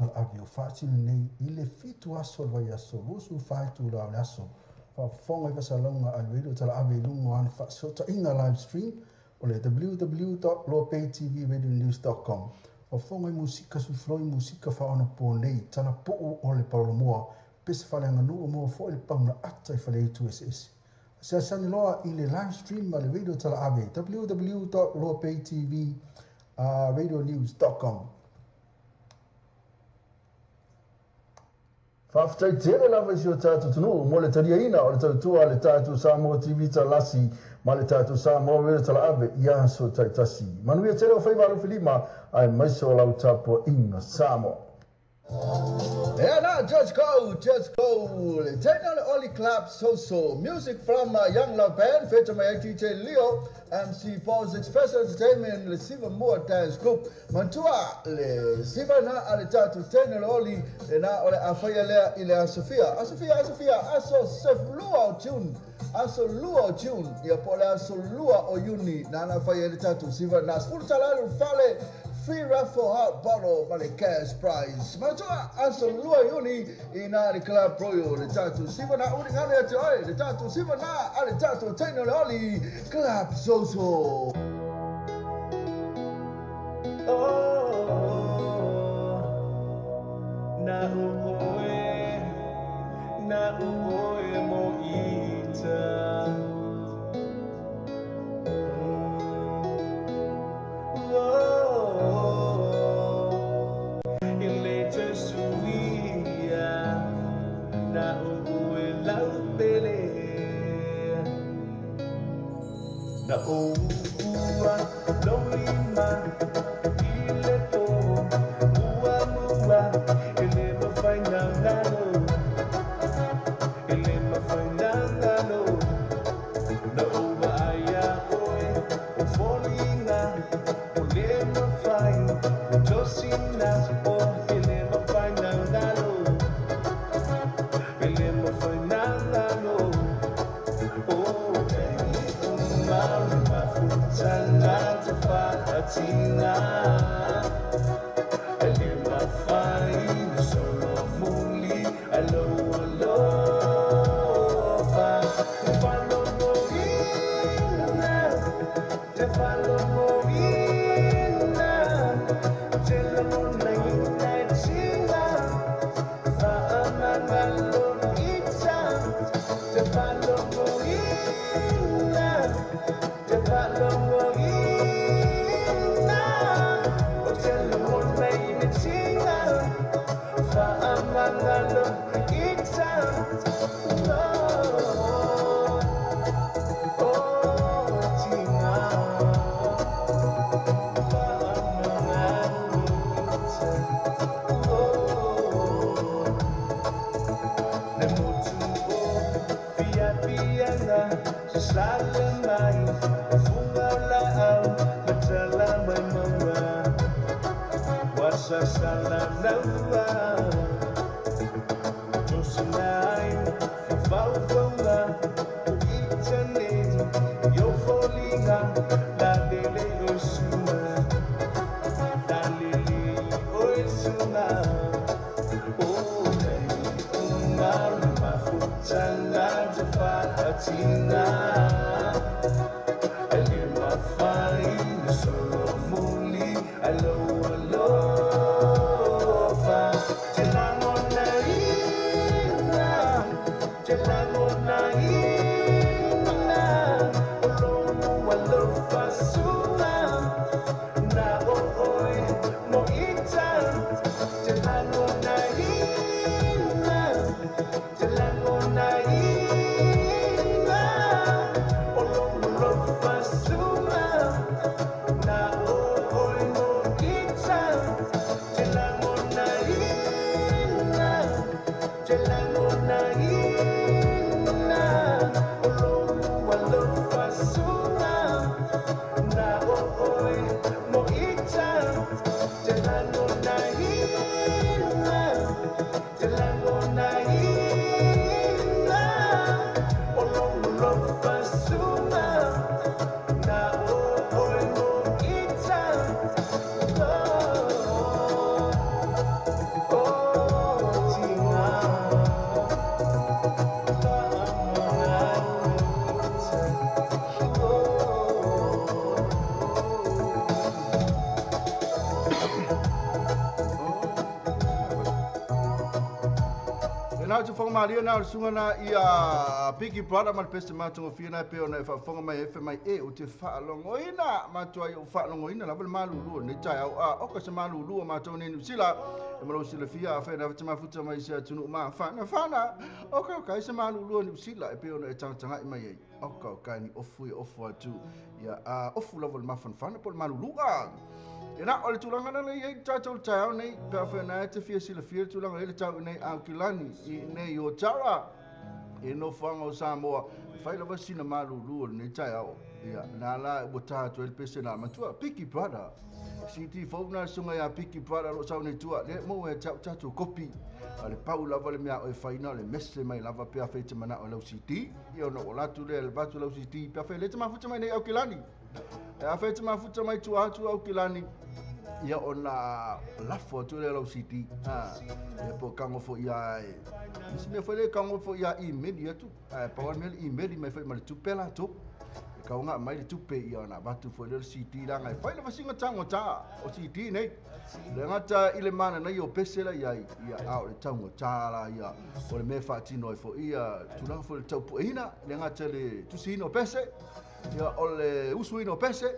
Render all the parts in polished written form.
talaave o faatino nei i le 7 aso o le vaiaso 24 itula o le aso. Faafofoga i faasalaga a le radio talaave i luga o ana faasootaiga live stream o le www.loapaytvradionews.com. Faafofoga i musika sufuloi musika faaonaponei talapuu o le palolomoa pese faaleaganuu mo foi le pauna ata i faleitu eseese. Asiasiani loa i le live stream a le radio talaave www.loapaytvradionews.com. Faafetai tele lava i si o tatou atunuu mo le taliaina o le tautua a le tatou Samoa TV Talasi ma le tatou Samoa Radio Talaave i aso taitasi. Manuia tele o faiva alofilima aemaise o lau tapuaiga Samoa. Yeah, now just go, just go. Take on the Oli Clap So So. Music from Young Love Band, featured by DJ Leo, MC Paul's Express Entertainment, le Siva Moa Dance Group. Mantua, le Siva na ale tatu tene le Oli, le na ole afaia lea ile a Sofia. A Sofia, a Sofia, aso seflua o June. Aso lua o June, ia po le aso lua o Juni, na na faia le tatu Siva na sfurtalalu fale. Free raffle hot bottle ma le cash prize. Matua aso lua Iuni i nā le Club Royal le tatu siva na uri ngane atu ai le tatu siva na a le tatu teina le oli Club Soso. Oh, na uoe, na uoe mo ita. Na ua lolima ile po mua mua ele mafai nangalo ele mafai nangalo na ua aia oe o folinga o le mafai o tosina o ele mafai nangalo ele mafai nangalo oh. Tina, ele mafai solo muli alo alo fa falo moina te falo moina te lo mona ina tina fa amangalo ita te falo moina te falo moina. Oh. E nā tu whanga maria nā o le sunga nā i a Biggie Brother ma le pese mātongofia nā pe ona e whaafonga mai e mai e o te whaalongoina. Mātua i o whaalongoina lava le malulu o nei tai au a oka se malulu o mātou nei Nusila. E malo silafia a whaina whata mafuta mai se atunu ma whana whana. Oka o kai se malulu o Nusila e pe ona e tangatanga i mai e. Oka o kai ni ofu e ofu atu. Ia a ofu lava le mawhanwhana po le malulu a. E nā, o le tūlanga nana i ei tātou le taiao nei, pea whaina e te fia silafia le tūlanga e le tau nei au kilani i nei o tara. E no whanga o Samoa, e whai lava sina malulu o nei taiao. Ia, nā la ua tātou e le pese nā matua, Biggie Brother. CD fou nā sunga ia Biggie Brother lo sau nei tua, le mo e tau tātou kopi. A le pau lava le mea o e whaina le mese mai lava pea whai te mana o lau CD. Ia ona o latu le batu lau CD, pea whai le te mafuta mai nei au kilani. E a whai te mafuta mai tua atu au kilani. Ia ona lafo atu le lau CD. Ia po kango fo ia e. Nisi mea fo le kango fo ia e-mail atu. Pawan mea le e-mail mai fo ma le tupe la tu. E kaunga mai le tupe ia ona batu fo le CD la ngai. Fai le vasinga tango ta o CD nei. Le ngata i le mana nei o pese la ia ia au le tango ta la ia. O le mea whaatino e fo ia tulaga fo le taupu eina. Le ngata le tusino pese. Ia o le usuino pese.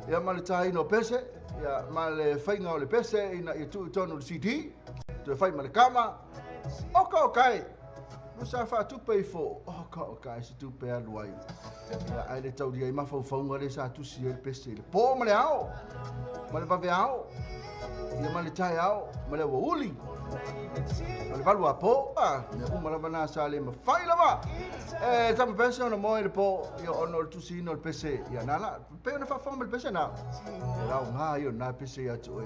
Ia ma le taino pese. Ia ma le whainga o le pese ina ia tuu tonu le CD. Toe whai ma le kama. Oka o kai. Musa whaatupe i fo. Oka o kai se tupe alu ai. Ia ai le tauria i mawhaufaunga le sa tusi e le pese. Le pō ma le ao. Ma le vave ao. Ia ma le tai ao. Ma le wauli. Ma le valu a pō. Mea uma lava nā sa le mawhai lava. E tama pese ona moe le pō. Ia ono le tusi ino le pese. Ia nā la. Pe ona whawhanga ma le pese nā. E lau ngā ia nā pese ia tu e.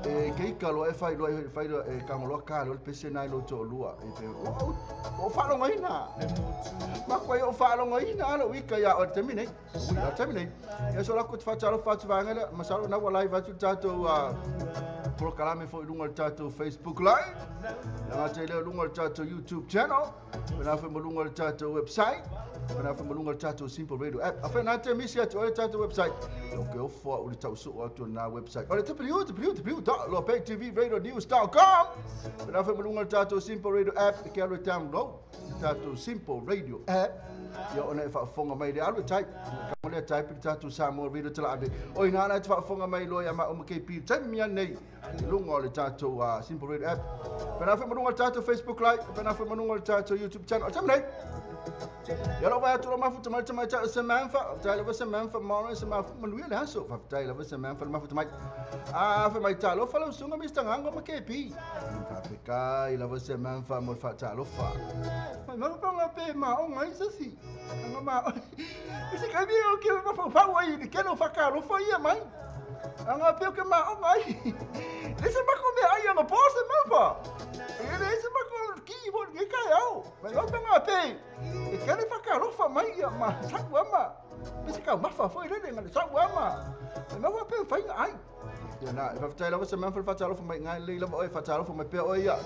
E keika loa e whai loa e whai loa e kangoloa kā loa le pese nā i lo tō lua. E pe o whaalonga ina. Makua i o whaalonga ina ala uika ia o le temi nei. Ui a temi nei. Ia so lako te whatalo whatu wāngele. Masalo nā ua live atu tātou prokalame fo i lunga le tātou Facebook Live. Nā ngā te leo lunga le tātou YouTube channel. Pena whai mo lunga le tātou website. Pena whai mo lunga le tātou Simple Radio app. A whai nā te misi atu o le tātou website. O ke ofoa o le tau soo atu nā website. O le www.lopettvradionews.com. Pena whai mo lunga le tātou Simple Radio app. Ke alu e download le tātou Simple Radio app. Ia ona e whaafonga mai le alu e type. Ka le type le tātou Samoa Radio te la ave. O ina ana e te whaafonga mai loa ia ma o MKP. Taimi mea nei. Lunga o le tātou Simple Radio app. Pena whai mo lunga le tātou Facebook Live. Pena whai mo lunga le tātou YouTube channel. O taimi nei. Ia lo vai atu lo mafuta mai te mai tau se manfa. Tai lava se manfa mora se mafu manuia le aso. Tai lava se manfa mafuta mai. A fa mai talo fa lo sunga Mr. Ngango ma KP. Fa pe kai lava se manfa mo fa talo fa. Mai ma pa nga pe ma o ngai se si. Nga ma. Se kai mi o ke ma fa fa wa i ke no fa ka lo fa ia mai. Anga pe ke ma o ngai. Le se ma ko me ai nga po se manfa. E le se ma ko ki mo nge kai au. Mai lo pa nga pe. E kere whakalofa mai ia ma saku ama. Pese kau mawha foi rere ngā le saku ama. E maua pe whainga ai. Ia nā, e whawhitai lava se manfa le whatalofa mai ngai lei lava oe whatalofa mai pea oe ia.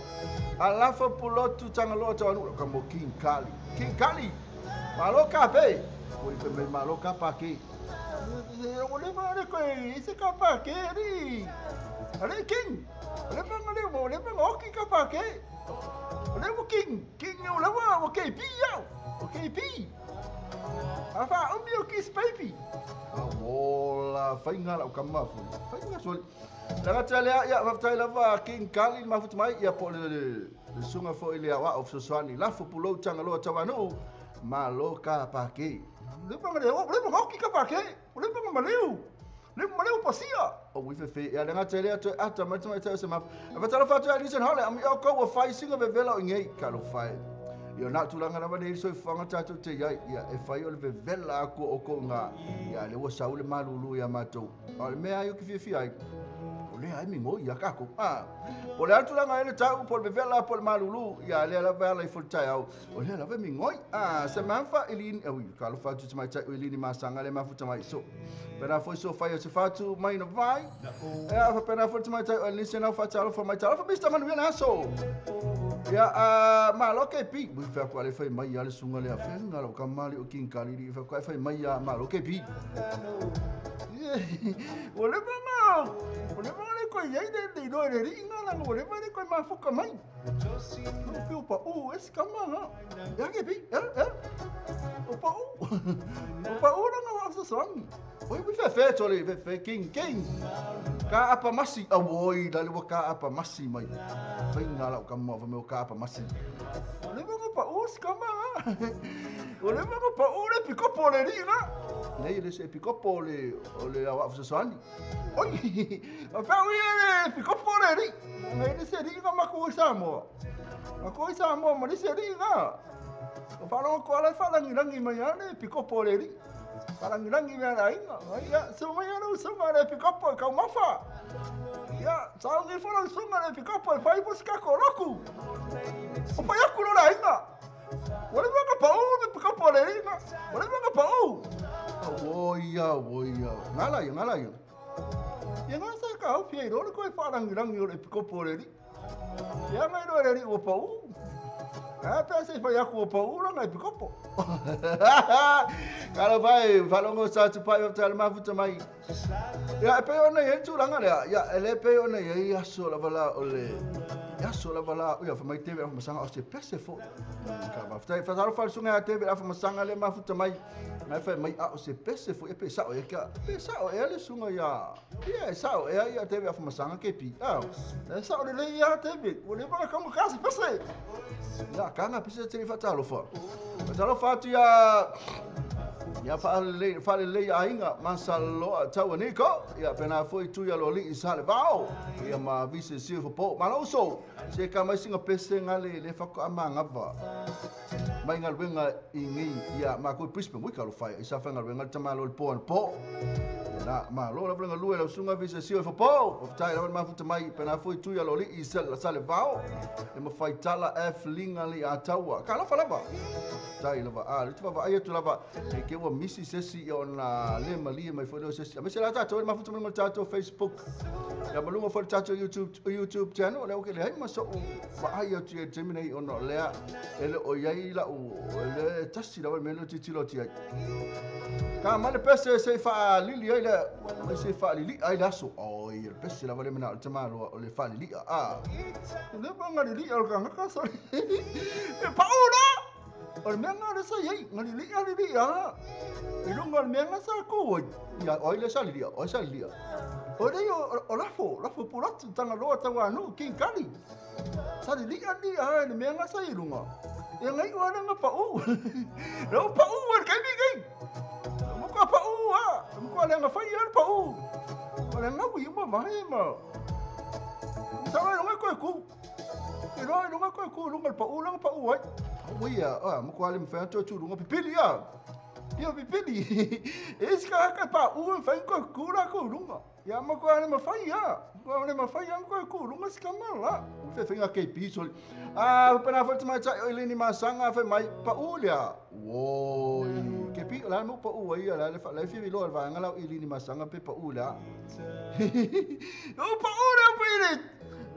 A lafa pulotu tangaloa tau anu. Ka mo King Kali. King Kali! Malo ka pe! Oi pe mai malo ka pa ke. O le whare koe, i se ka pa ke, ri. Are King! O le whanga le, o le whanga oki ka pa ke. O le wo King! King o le wa, o KP iau! O KP! A wha umi o Kiss Baby! A wola, whainga lau ka mafu. Whainga soli. Langa te alea, ia, whawhitai lava King Kali mafuta mai, ia po le sunga fo i le awa o Fesoani. Lafo pulou tangaloa tawanu, malo ka pa ke. Le whanga le, o le whanga oki ka pa ke! O le whanga maleu! Le maleu pasia! O ui fefe, ia langa te alea toe ata mai tamai tau se mafu. A whatalo whatu a Alison Hole, ami o kau wa whai singa vevela o ngei, ka lo whai. Ia nā tūlanga nama nei soi whanga tātou te iai, ia e whai o le vevela aku o kou ngā, ia le ua sau le malulu ia mātou. O le mea ai o ki whiawhi ai, o le ai mingo ia kako. O le atu langa e le tau, po le vevela, po le malulu, ia le ala ala i folitai au, o le ala mingoi. Se manfa elini, ui, ka lo whatu te mai tai o elini masanga le mafuta mai so. Pena foi so whai o te whatu mai na vai. Ea, pena foi te mai tai o elini se nau whatalo wha mai talo, wha mista manuia na aso. Ia, malo KP. Ui whea kua le whai mai a le sunga le a whenga lau ka mali o King Kali ri whea kua whai mai a malo KP. O le manga, o le manga le koe koe iai le iloa e le alii ga laga ua leva e le toe mafuka mai. O pe o pa'ū ea si kama ga. Ea ke pi, ea, ea. O pa'ū. O pa'ū laga o fesoasoani. Oi ui fefe tole, fefe king, king. Ka apa masi, auoi, la le ua ka apa masi mai. Faiga la'u kama fa mea o ka apa masi. O leva ga pa'ū si kama ga. O leva ga pa'ū le pikopo o le alii ga. Nei le se pikopo o le aoa'u fesoasoani. Oi, ma pea ui le pikopo o le alii. Ngai le se alii ga makou i Samoa. Makou i Samoa ma le isi alii ga. O faalogo atu ala e faalagilagi mai a le pikopo o le alii. Faalagilagi mea le aiga. Ia, susu mai lau usuga le pikopo e kaumafa. Ia, sauni ifo lau usuga le pikopo e fai ifo se tatou lotu. O pai atu loa le aiga. Ua leva ona pau le pikopo o le alii ga. Ua leva ona pau. Auoi, auoi, auoi. Gala ia, gala ia. Ia ga sa ka au fia iloa le koe faalagilagi o le pikopo o le alii. Ia ga iloa e le alii ua pau. A pe se i fai atu ua pau lana epikopo. Kalo vai, faalogo sa tupai o tale mafuta mai. Ia, e pei ona i ai le tulaga lea, ia, e le pei ona i ai aso lava la o le, aso lava la, ia, fai mai David Afamasaga, o se pese foi. Ka faafetai, faatalofa i le susuga ia David Afamasaga lea mafuta mai. Nai fai mai, a o se pese foi, e pe sa'o ea kia, pe sa'o ea le susuga ia, ia, e sa'o ea ia David Afamasaga KP. A, e sa'o lelei ia David, ua leva ona taugata se pese. Ia, kana pese tele faatalofa. Faatalofa atu ia ia faalelei faalelei aiga masaloa taua niko ia pena foi tu ia loli i sale vao ia ma vise siu fo malo uso se ka mai singa pese ngale le fako amanga mai galuega i nei ia makou i Brisbane ui talofa e i sa faigaluega le tamālo i le po anapo. Na malo lava le galue lau susuga Visa Sio e fopou. Faafetai lava le mafuta mai pe na foi tui aloalii i Salevao e mafai tala F liga le Ataua. Ka alofa lava. Faafetai lava. A le vaavaai atu lava e ke ua misi se isi ia ona le malie mai foi lea o se isi. Aemaise la tatou e le mafuta mai luga o le tatou Facebook ia ma luga foi o le tatou YouTube YouTube channel lea ua ke leai ma so'u vaai atu i ai i le taimi nei ona o lea e le o i ai la'u le tasi lava le mea lea o tilotilo atu i ai. Ka mai le pese se i faalili ai le mai se i faalili'a ai le aso. Oi, o le pese lava lea mana'o le tamaloa o le faalili'a. A. Le pa galili'a o le kagaka sole. E pa'u la! O le mea nga le sa i ai, galili'a lili'a. I luga o le mea nga sa ku ai. Ia, o ai le sa lili'a, o ai sa lili'a. O lei o lafo, lafo pulatu, Tagaloa Tauanuu, King Kali. Sa lili'a lili'a i le mea nga sa i luga. Ia ngai oa le nga pa'u. Le o pa'u e le kaimi nei. Mo ka pa'u a. Mo ka le nga fai a le pa'u. O le ngaui uma vae ma. Sa roa i luga koe ku. I roa i luga koe ku i luga le pa'u la nga pa'u ai. Ui a, a mo ka le mawhai toe tu lunga pipili a. Ia pipili. E isi ka haka pa'u e whai koe ku la ku lunga. Ia ma koe ale mawhai a. Koe ale mawhai a koe ku lunga si kama la. Whewhenga KP soli. A pena foi tamaitai o Eleni Masanga fai mai pa'u lea. Woi. KP o la mo pa'u ai la le fa la fi lo vaega la Eleni Masanga pe pa'u lea. O pa'u lea pe le.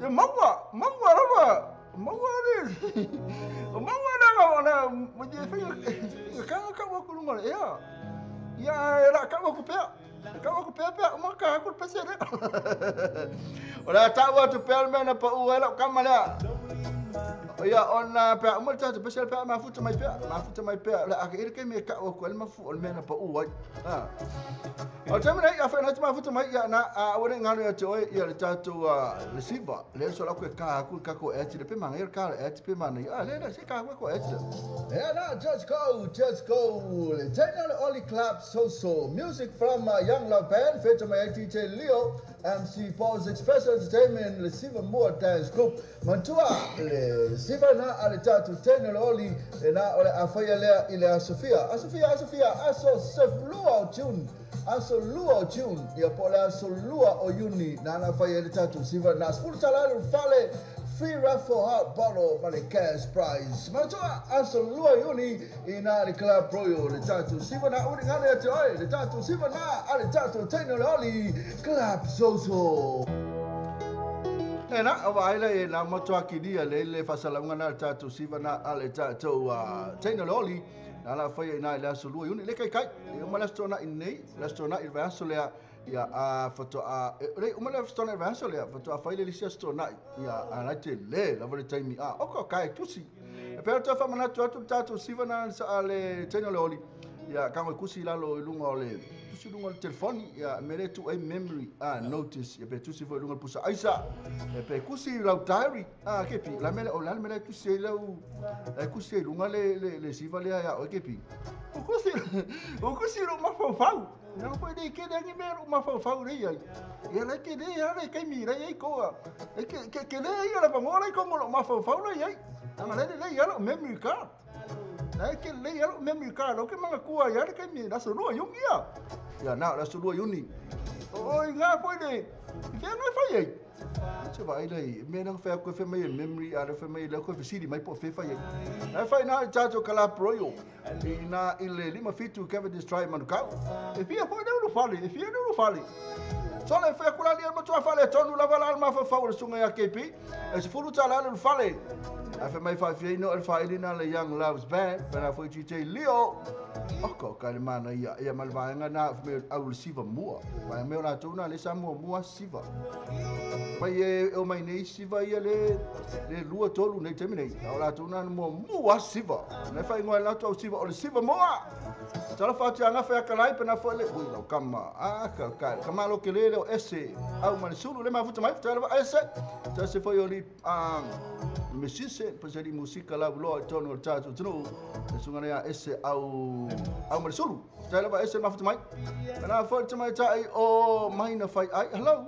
E maua, maua lava. Maua le. O maua la la mo te whai ka ka wa ku lunga ea. Ia e la ka wa ku pea. Ka wa ku pea pea ma ka ku pese le. O la ta'u atu pea le mea na pa'u ai la'u kama lea. Ia ona pea uma le tatou pese le pea mafuta mai pea, mafuta mai pea le ake ile kaimi e ka'u atu ai le mafu o le mea na pa'u ai. A. O le taimi nei, a whai mafuta mai ia na a ua nei ngalo ia te oe ia le tatou le siva. Le so la koe ka aku ka ko e le pe manga ka le e pe mana. A le le se ka ko e le. Yeah, now just go, just go. Le Tena le Oli Club So So. Music from Young Love Band, feature mai DJ Leo, MC Paul's Express Entertainment, le Siva Moa Dance Group. Mantua le Siva na a le tatou Tena le Oli, le na o le afaia lea i le Asofia. Asofia, Asofia, aso seflua o June. Aso lua o June, ia po le aso lua o Iuni, na na faia le tatou Siva na sefulu tala le fale. Free raffle hot bottle ma le cash prize. Manatua aso lua Iuni i na le Club Royal le tatou Siva na uri ngane atu ai le tatou Siva na a le tatou Tena le Oli Club Soso. E na, o vaai le na matua kilia le le fasalauga na le tatou Siva na a le tatou Tena le Oli. Na la faia i na i le aso lua Iuni. Le kai kai, e uma le aso tōna i nei, le aso tōna i le aso lea. Ia a faatoa le uma le stone advance le faatoa fai le lisi aso nai ia a la te le lava le taimi a o ka kai tusi. E pea te whamanatu atu tātou siva na sa le teina le oli. Ia ka ngoi kusi lalo i lunga o le tusi lunga o le telefoni ia mere tu ai memory a notice ia pe tusi foi lunga pusa aisa e pe kusi lau diary a ke pi la mele o la mele tusi lau e kusi lunga le siva le ia o ke pi. O kusi o kusi ro mafau. Na ko le ke le ngi mero mafau le ia. Ia le ke le ia le ke mi le ia ko. E ke le ia la ngora ko mo mafau le ia. Anga le le ia lo memory card. Na ke le ia lo memory card o ke manga kua ia le ke mi la so lo yungi ia. Ia na la so lo yuni. O inga ko le. Fe no fa ia. Se vai le me nang fe ko fe mai memory a le fe mai le ko fe siri mai po fe fa ia. Na fa na tato kala proyo. I na i le lima fitu Cavendish Drive Manukau. E fia foi le fale, e fia le fale. So le fe kula le matua fale tonu lava la ma fa fa o sunga ya KP. E se fulu tala le fale. A fe mai fa fia no el fa ilina le Young Loves Band, fa na foi DJ Leo. O ko ka le mana ia ia malva nga na me au le siva mua. Vai me la tuna le sa mua mua siva. Vai e o mai nei siva ia le lua tolu nei temi nei. Au la tuna mua mua siva. Na fa ngoi la tu siva o le siva mua. Tala fa tia nga fa kalai pe na foi le ui lau kama. Ah ka ka kama lo ke le o ese. Au man sulu le ma futa mai futa le ese. Ta se foi oli mesise pasali musika la lo tono tatu tunu. Sunga na ese au au man sulu. Tala fa ese ma futa mai. Na foi te mai tai o mai na fai ai. Hello.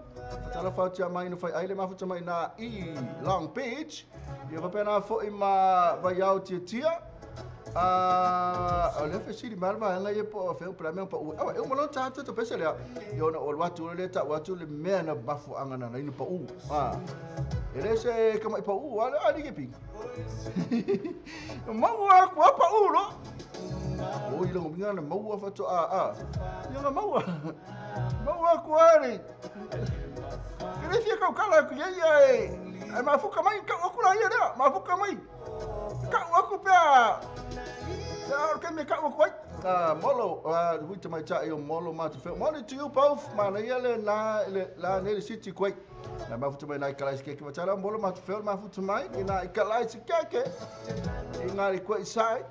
Tala fa tia mai na fai ai le ma futa mai na i Long Beach. Ia fa pena foi ma vai au tia tia. O le fesili malva anga ye po fe pra me pa o e mo ta to pese le yo na o watu le ta watu le me na bafu anga na ni pa u a ele se kama pa u ala ali ke pi maua kwa pa u lo o ile ngo ngana maua fa to a yo na maua maua kwa ni kere fia ka kala ku ye ye ai ma fuka mai ka o kula ye le ma fuka mai ka o ku pa ya ke me ka o ku molo hui te mai tai o molo ma te molo to you both man ia le la ne city kwai na ma futa mai na kalai ke ke tala molo ma te fe ma futa mai na kalai ke ke i ngā kwai sai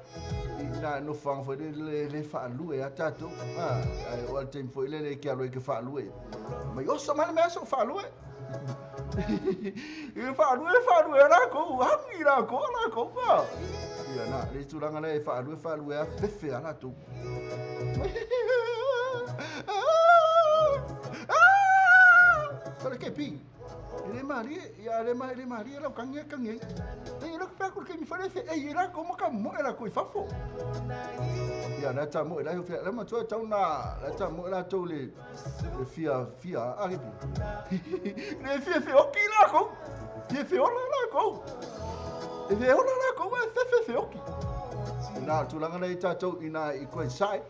na no fang fo le fa lu e atato ah o al tempo le le ke alo ke fa lu e mai o so man me so fa lu e i fa lu e la ko hangi la ko pa ia na le turanga le fa lu e fefe ala tu ah ke pi le mari ia le mari la kange kange e lo pa ko ke mi farese e ira como ka mo era ko fafo ia na ta mo la la ma to ta na la ta mo la to le fia fia a ke le fia fia o ki la ko fia fia la ko e fia la ko e fia fia o ki na tulanga nei tatou ina i koe sai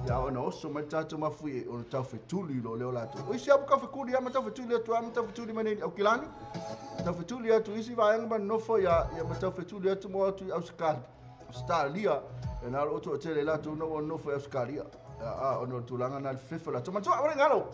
ia ona oso mai tatou mafui ona tau fetuli lo leo latou o isi apu ka fekuli ia ma tau fetuli atu a ma tau fetuli mai nei au kilani tau fetuli atu isi vaega ma nofo ia ia ma tau fetuli atu mo atu Australia e na o to tele latou na o nofo Australia a ona tulanga na fefe latou matua ora ngalo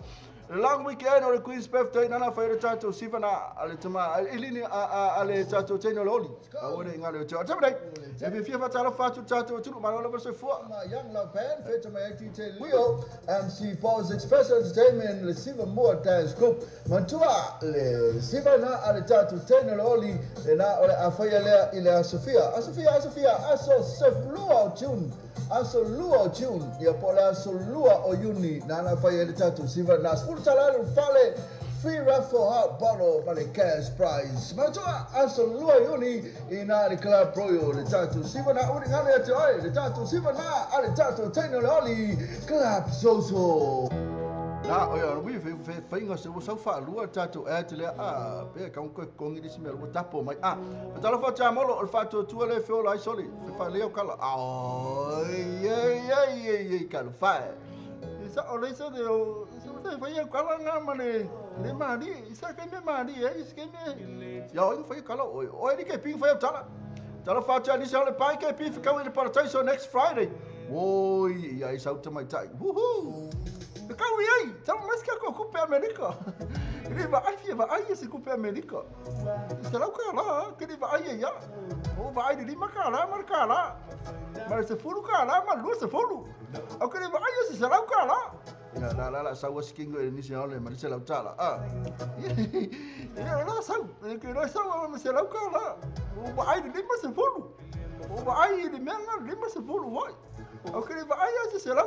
long weekend o the Queen's birthday nana fa tatou sivana ale tama elini ale tatou teno loli a ora ngalo te tamai e fia fa tala fa tatou tu ma lola se fua Young Love Band feature my DJ Leo MC Paul's Special Entertainment le siva mua dance group matua le sivana ale tatou teno loli le na ora afaia le ile a Sofia a Sofia a Sofia aso seflua tune aso lua tune ia pola aso lua o uni nana fai le tatou siva na sfurtala le fale free raffle hot bottle by the cash prize matua aso lua uni ina le club royal le tatou siva na uri ngale atu ai le tatou siva na ale tatou teno le oli club soso na o ia wi fe fainga se o fa lua tatou e te le a pe ka ko kongi di simel o tapo mai a tala fa ta molo o fa to tu le fe o lai soli fe fa le o kala ai ai ai ai kala fa isa o le sa de o se fa ia kala nga mane le mari isa ke me mari e isa ke me ia o fa kala o o ni ke ping fa tala tala fa ta ni sa le pai ke ping fa ka le paradiso next Friday oi ia isa o mai tai woohoo. E kau i ai, tau mai se tatou tupe Amerika. E le vaai fia vaai e se tupe Amerika. $100, ke le vaai e ia. O vaai le $5 ma le $1. Ma le $10 ma le 20. Au ke le vaai e se $100. Ia la la la sau asikingo e nisi ole ma le $100. Ah. Ia la sau, e ke la sau ma le $100. O vaai le 50. O vaai le mea le 50 foi. Au ke le vaai e se $100.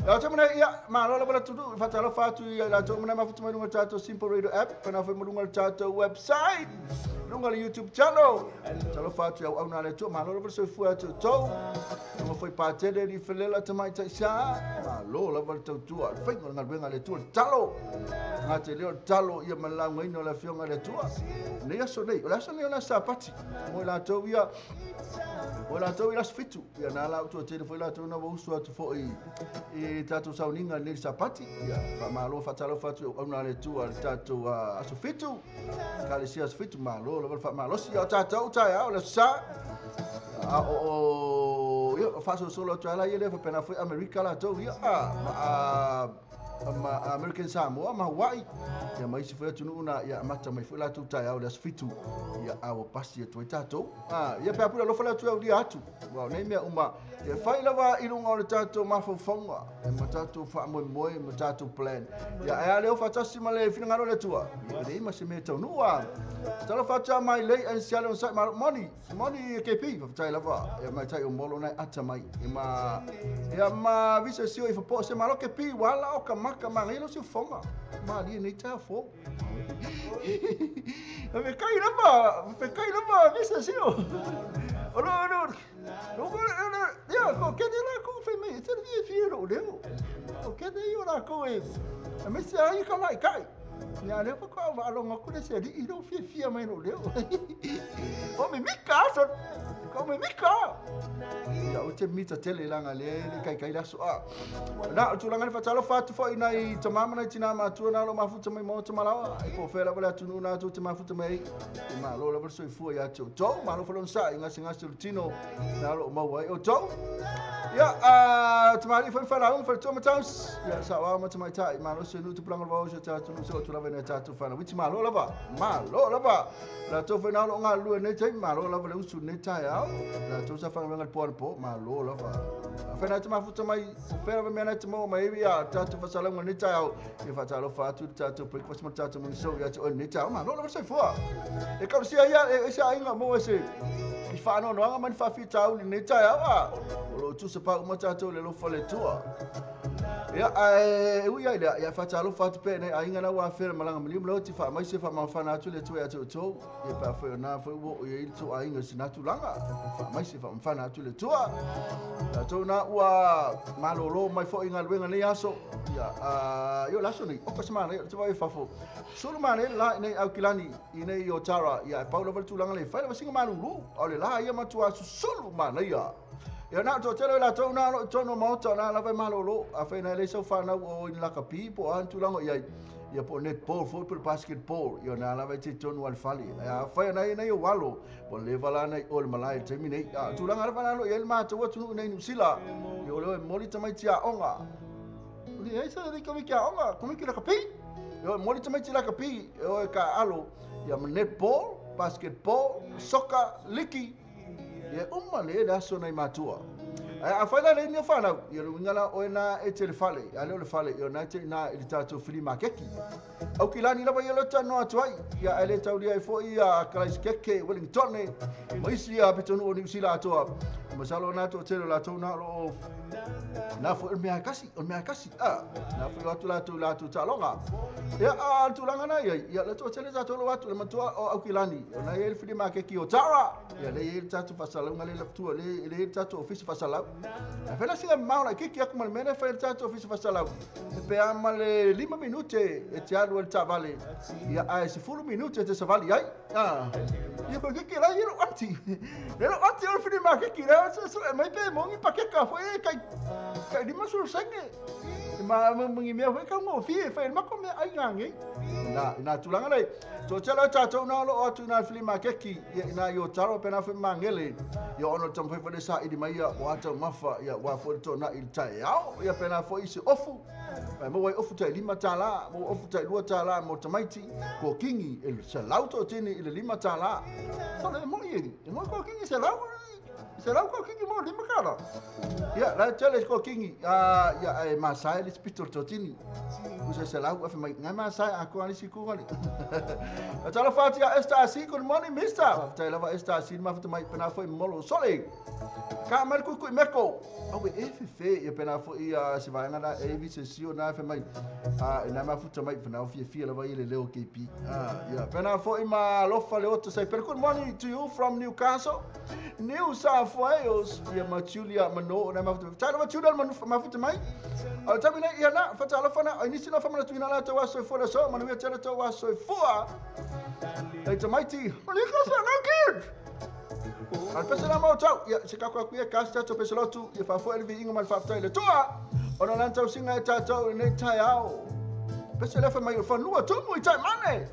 Ia te mana ia malo lava la tudu fatalofa atu ia la to mana mafuta mai lunga tatou Simple Radio app kana foi lunga tatou website lunga le YouTube channel talofa atu au na le to malo lava soifua atu to lunga foi patele li felela tamai tai sa malo lava le tautua le fainga le galuega le tua le talo ngate leo talo ia malauga ina o le afioga le tua nei aso nei o le aso nei o le sapati mo latou ia o latou i le aso 7 ia na la utua tele foi latou na ua usu atu foi i tatou sauniga nei le sapati ia faamalo faatalofa atu au na le tua le tatou aso 7 kalesia aso 7 malo lava le faamalosi ia o tatou taeao le aso sa o ia faasolosolo atu ai la ia lea faapena foi Amerika latou ia ma American Samoa ma Hawaii ia ma isi foi atunuu na ia amata mai foi latou taeao le aso 7 ia aua pasi atu ai tatou ia pe apula alofa le atu au lia atu ua nei mea uma e fai lava i luga o le tatou mafaufauga e ma tatou faamoemoe ma tatou plan ia ae a leo faatasi ma le finagalo le Atua ia e leai ma se mea taunuu a talofa atu a mai lei and siale on site malo moni moni KP faafetai lava ia mai tai o molo nai ata mai ma ia ma visa sio i fapo se malo KP wala o ka maka ma ngai lo si fonga ma li nei ta fo me kai lava visa sio o no no no ia ko ke ne la ko fe me te vi fi ro leo o ke ne yo la ko e me se ai ka lai kai ia le ko ko va longa ku le se ri ro fi fi mai no leo o me mika so ko me mika ia o te mita tele langa le le kai kai la so a na o tulanga le fatalofa atu foi nai tamama nai tina matua na lo mafuta mai mo tamalawa e po fela wala tunu na tu te mafuta mai e malo lava soifua ia te outou malo falon sa i ngase ngase lutino na lo mau ai outou ia tamali foi fala um foi tomatoes ia sa wa ma tamai tai malo se nu tu planga lo se ta tu so tu lava na ta tu fana witi malo lava la to foi na lo nga lu ne tai malo lava le usu ne tai au la to sa fanga nga po po malo lava fena te mafuta mai fera me na te mo mai ia ta tu fasala nga ne tai au e fatalofa atu ta tu breakfast ma ta tu mun so ia te ne tai au malo lava soifua e ka sia ia e sa inga mo se i whānoa noanga mani whawhita au ni tai au a o lo tusa pa uma tātou le lofa le tua ia e ui ai lea ia whatalofa atu pe nei a inga na wā whera malanga maliu mlo ti wha mai se wha mawhana atu le tua ia te outou ia pā whai o nā whai ua o ia i tō a inga sinatu langa wha mai se wha mawhana atu le tua tātou nā ua malolo mai fo inga luenga nei aso ia ia laso nei oka se mana ia te wai whafo sulu mana la nei au kilani i nei o tara ia e pau lava le tulaga le whai lava singa malulu au le la ia matua susulu mana ia ia na to tele la to na lo tono maota na lava malolo a whai le sau whanau o in lakapi po an tulaga ia ia po netball foi po basketball ia na lava te tonu al fale ia whai na nei o walo po le vala nei o le malai te mi nei tulaga lava na lo ia le matou atu nei New Zealand ia o le moli tamai tia onga le ai sa le komi kia onga komi ki lakapi ia moli tamai tia lakapi o ka alo ia netball basketball soccer liki ia uma le le aso nei matua a whai le ni whanau ia lunga la o na e te le fale a le o le fale ia na te na i le tātou whiri makeki au ki lani lava ia lota no atu ai ia ele taulia e foi ia Kalaisi Wellington ma isi ia petonu o New Zealand atoa masalo na to tele la tau na lo na foi mea kasi o mea kasi a na foi atu la tu talonga ia a tulanga na ia ia le to tele ta lo atu le matua o au ki lani o na ia le whiri makeki o Tara ia le ia tātou fasalauga le laptua le le tātou ofisi fasalau a fela singa maula kiki aku mal mena fa tātou ofisi fasalau pe ama le 5 minute e te alu al tavale ia a se 10 minute te savali ai ah ia ko kiki la ia lo anti le lo anti o whiri makeki la se mai pe mongi pakeka foi kai kai lima sur senge Ma ma mea foi ka ngofie e fai le mako mea ai ngāngei. Ina ina tulaga nei. Toatele o tatou na o loo atu ina flea makeki ia ina i Otaro pena foi Magele ia ona o le taumafai foi le saili mai ia o a taumafa ia ua foi le toonai i le taeao ia pena foi se ofu e maua ai ofu tai $5, maua ofu tai $2 mo tamaiti, kokigi e $130 i le $5. Sole e moi e, e moi kokigi 100, 100 kokigi mo $5. Ia, la e tele kokigi, ia e masae le pito le totini. Usa 100 afe mai, ngai masae a ko alisi ku ngali. A tala fati a Esther Asi, good morning mister. Tai lava Esther Asi mafuta mai pena foi molo sole. Ka mai ku ku meko. Au e fefe ia pena foi a se vaenga na e vi se sio na fe mai. A na mafuta mai fana fia fia lava i le leo KP. Ia pena foi ma lofa le oto sai. Good morning to you from Newcastle, New South Wales. Ia ma Julia Mano na mafuta. Tai lava Julia mafuta mai. O le taimi nei ia na fatalofa na ai nisi na whamanatu ina la tau aso e fua le so manuia tele tau aso e fua. Ei tamaiti, malika sa no kid. Al pese na mau tau, ia se kako aku ia kasi tatou pese lotu, ia whaafoe le viinga ma le whaaftai le tua. Ona lan tau singa e tātou i nei tai ao. Pese lefa mai o whanua tumu i tai mane.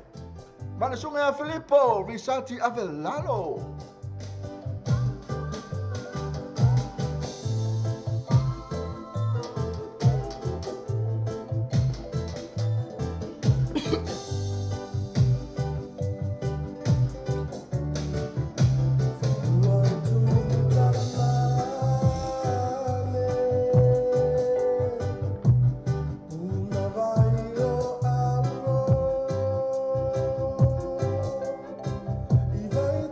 Mane sunga ia Filippo, Risati Avelalo.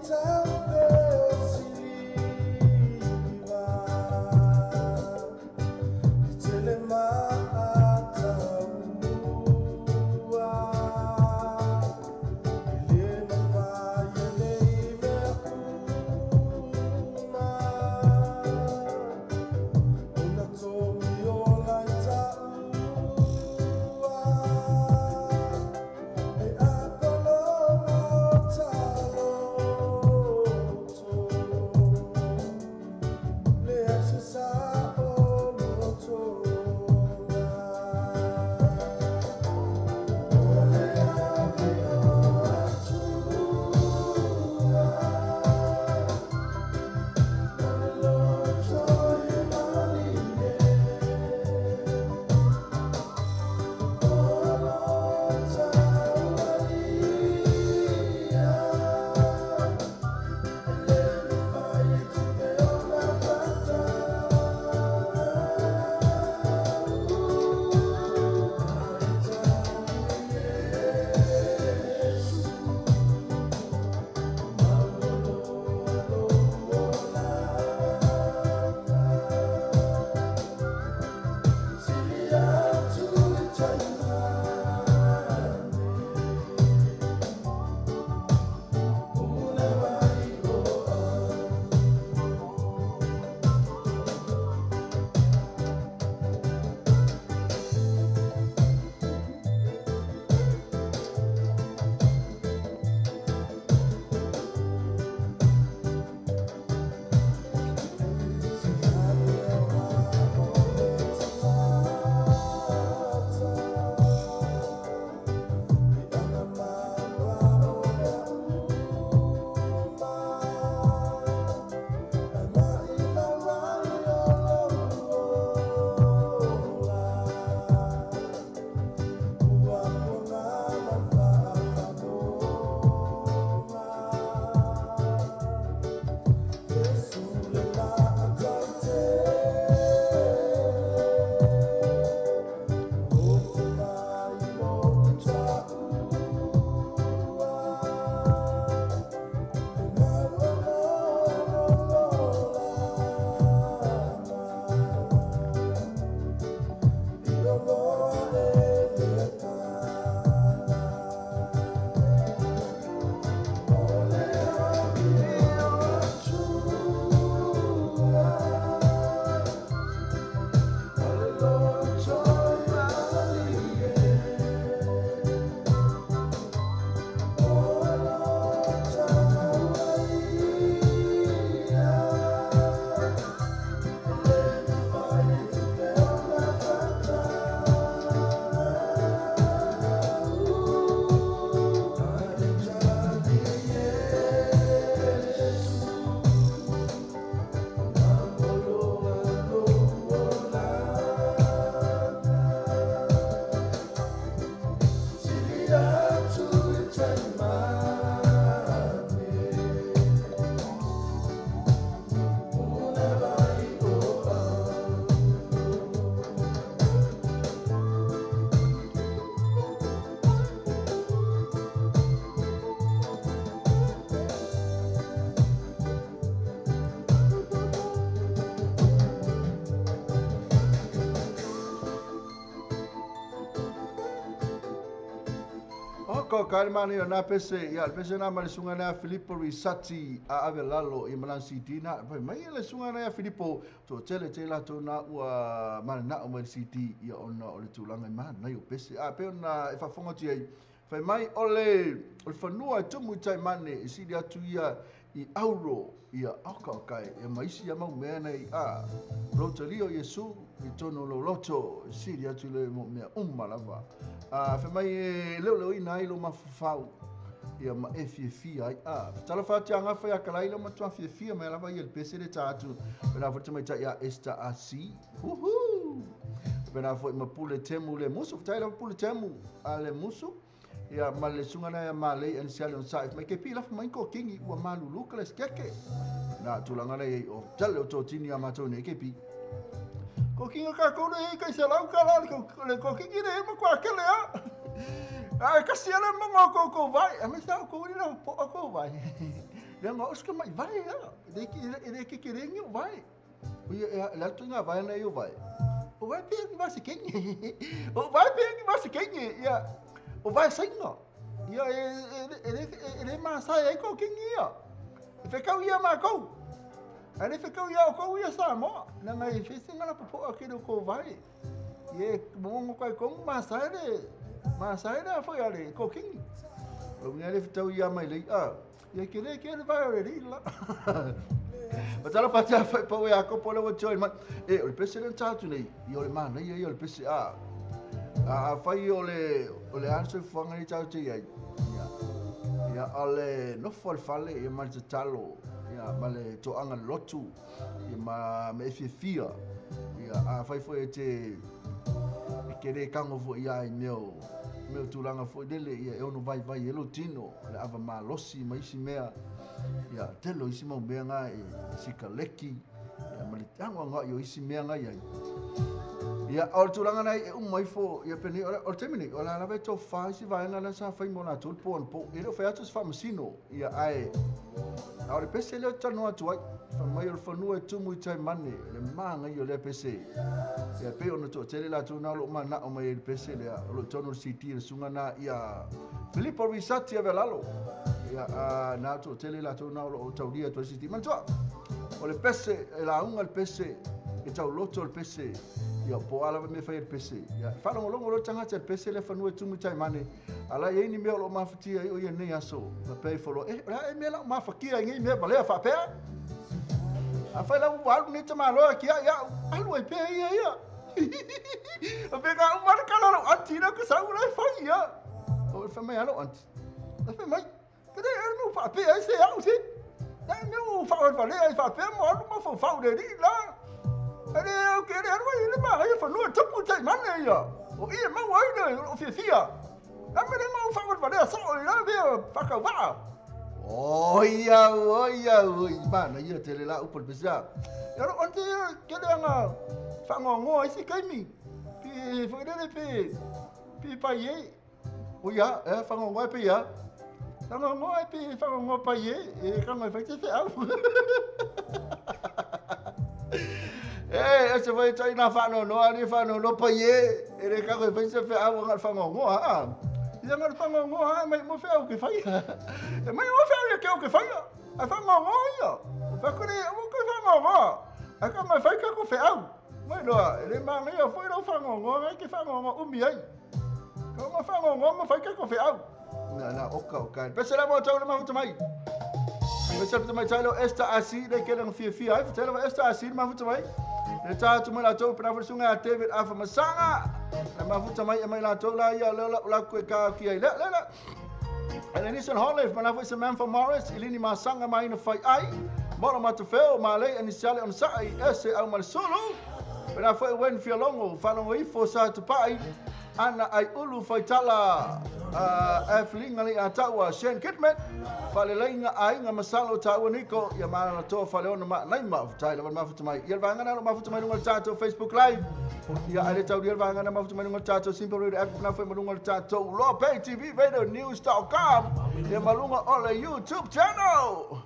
Tell Oka ka le mani o na pese ia le pese na ma le sunga na Filippo Risati a ave lalo i malan CD na pai mai le sunga na Filippo to tele te la to na ua mana o mai CD ia ona o le tulaga ma na o pese a pe ona e faafofoga atu ai fai mai o le fanua e tumu i taimane e sili atu ia i auro ia oka oka e maisi ia mau mea nei a rotalio Iesu i tonu lo loto sili atu le mea uma lava a fai mai e leo leo ina ai lo mafafau ia ma e fiafia ai a talofa atu ia gafa ia kalai lo matua fiafia mai lava ia le pese le taatu pena foi tamaitai ia Esther AC uhu pena foi ma pule temu le musu fatai lava pule temu a le musu ia ma le sunga na ia malei anisiale on sai mai ke pi lafa mai ko kingi ua malulu ka le skeke na tulaga nei o tele o totini a matou nei ke pi ko kinga ka ko nei kai se lau ka la le ko kingi le ma kwa kele a ai ka sia le mo ko ko vai a me sa ko ni la po ko vai le ngo uska mai vai a le ki le ki ki rengi vai o ia la tunga vai na yo vai o vai pe ni va se kingi o vai pe ni va se kingi ia o vai sainga ia e le masa ai ko kingi ia whekau ia mākou. Ane whekau ia o kou ia Samoa. Na ngai whisinga na popoa ki ro ko vai. Ie mongo kai kongu masaere. Masaere a foi ale ko kingi. O ngai le whitau ia mai lei a. Ia ke le ke le vai o le rila. Matala patia whai pau e a kopo le wa join mai. E o le pese le tātu nei. I o le mana ia i o le pese a. A whai o le anso whanga ni tātu te iai. Ia o le nofo le fale ia ma le tatalo ia ma le toaga le lotu ia ma me e fiafia ia a fai foi e te e kele kago foi ia i mea o tulaga foi lele ia e ono vaivai e lo tino le ava malosi ma isi mea ia tele o isi mau mea ga e sikaleki ia ma le agoagoa'i o isi mea ga iai ia o le tulaga nei e uma ifo ia penei o le taimi nei o le a lava e tofā isi vaega lea sa fai mo latou le po anapo e le o fai atu se faamasino ia ae a o le pese lea o tanoa atu ai fai mai o le fanua e tumu i taimane le magaia o lea pese ia pei ona toatele latou na o loo manao mai ai le pese lea o loo tonu le CD le suga na ia Filippo Risati ave lalo ia na toatele latou na o loo taulia atu ai CD manatua o le pese e lauga le pese e tauloto le pese ia po ala me fai le pese ia faalogologo lo tagata le pese le fanua e tumu i taimane ala iai ni mea o loo mafatia ai o ia nei aso ma pei foloa e o le a e mea lau mafakia ai nei mea valea faapea a fai lau ua alu nei tamāloa ki ai au alu ai pea ia ia o pe ka uma le kala lau anti na ka sau lai fai ia o e fai mai alo anti e fai mai kere e nu faapea ai se au se e meu faavalea ai faapea mo alu ma faufau le alii la ale au ke le alu ai le magaia fanua tupu taimane ia o ia mau ai le o fiafia a me le mau faavalea soo i la mea faakauvaa o ia oi mana ia tele la upu le pesa ia ro ante ke le anga fagoagoa ai se kaimi pe whakarere pe pe pai e o ia e fagoagoa pe ia fagoagoa pe fagoagoa pai e e kanga e whai te au E, ese foi tai na whanonoa, ni whanono pai e, e re kako e whai se wheau ngā whangongoa, a. Ia ngā whangongoa, a, mai mo wheau ke whaia. E mai mo wheau ia ke o ke whaia. A whangongoa ia. O whakore, o ke whangongoa. A ka mai whai kako wheau. Mai loa, e le māngai a foi rau whangongoa, ngai ke whangongoa umi ai. Ka ma whangongoa ma whai kako wheau. Na, na, oka, oka. Pese la mo tau le mahuta mai. Pese la mai tailo Esther Asi, le ke langa fiafia ai. Fatela wa Esther Asi, le mahuta mai. Le tātu mai latou pena falesuga a David Afa Masaga le mafuta mai e mai latou la ia leo lau laku e kāki ai lea lea lea ele Nissan Holif mana foi Samantha Morris ilini masaga ma ina fai ai molo matafeo malei anisiale ona sa'i ese au ma le sulu pena foi Wen Fialongo faalogo ifo sa tupa'i ana ai ulu faitala Eflinga le a taua Shane Kidman falelaiga aiga masalo taua Niko ia mana toa faleona ma naima fatai lava mafuta mai ia le vaega na lo mafuta mai luga o le tatou Facebook Live ia ai le taulia le vaega na mafuta mai luga o le tatou Simple Radio app na foi ma luga o le tatou Low Pay TV Radio News.com ia ma luga o le YouTube channel.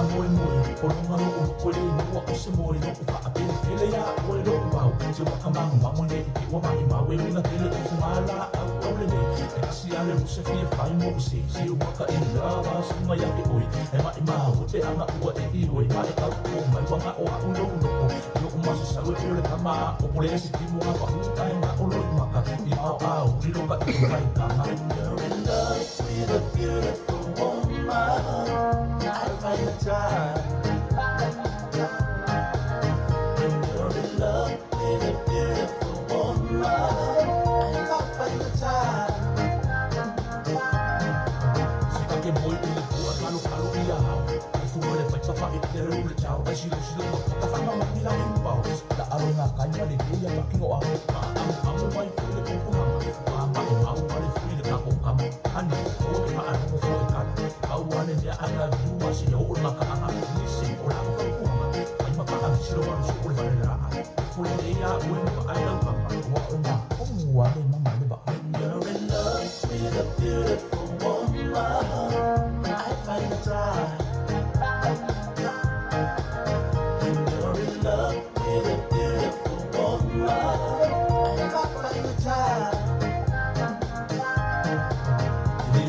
Moe moe, o longa lo o le no o se moe no fa a pele pele ya o le lo wau te waka mangu mangu ne i wa mai mawe una tele o fungala au au le e kasi ale mo se fia fai mo se se waka in lava sunga ya ke oi e mai ma o te anga ua e i oi ma e kau o mai wanga o au lo no no o ma se sau e le kama o pole se ti mo pa u tai ma o lo maka i au au ri lo ka i mai ka. You're in love with a beautiful woman. I find the time. When you're in love with a beautiful woman, I find the time. Sika ke moi i le pua kalo kalo ia hau. Ai fu le pai papa i te ru le chau. Ai silo silo ma paka whanga ma nila impau. La aro ngā kaima le te ia pakingo a. Ma amu amu mai fu le kuku hama. Ma ma e mau pale fu le kako kama. Ani, o ke maa nongo fo e kala. Au ane mea anga viua se ia o maka anga nisi o la o kuhama. Pai maka anga silo walu su o le wale raa. Fu le ia ue maka ai lau kama. Ua o ngā o ane mama le ba. When you're in love with a beautiful woman, I find the time. When you're in love with a beautiful woman, I find the time. When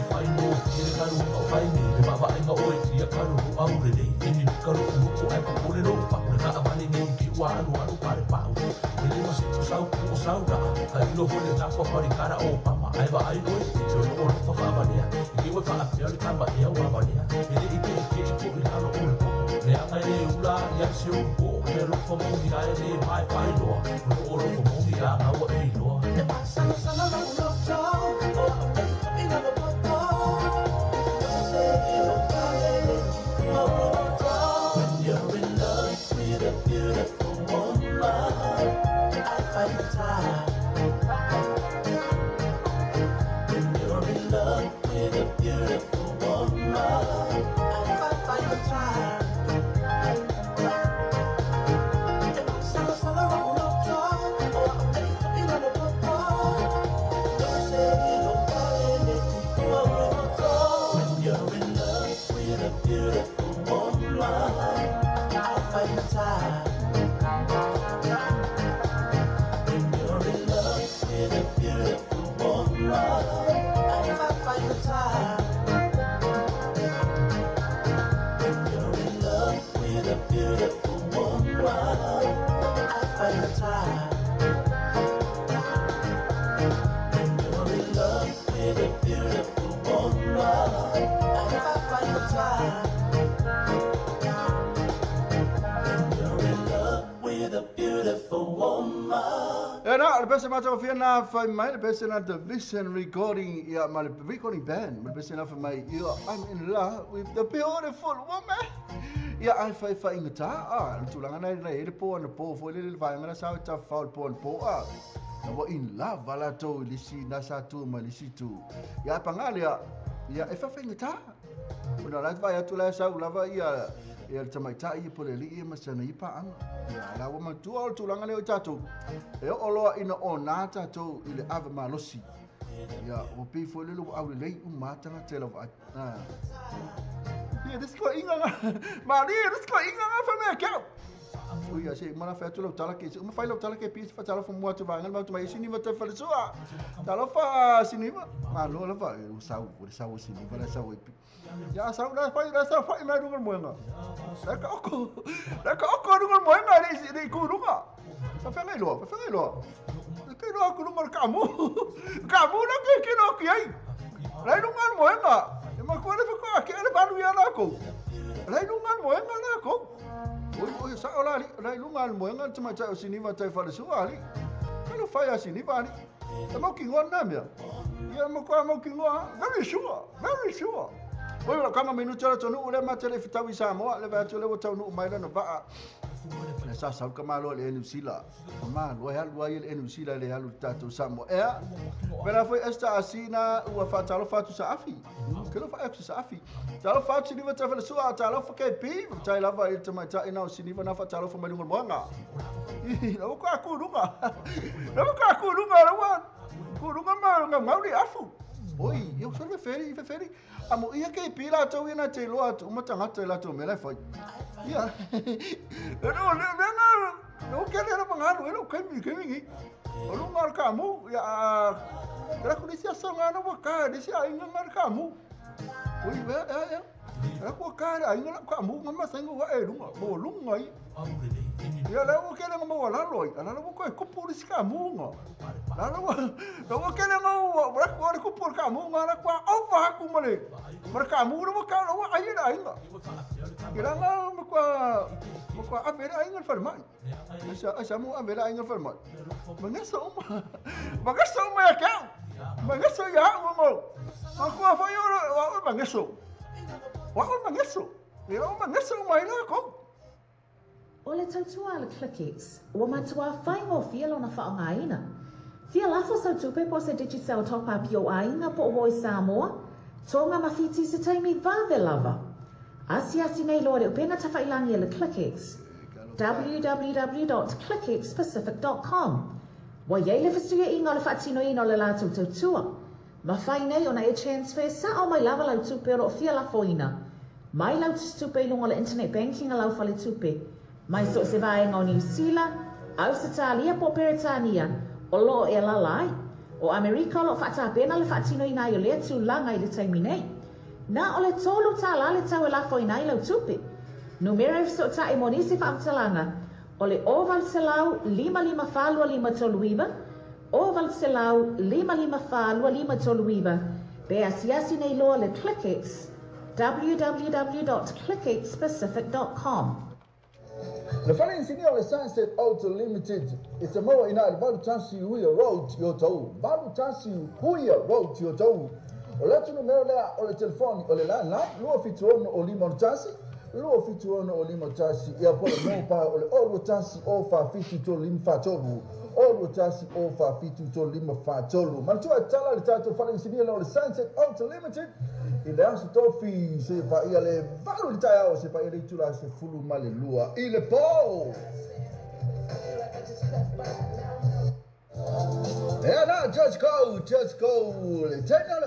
you're in love with a beautiful woman, I find the time. When you're in love with a beautiful woman, I find the time. When you're in love with a beautiful woman, I find the time. When you're in love with a beautiful woman, I find the time. When you're in love with a beautiful woman, I find the time. When you're in love with a beautiful woman, I find the time. When you're in love with a beautiful woman. E na, le pese mata o na fai mai, le pese na The Vision Recording, ia, ma le recording band, ma le pese na fai mai, ia, I'm in love with the beautiful woman. Ia, ai fai fai ingata, a, le tūlanga nei nei, le pō ana pō, fo le le vai, ngana sao ta fau le pō ana pō, a. Na wa in love, ala tō, lisi, nasa tū, ma lisi tū. Ia, pangalia, ia, e fai fai ingata. Ona lai vai atu lai sau lava ia, ia le tamaitai ia pole li ia masana i paanga. Ia, la ua matua o le tulaga lea o i tatou. E oo loa ina o nā tatou i le ave malosi. Ia, ua pei foi lele ua aulelei uma tagata e lava ai. Ia, this ko inga nga. Maria, this ko inga nga fa mea keo. Ia, se mana fai atu lau tala ke, se uma fai lau tala ke pisi fa tala fa mua atu vaenga le mau tumai siniva te falesua. Tala fa siniva. Malo lava, o sau, o le sau o siniva la sau e pi. Ia sau la fai la sau fai mai runga moenga. La ka oko runga moenga le ku runga. Fa fenga loa, fa fenga loa. Ke loa ku runga ka mu. Ka mu la ke ke loa ki ai. La runga moenga. E ma ko le fa ko ke le balu ia la ko. La runga moenga la ko. Oi oi sa ola li la lunga le moenga te mai o siniva tai falesua ali. Ka lo fai a siniva ali. E mau ki ngoa na mea. Ia mo ko mau ki ngoa. Very sure, very sure. Oi la kama minuta la tonu le ma tele fitawi Samoa le va tele o tonu mai la no va. Le sa sa ka malo le New Zealand. Ma lo ha lo ai le New Zealand le halu tatou Samoa. Ea. Pela foi esta asina ua fa talo fa tu sa afi. Ke lo fa sa afi. Talo fa tu siniva ta falesua talo fa ke pi. Tai lava i te mai tai na siniva na fa talo fa mai lunga moenga. Na ka ku lunga. Na ka ku lunga la wa. Ku lunga ma nga ngau li afu. Oi, ia sole feri, feri. Amo ia ke pila tau ina te loa tu matangata i latou mea la e fai. Ia. E no le le na no ke le na mangalu e lo kaimi kaimi ngi. O lo ngar ka mu ia la ku nisi aso ngana wa ka nisi ai ngar ka mu. Oi ve ya ya. La ku ka ai ngar ka mu ngama sengo wa e lunga mo lunga i. Ia le o ke le mo la loi. Ala lo ko e kupu nisi ka mu nga. La lo lo ke le mo wa ku le kupu ka mu nga la ku au va ku male. Mar ka mu lo ka lo ai la ai nga. Ila nga mo ko ave ai nga fal mai. Asa asa mo ave ai nga fal mai. Mangasa uma. Mangasa uma ya ka. Mangasa ya mo. Ma ko fa yo wa mangasa. Wa mangasa. Ila mangasa uma ila ko. O le tautua le ClickX, ua matua whaingofie lona whaongaina. Fia lafo sau tupe po se Digicel top up i o aiga po o i Samoa, Tonga ma Fiti se taimi vave lava. Asiasi nei loa le upena tawhailangi le ClickX, www.clickxpacific.com. Wa iei le whasuia inga o le whaatino ina o le lātou tautua. Ma whai nei ona e transfer sa o mai lava lau tupe o lo fia lafo ina. Mai lau tupe i lunga o le internet banking a lau whale tupe. Mai so se vaenga o Niu Sila, Ausitalia po Peretania, o loo e lalai. O Amerika o loo whaatapena le whaatino ina i o lea tūlanga i le taimi nei. Nā o le tōlu tā le tau e lafo ina i lau tupe. Numera e so ta e monisi whaamtalanga, o le o valselau lima lima whalua lima toluiva, o valselau lima lima whalua lima toluiva, pe asiasi nei loa le ClickX, www.clickxpacific.com. Le fale insinia o le Sunset Auto Limited e te maua ina le valu tasi huia road i o tau. Valu tasi huia road i o tau. O le atu numero lea o le telefoni o le landline, 276 o lima o tasi, 276 o lima tasi, ia po le mobile o le o tasi o fa fitu tolu lima fa tolu, o tasi o fa fitu tolu lima fa tolu. Manatua e tala le tatou fale insinia o le Sunset Auto Limited i le aso tofi se pa ia le valu le taeao se pa ia le itula se fulu ma le lua i le po. Yeah, now just go. Techno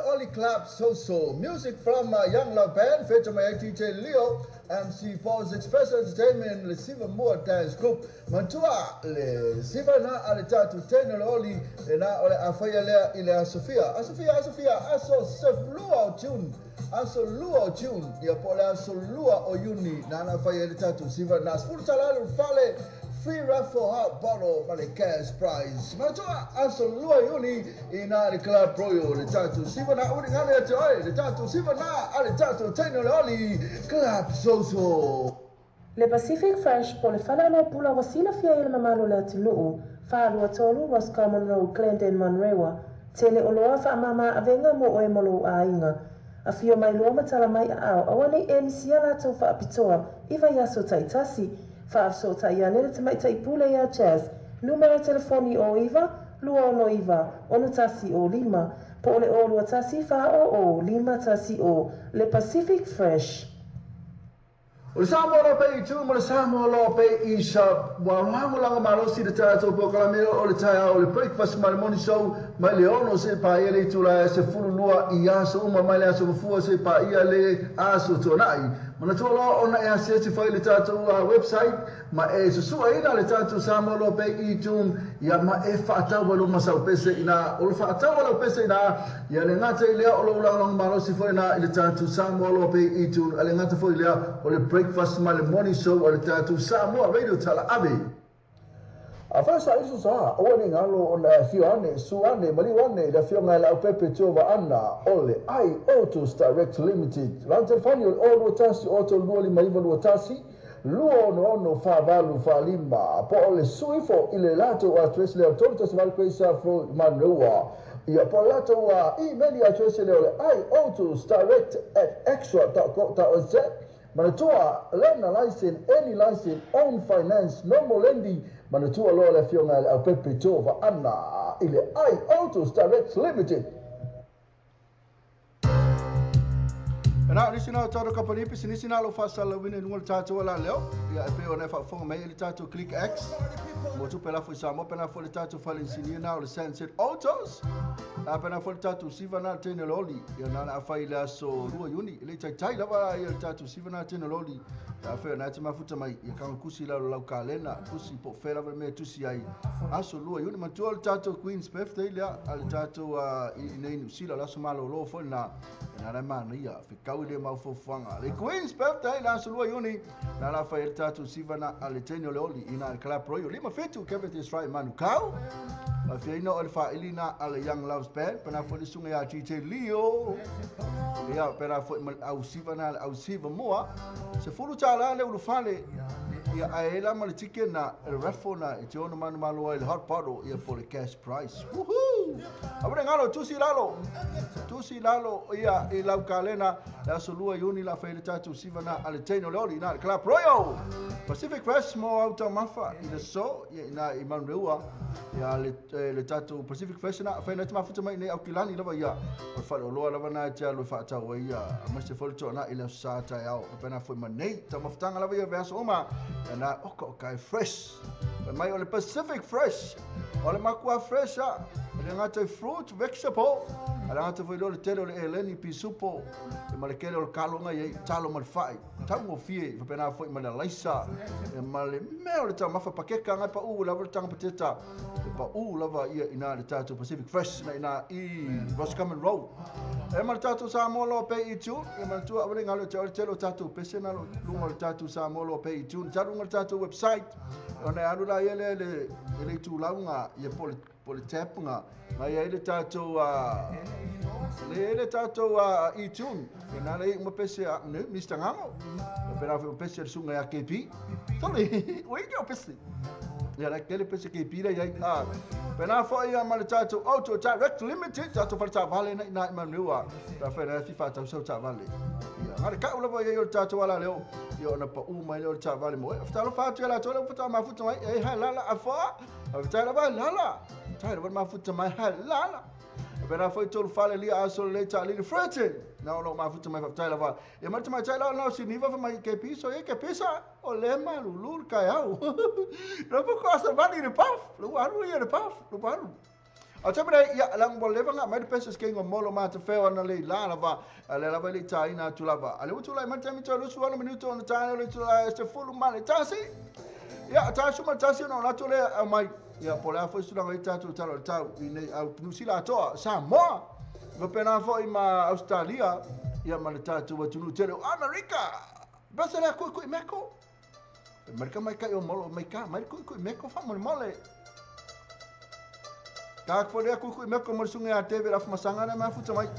Oli Clap So music from Young Love Band, featured my DJ Leo, MC Paul's Express Entertainment, le Siva Moore Dance Group. Mantua le Siva na ale tatu Techno Oli le na ole afaya lea ile Sofia. Sofia, aso seflua tune. Aso lua tune. Ya pole aso lua o uni na na afaya le tatu Siva na sfurtala fale. Free raffle hot bottle ma le cash prize. Manatua aso lua yuni ina le Club Royal le tatu siva na uri ngale atu ai le tatu siva na ale tatu teno le oli Club Soso. Le Pacific Fresh po le whanau pula wasila fia i le mamalo le atunuu, whaalua tolu Roscommon Road, Glendale Manrewa, tele oloa wha mama avenga mo oe molo ainga. A fio mai loa matala mai a au, awa nei e misia lātou whaapitoa, iwa iaso taitasi, whaafsota ia nele te maitai pule ia Jazz, numero telefoni o iwa, lua ono iwa, ono tasi o lima, po ole o lua tasi wha o lima tasi o, le Pacific Fresh. O le Samoa loa pe i tu ma le Samoa loa pe i sa ua lagolago malosi le tatou polokalame o le taeao o le breakfast ma le morning show mai le 6 se paia le itula e 12 i aso uma mai le aso mafua se paia le aso tuanai. Manatua loa ona e asiasi fai le tatou website ma e susuaina le tatou Samoa loa pe i tu ia ma e faataua lo masau pese ina o le faataua lau pese ina ia le gata i lea o lou lagolago malosi foi ina i le tatou Samoa loa pe i tu a le gata foi lea o le breakfast ma le morning show o le tatou Samoa Radio Tala Ave. A fasa isu sa o ni ngalo o na fio ane su ane mali ane le fio ngai la pepe tova ana ole ai Autos Direct Limited. La telefoni o o tasi auto lua lima iva lua tasi lua ono ono fa valu fa lima po ole suifo ile lato a tres le tolu tasi valu kwesa fro manua. Ia po lato a email address le ole ai Autos Direct at extra.co.nz. Manatua lena license, any license, own finance, normal lending. Manatua loa le fionga le au pepe tova ana ile ai Autos Direct Limited. Na nisi na tātou kapani pisinisi na lo whaasalawina i lunga le tātou ala leo. Ia e peo na whaafonga mai i le tātou Click X. Mo tupe lafo i Samoa, pena fo le tātou whale insinia na o le Sunset Autos. A pena fo le tātou siva na tene loli. Ia nana a whai le aso 2 Iuni. Le taitai lava ia le tātou siva na tene loli. Ia whea nā te mafuta mai. Ia kanga kusi lau lau kalena. Kusi po whea lava mea tusi ai. Aso 2 Iuni. Matua le tātou Queen's Birthday lea. A le tātou i nei New Zealand. Aso malo lo fo na. Ia nana mana ia. Whikau le maufofuaga le Queen's Birthday le aso 2 Iuni na la fai le tatou sivana a le teine o le oli ina le Club Royal 57 Kevin Strike Manukau a fiaina o le faailina a le Young Loves Band pena foi le suga ia DJ Leo ia pena foi ma au sivana le au siva moa se fulu tālā le ulufale ia ae la ma le ticket na le raffle na e te ono manu malo ai le hot bottle ia for the cash prize. Woohoo! Awene ngalo tusi lalo ia i lau kalena le aso 2 Iuni la fai le tatou sivana a le teine o le oli ina le Club Royal Pacific Fresh mo au taumafa i le so ia ina i Manureua ia le tatou Pacific Fresh na fai na te mafuta mai nei au kilani lava ia o le faleoloa lava na te alu e faatau ai ia ma se fole toa na i le aso sa taeao pena foi ma nei taumafutaga lava ia veaso uma ia na oka o kai fresh mai o le Pacific Fresh o le makua fresh a le ngata fruit vegetable ala ngata foi le tele o le eleni pisupo e ma le kele o le kalonga ia talo ma le fai tau o fie fa pena foi ma le laisa e ma le mea o le taumafa pakeka ngai pa u lava le tanga pateta e pa u lava ia ina le tatou Pacific Fresh na ina i Roscommon Road e ma le tatou Samoa Loa Pay i tune e ma le tua awale ngalo te o le tele o tatou pese na lunga o le tatou Samoa Loa Pay i tune talu lunga le tatou website ona alu la ia le le tulaunga ia po le tap nga ngai le tatou le tatou i-tune e nā le uma pese a ne Mr. Ngango pera foi pese le sunga ya KP tole oi ke pese ia la kele pese KP la ia a pena foi ia ma le tatou Auto Direct Limited tatou fale vale na na manua ta foi na FIFA tau sau ta vale ia ngare ka ula ia o tatou ala leo ia ona pa u mai leo ta vale mo ftalo fa tu la tole futa ma futa mai e ha la la afa ta la ba la la ta la ma futa mai ha la la pera foi tolu fale lia aso le ta li fretin na o ma futa mai fa la va e ma mai ta la na si ni va mai ke piso e ke pisa o le ma lulu ka au no po ko sa vani le paf lu alu ia le paf lu alu a te pere ia la mo leva nga mai pesos ke ngo molo ma te feo na le la la va le la va le ta ina tu la va ale tu la ma te mi to lu su ala minuto na ta le tu la este fulu ma le ta si ia ta su ma ta si no la tu le mai ia po le afo sula ngai tatou talo tau i nei au New Zealand atoa Samoa ma pena foi ma Australia ia ma le tatou atunuu tele o Amerika basa la kui kui meko Amerika mai kai o molo mai ka mai kui kui meko fa mo mole ka fo le kui kui meko mo sunga a teve la masanga na ma futa mai.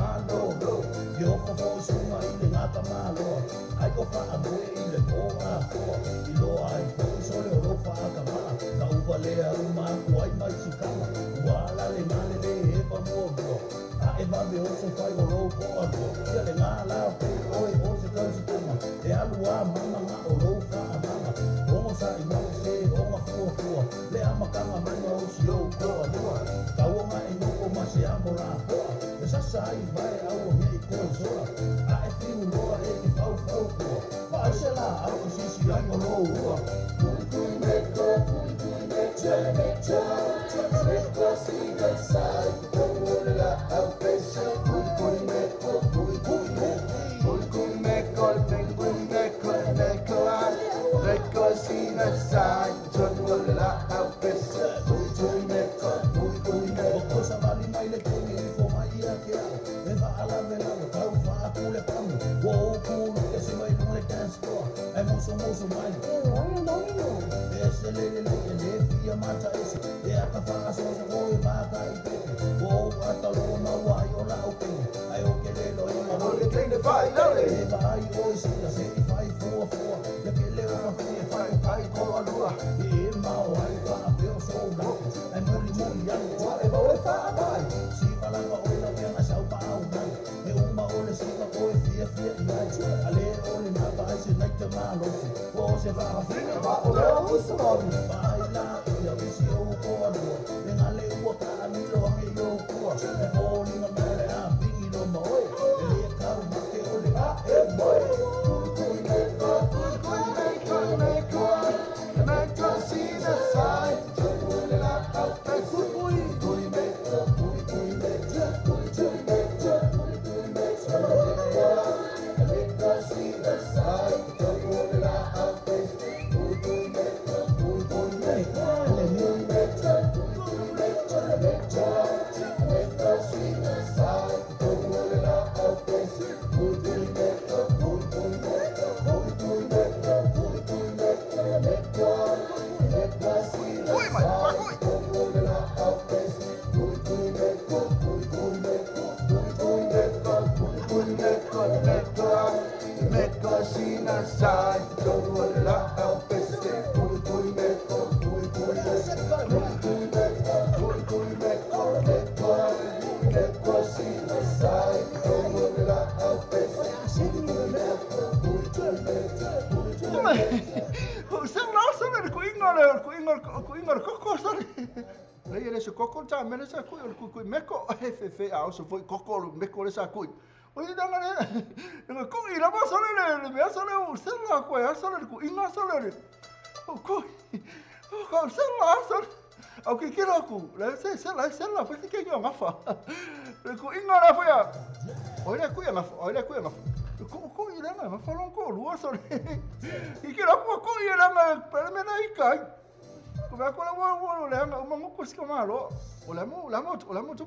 malolo Ke oko fo i le ngata maloa Ai o wha amoe i le pō atoa I loa ai fo i sole o lo wha akamala Ka upa lea uma aku ai mai sikama Ua ala le ngale le e pa mua mua A e mabe o se whai o lo ko anua Ia le ngā la pe oe o se tau sikama E alu a mama ngā o lo wha amama Ongo sa i mate se onga fua fua Le amakanga mai o si o ko anua Kauanga e noko ma se amo la poa E sasa ai vai au o mea i koe sola A e whiu loa e ke whau whau kua Pa ai se la au o sisi ai o lo ua Kui kui meko, kui kui meko, meko Meko sina sai, tonu o le la au pese Kui kui meko, kui kui meko Kui kui meko, kui meko, meko Meko sina sai, tonu o le la au pese Kui kui meko, kui kui meko O kosa vali mai le temi i fo mai ia ke au E wa ala me lalo kau wha aku le pamu Ua o kulu ke se mai lunga le dance floor E muso muso mai E se le le le e le fia mata ese E aka wha aso aso o e maka i pepe Ua o ata loa maua ai o la o pene Ai o ke lelo e ma O le teine whai lale E wa ai o i sila se i whai fua fua Ia ke leo wha e whai Ai ko alua E mao ai wha a peo so lako Ai muli muli anu Ua e mau e wha amai Siva lava oi lau pianga sau pa au mai E uma o le siva o e fia fia i ai A le o le napa ai se naita malofi O se vaha Whina ma o leo usa mami Pa ai la ia isi o ko alua E ngale ua ka anilo ange i o kua E fōlinga mele a pingi lo ma oe E le kau make o le a e moe Kui kui meko, kui kui meko, meko Meko sina sai, tonu o le la au pese Kui kui meko, kui kui meko, kui kui meko, kui kui meko Meko sina sai, tonu o le la au pese Kui kui meko, kui kui meko, kui meko, kui kui meko, meko Meko sina sai, tonu o le la au pese Kui kui meko, kui kui meko, kui kui meko, kui kui meko, meko Meko sina Kui mai, sai, kui. tonu o le la au pese Kui kui meko, kui kui meko, kui kui meko, kui kui meko, meko Meko sina sai, tonu o le la au pese Kui kui meko, kui kui meko, kui kui meko, kui kui meko, meko Meko sina sai, tonu o le la au pese Kui kui meko, kui kui meko, kui kui meko O se la sole le kuinga le kuinga kuinga le koko sole. Le ele se koko ta mele sa kui o kui kui meko e fe fe au so foi koko le meko le sa kui. O i danga le le kui la ma sole le le mea sole o se la ko ya sole le kuinga sole le. O kui. O ka se la sole. Au ki kira ku le se se la se la foi ke yo ngafa. Le kuinga la foi ya. O le kui ngafa, o le kui ngafa. Ko ko i langa ma falon ko lua sole. I kira ku ko i langa pele mena i kai. Ko va ko la wo wo le anga uma ngo ko sika malo. O la mo la mo o la mo tu.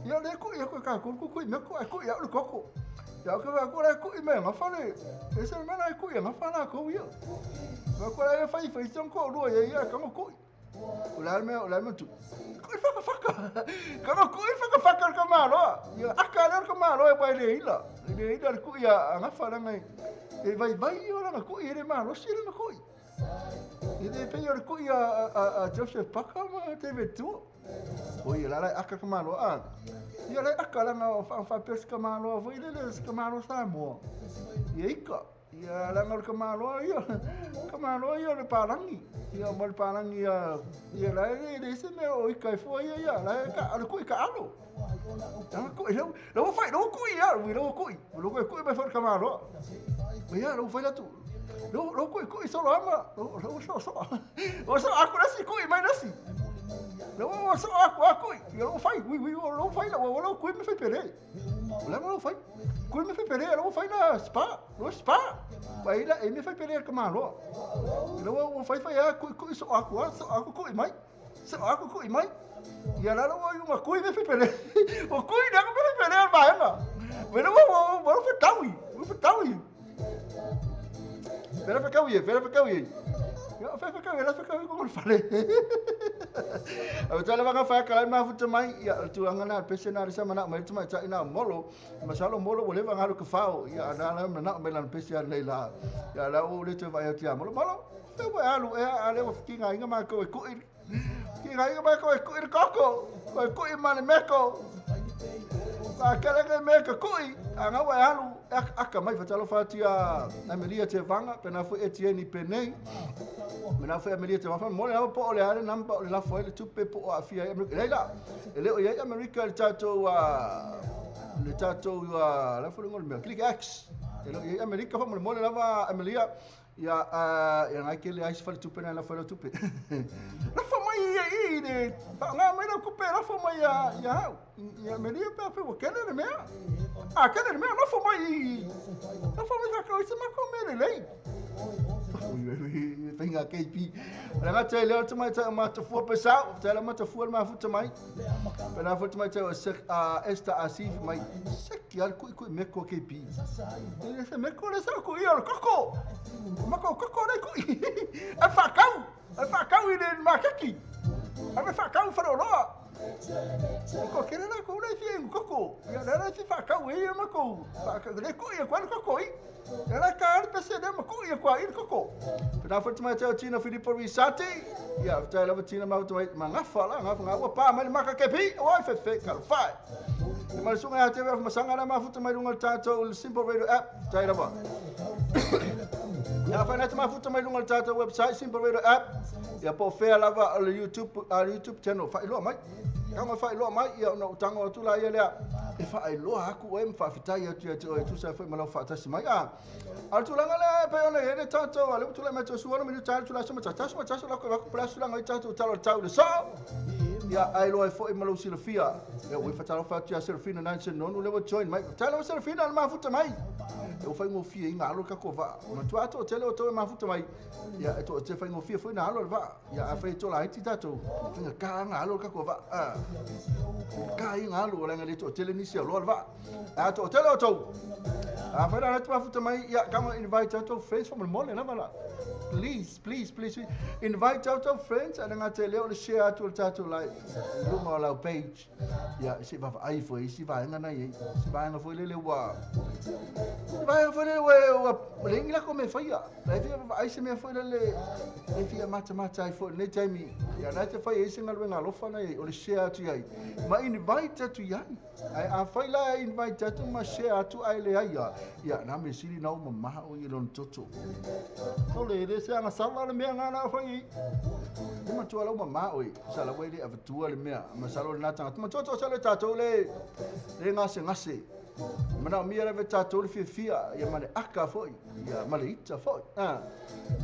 Ia le ko ia ko ka ko ko me ko ko ia le koko. Ia ko va ko la ko i me ngafa le. E se mena ko ia ngafa la ko ia. Va ko la fai fai son ko lua ia ia ka ko. O la me tu. Ko i whaka whaka. Ka ko i whaka whaka ka malo. Ia aka le ka malo e pai le ila. Le ila le ku ia ngafa la ngai. E vai vai o la ku i le malo si le ku. I le pe o le ku ia a Joseph Paka ma te vetu. O ia la la aka ka malo a. Ia le aka la nga fa fa pes ka malo foi le le ka malo sa mo. Ia ika. Ia la nga ka malo ia. Ka malo ia le palangi. Ia mo le palangi ia ia la le le se me o ika fo ia ia la ka le ku i ka alo. La ku i la fai la ku ia wi la ku i. Lo ku i me fa ka malo. Ia la fai la tu. Lo ku i ku i solo ama. Lo so so. O so aku nasi ku i mai nasi. Lo so aku aku i. Ia lo fai wi wi lo fai la lo ku i me fai pere. La lo fai. Ku i me fai pere lo fai la spa. Lo spa. Vai la e me fai pere ka malo. Lo fai fai a ku ku so aku so aku ku i mai. So aku ku i mai. Ia la lo uma ku i me fai pere. O ku i na me fai pere vai ma. Pero wo wo fai taui. Wo fai taui. Vera fa kau ia, vera fa kau ia. Ia fa fa kau, la fa kau ko fale. A tala vanga fa kala ma futa mai ia tulaga na pese na le sa mana mai tuma ta ina molo masalo molo ua leva galu ka fao ia na la mana mai lana pese nei la ia la o le te vai atu molo molo te ua alu e a le ua fikiga iga makou e kuʻi fikiga iga makou e kuʻi le koko e kuʻi ma le meko a kele ke me ka kuʻi a ngau e alu e aka mai fatalofa atu ia Amelia te vanga pena foi Etienne penei mena foi Amelia te vanga mo le po o le ale namba o le lafo ai le tupe po o afia ai Amerika leila e le o iai Amerika le tatou le tatou la fo le mea Click X e le o iai Amerika fa mo le mo le lava Amelia ia ia ngai ke le ai se fale tupe na la fale tupe lafo mai ia i le nga mai la kupe lafo mai ia ia ia Amelia pe fe o kele le mea a kele le mea lafo mai ka ko se ma ko me le lei Finga KP. Le ngata le o mai ta ma ta fua pesau, ta la ma ta fua ma futa mai. Pena futa mai ta esta asif mai. Seki al kui kui me ko KP. Le se me ko le sa ko ia koko. Ma ko koko le kui. A fa kau i le makaki. A me fa kau fa roa. Ko kere la ko le fi koko. Ia le fi fa kau e ma ko. Fa le ko ia ko koko i. Ela ka ar pese le ma ko ia ko i koko. Pena futa mai ta Tina Filipo Risati. Ia ta la Tina ma mai ma ngafa la ngafa ngafa pa mai maka KP. Oi fe fe ka fa. Ma sunga te ma sanga la ma futa mai lunga tatou Simple Radio app. Ta la ba. Ia fa na te ma futa mai lunga tatou website Simple Radio app. Ia po fea lava le YouTube YouTube channel fa iloa mai. Ka ma fa iloa mai ia no tango atu la ia lea. E fa iloa aku e ma fitai atu ia te tu sa foi ma lau faatasi mai a. A tulaga le pe ona e le tatou a le tulaga mai to suana mi tatou tulaga ma tatou ma tatou la ko ko pla sula ngai tatou talo tau le so. Ia ai loa foi ma lau silafia. Ia ui fatalo fa atu ia Serafina 9 le ua join mai. Talo Serafina le mafuta mai. E o faigofie i galo ka ko va. Ma tu ato tele o to mafuta mai. Ia e to te faigofie foi na alo le va. Ia a fai to la iti tatou. Finga ka ngalo ka ko va. Ka i ngalo la ngale to tele nisi alo le va. A to tele o to. A fai na mafuta mai ia kama invite out friends from mole na mala. Please, please, please invite out our friends and ngā te leo le share atu le tatou like lunga o lau page. Ia se va ai foi si va nga nei si va nga foi le ua. Si va foi le ua le ngila ko me foi ia. La fi va ai se me foi le le fi mata mata ai foi le taimi. Ia na te fai se ngalu nga lofa nei o le share atu ai. Ma invite atu ia. Ai a fai la invite atu ma share atu ai le ai ia. Ia na me sili na o mama o i lon toto. O le le se anga sala le mea ngā na fai. E matua lau mama oi, sa la wei le avatua le mea, ma sa lo na tanga. Ma toto sa le tatou le le ngase ngase. Mana mia le tatou le fia ia ma le aka foi, ia ma le ita foi. Ah.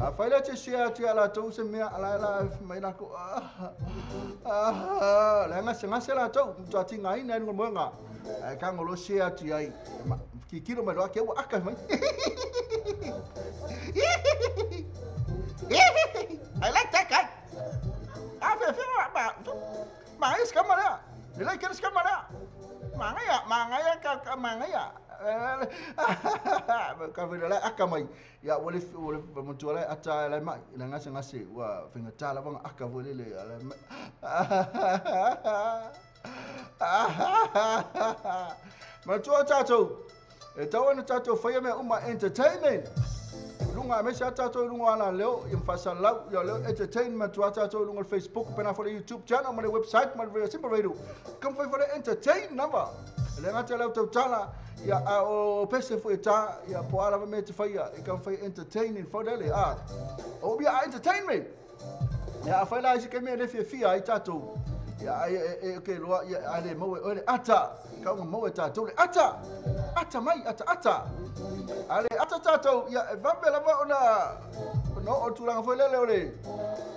A fai la te share atu ia la tou se mea la la mai la ko. Ah, le ngase ngase la tou, tu ati ngai na ngo moenga. Ai ka ngolo share atu ai. Ki kilo mai lo ke ua aka mai. I like that guy. Ah, fe fe ma ma es kamara. Le like es kamara. Mangaya ka mangaya. Ka vela la aka mai. Ya wole wole mo la ata la mai la ngase ngase wa finga tala vanga aka vole le la. Ma tu tatou. E tau ana tatou faia me uma entertainment. Lunga me sa tatou lunga ala leo i mfasa lau ia leo entertainment tu tatou lunga Facebook pena fo YouTube channel ma le website ma le Simple Radio. Come fai fo entertain number. Le ngata lau tau tala ia a o pese fo ta ia po ala me te faia e come fai entertaining fo dele a. O bia entertainment. Ia fai la se ke me le fia fia ai tatou. Ia ai e ke loa ia ale mo e le ata. Ka mo e tatou le ata. Ata mai ata ata. Ale ata tatou ia vape lava ona no o tulaga foi lele o le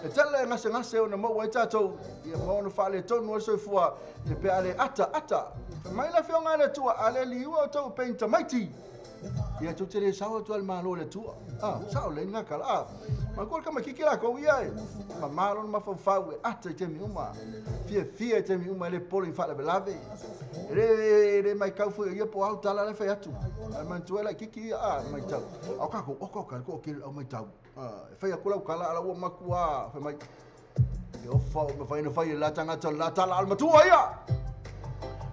e tele ngase ngase ona mo ai tatou ia mo no fale tonu o soifua e pe ale ata ata mai la fionga le tua ale liua o tau peinta maiti ia tu tele sao tu al malo le tua ah sao le nga kala ah ma ko ka makiki la ko ia e ma malo ma fa fa e ata te mi uma fia fia te mi uma le polo in fa la lave le le mai kau fu ia po au tala le fa atu ma tu la kiki a mai tau au ka ko o ko ka ko ke au mai tau fa ia kula kala ala ua makua fa mai Le ofa o mawhai na whai la tangata la tala al matua ia.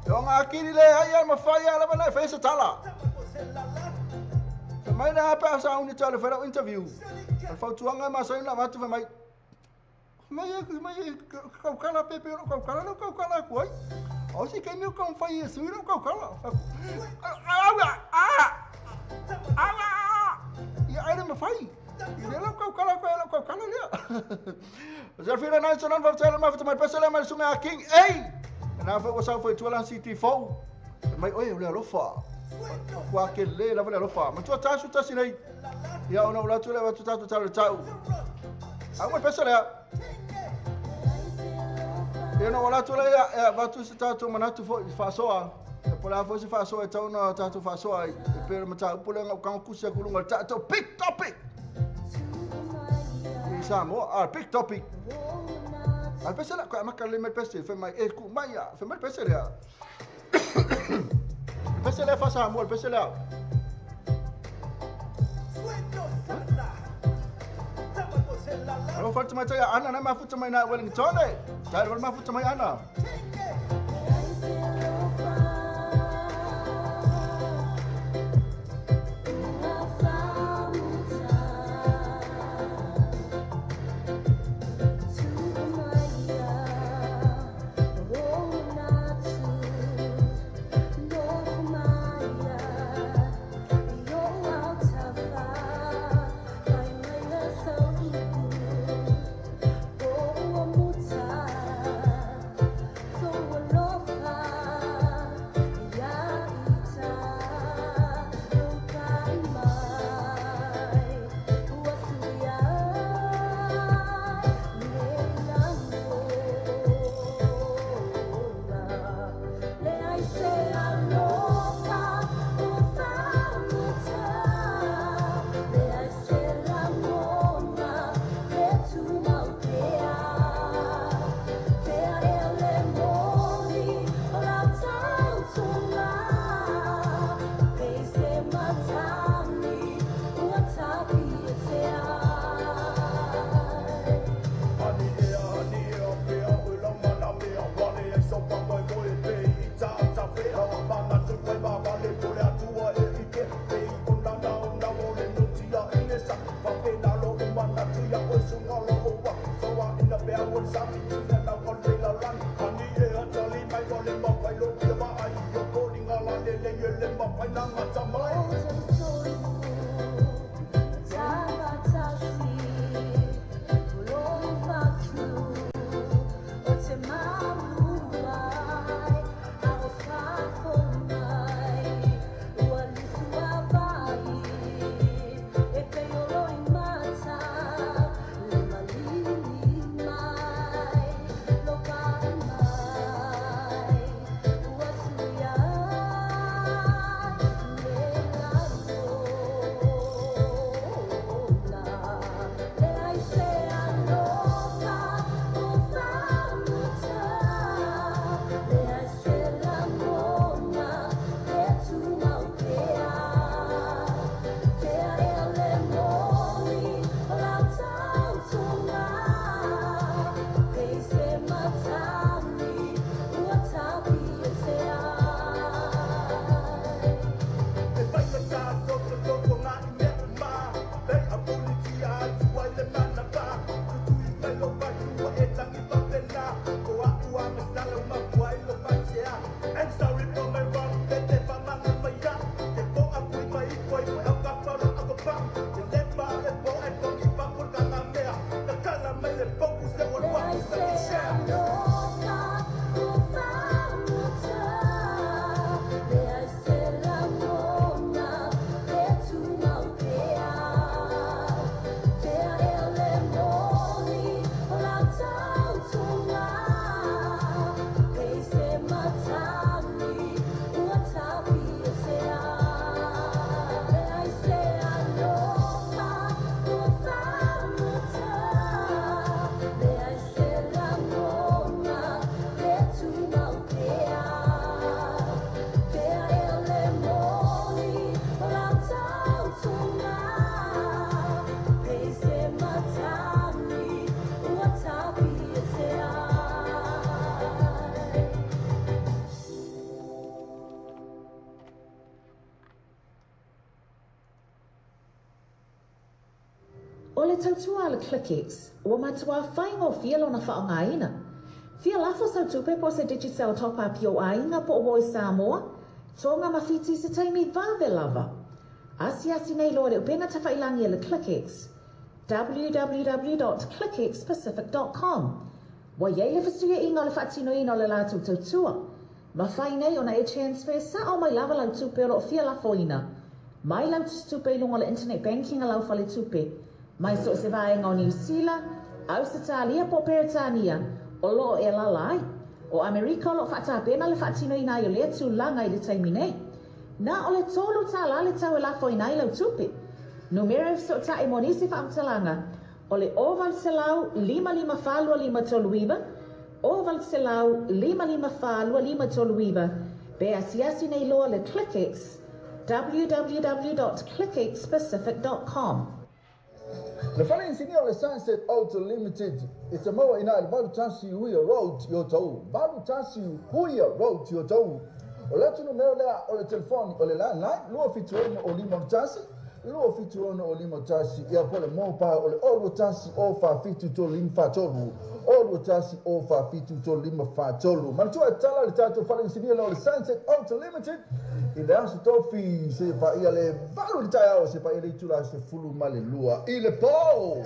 E o ngā kiri le ai al mawhai a lava nei whaisa tala. Te mai na hape asa uni tale whairau interview. Al fautuanga ma sa ina matu mai. Mai mai kaukala pepe o kaukala no kaukala ku ai. O si ke meu kau whai e sui no kaukala. Awa a. Awa. Ia ai ma whai. Ia lau kaukala ko lau kaukala lea. Zero fira nine sonan fa tele ma fa mai pesele mai sume a king. Ei. Na fa o sa fa tuala city fo. Mai oi le alofa. Kua ke le lava le alofa. Ma tua tasu tasi nei. Ia ona ula tu le wa tu tatu tale tau. Au mai pesele. Ia na ula tu le ia va tu se tatu manatu fo fasoa. E pola fo se fasoa e tau na tatu fasoa e pere mata pole ngau kang kusia kulunga tatu big topic. Samoa, big topic. Al pesele ko amaka le mai pesele fe mai e ku mai ya fe mai pesele ya. Pesele fa Samoa pesele. Alo fa mai ya ana na ma futa mai na Wellington e. Tai wal ma futa mai ana. le tautua a le ClickX, ua matuā faigofie lona faaaogaina. Fia lafo sau tupe po o se Digicel top-up i ou aiga po o uo i Samoa, Tonga ma Fiti i se taimi vave lava. Asiasi nei loa i le upega tafailagi a le ClickX, www.clickxpacific.com. Ua i ai le fesuiaiga o le faatinoina o le latou tautua. Mafai nei ona e transfer sao mai lava lau tupe o lo o fia lafoina mai lau tusitupe i luga o le internet banking a lau faletupe mai so o se vaega o Niu Sila, Ausetalia po o Peretania o lo o e alaala ai. O Amerika o lo o faatapena le faatinoina ai o lea tulaga i le taimi nei. Na o le $3 le tau e lafoina ai lau tupe. Numera e fesootai mo nisi faamatalaga o le 0800 554 2539, 0800 554 2539, pe asiasi nei loa le ClickX, www.clickxpacific.com. Le fale inisinia o le Sunset Auto Limited e te maua i ina i le 81 Huia Road i Otahuhu. 81 Huia Road i Otahuhu. O le atu numera lea o le telefoni o le landline 276 o 51 276 o 51 ia po o le mobile o le 021 o 47 35 43 021 o 47 35 43. Manatua e tala le tatou fale inisinia lea o le Sunset Auto Limited i le aso tofi seia paia le 8 i le taeao seia paia le itula 12 i le po.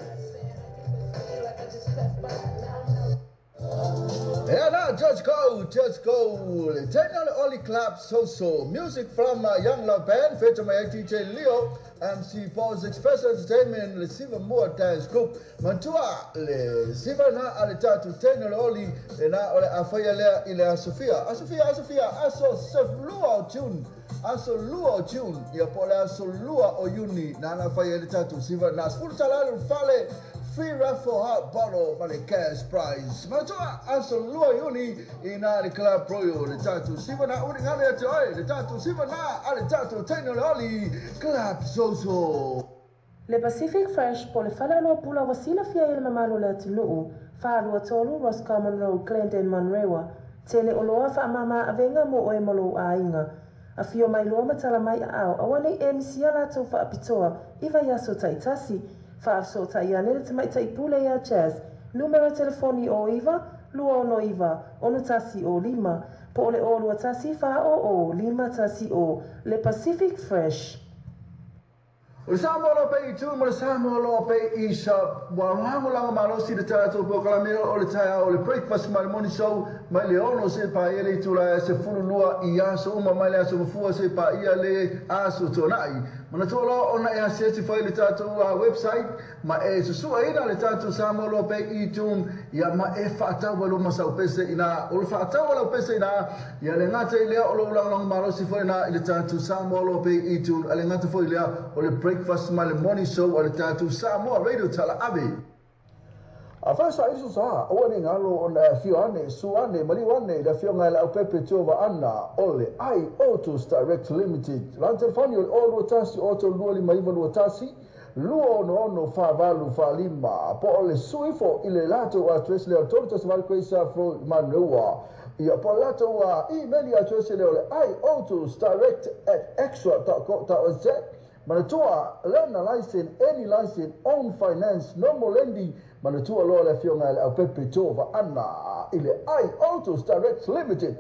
Ea na, just go, just go. Le taimi o le Oli Club Soso. Music from Young Love Band, feature mai ai DJ Leo, MC Paul's Express Entertainment, le Siva Mua Dance Group. Manatua le siva na a le tatou taimi o le Oli, le na o le a faia lea i le aso fia. Aso fia, aso fia, aso 12 o June. Aso 2 o June, ia po o le aso 2 o Iuni, nana faia ai le tatou siva na. $10 le fale. Free raffle hot bottle ma le cash prize. Manatua aso 2 Iuni i na le Club Royal le tatou siva na uri ngale atu ai le tatou siva na a le tatou teine o le Oli Club Soso. Le Pacific Fresh po o le faleoloa pula ua silafia ai e le mamalu o le atunuu, 423 Roscommon Road, Glendale, Manurewa. Tele oloa faamama avega mo oe ma lou aiga. Afio mai loa ma tala mai aao, aua nei e misia latou faapitoa i vaiaso taitasi. Faafesootai ane le tamaitai pule ia Jazz, numera telefoni o 9 269 61 05, po o le o 21 4 00 5 1 0, le Pacific Fresh. O le Samoa Loa Pay i tu ma le Samoa Loa Pay i Shop. Ua lagolago malosi le tatou polokalame o le taeao o le Breakfast ma le Morning Show mai le 6 seia paia le itula 12 i aso uma mai le aso Gafua seia paia le aso Tuanai. Manatua loa ona e asiasi fai le tatou website ma e susuaina le tatou Samoa Loa Pay i tune ia ma e faatau ai loa ma sau pese ina. O le faatau o lau pese ina ia le gata i lea o lou lagolago malosi foi ina i le tatou Samoa Loa Pay i tune a le gata foi lea o le breakfast ma le morning show a le tatou Samoa Radio Talaave. Afai sa iso sa, aua ne i galo ona e afio ane, su ane, maliu ane i le afioga e Leaupepe Tuova Anna o le I Autos Direct Limited. Lana telefoni o le 021 032 5921 266 48 45 po o le su ifo i le latou address lea o le 318 Grace Ave Road Manurewa. Ia po o le latou email address lea o le iautosdirect@xtra.co.nz. Manatua, learner licence, any licence, own finance, normal lending, manatua loa le afioga e Leaupepe Tova Anna i le I Autos Direct Limited.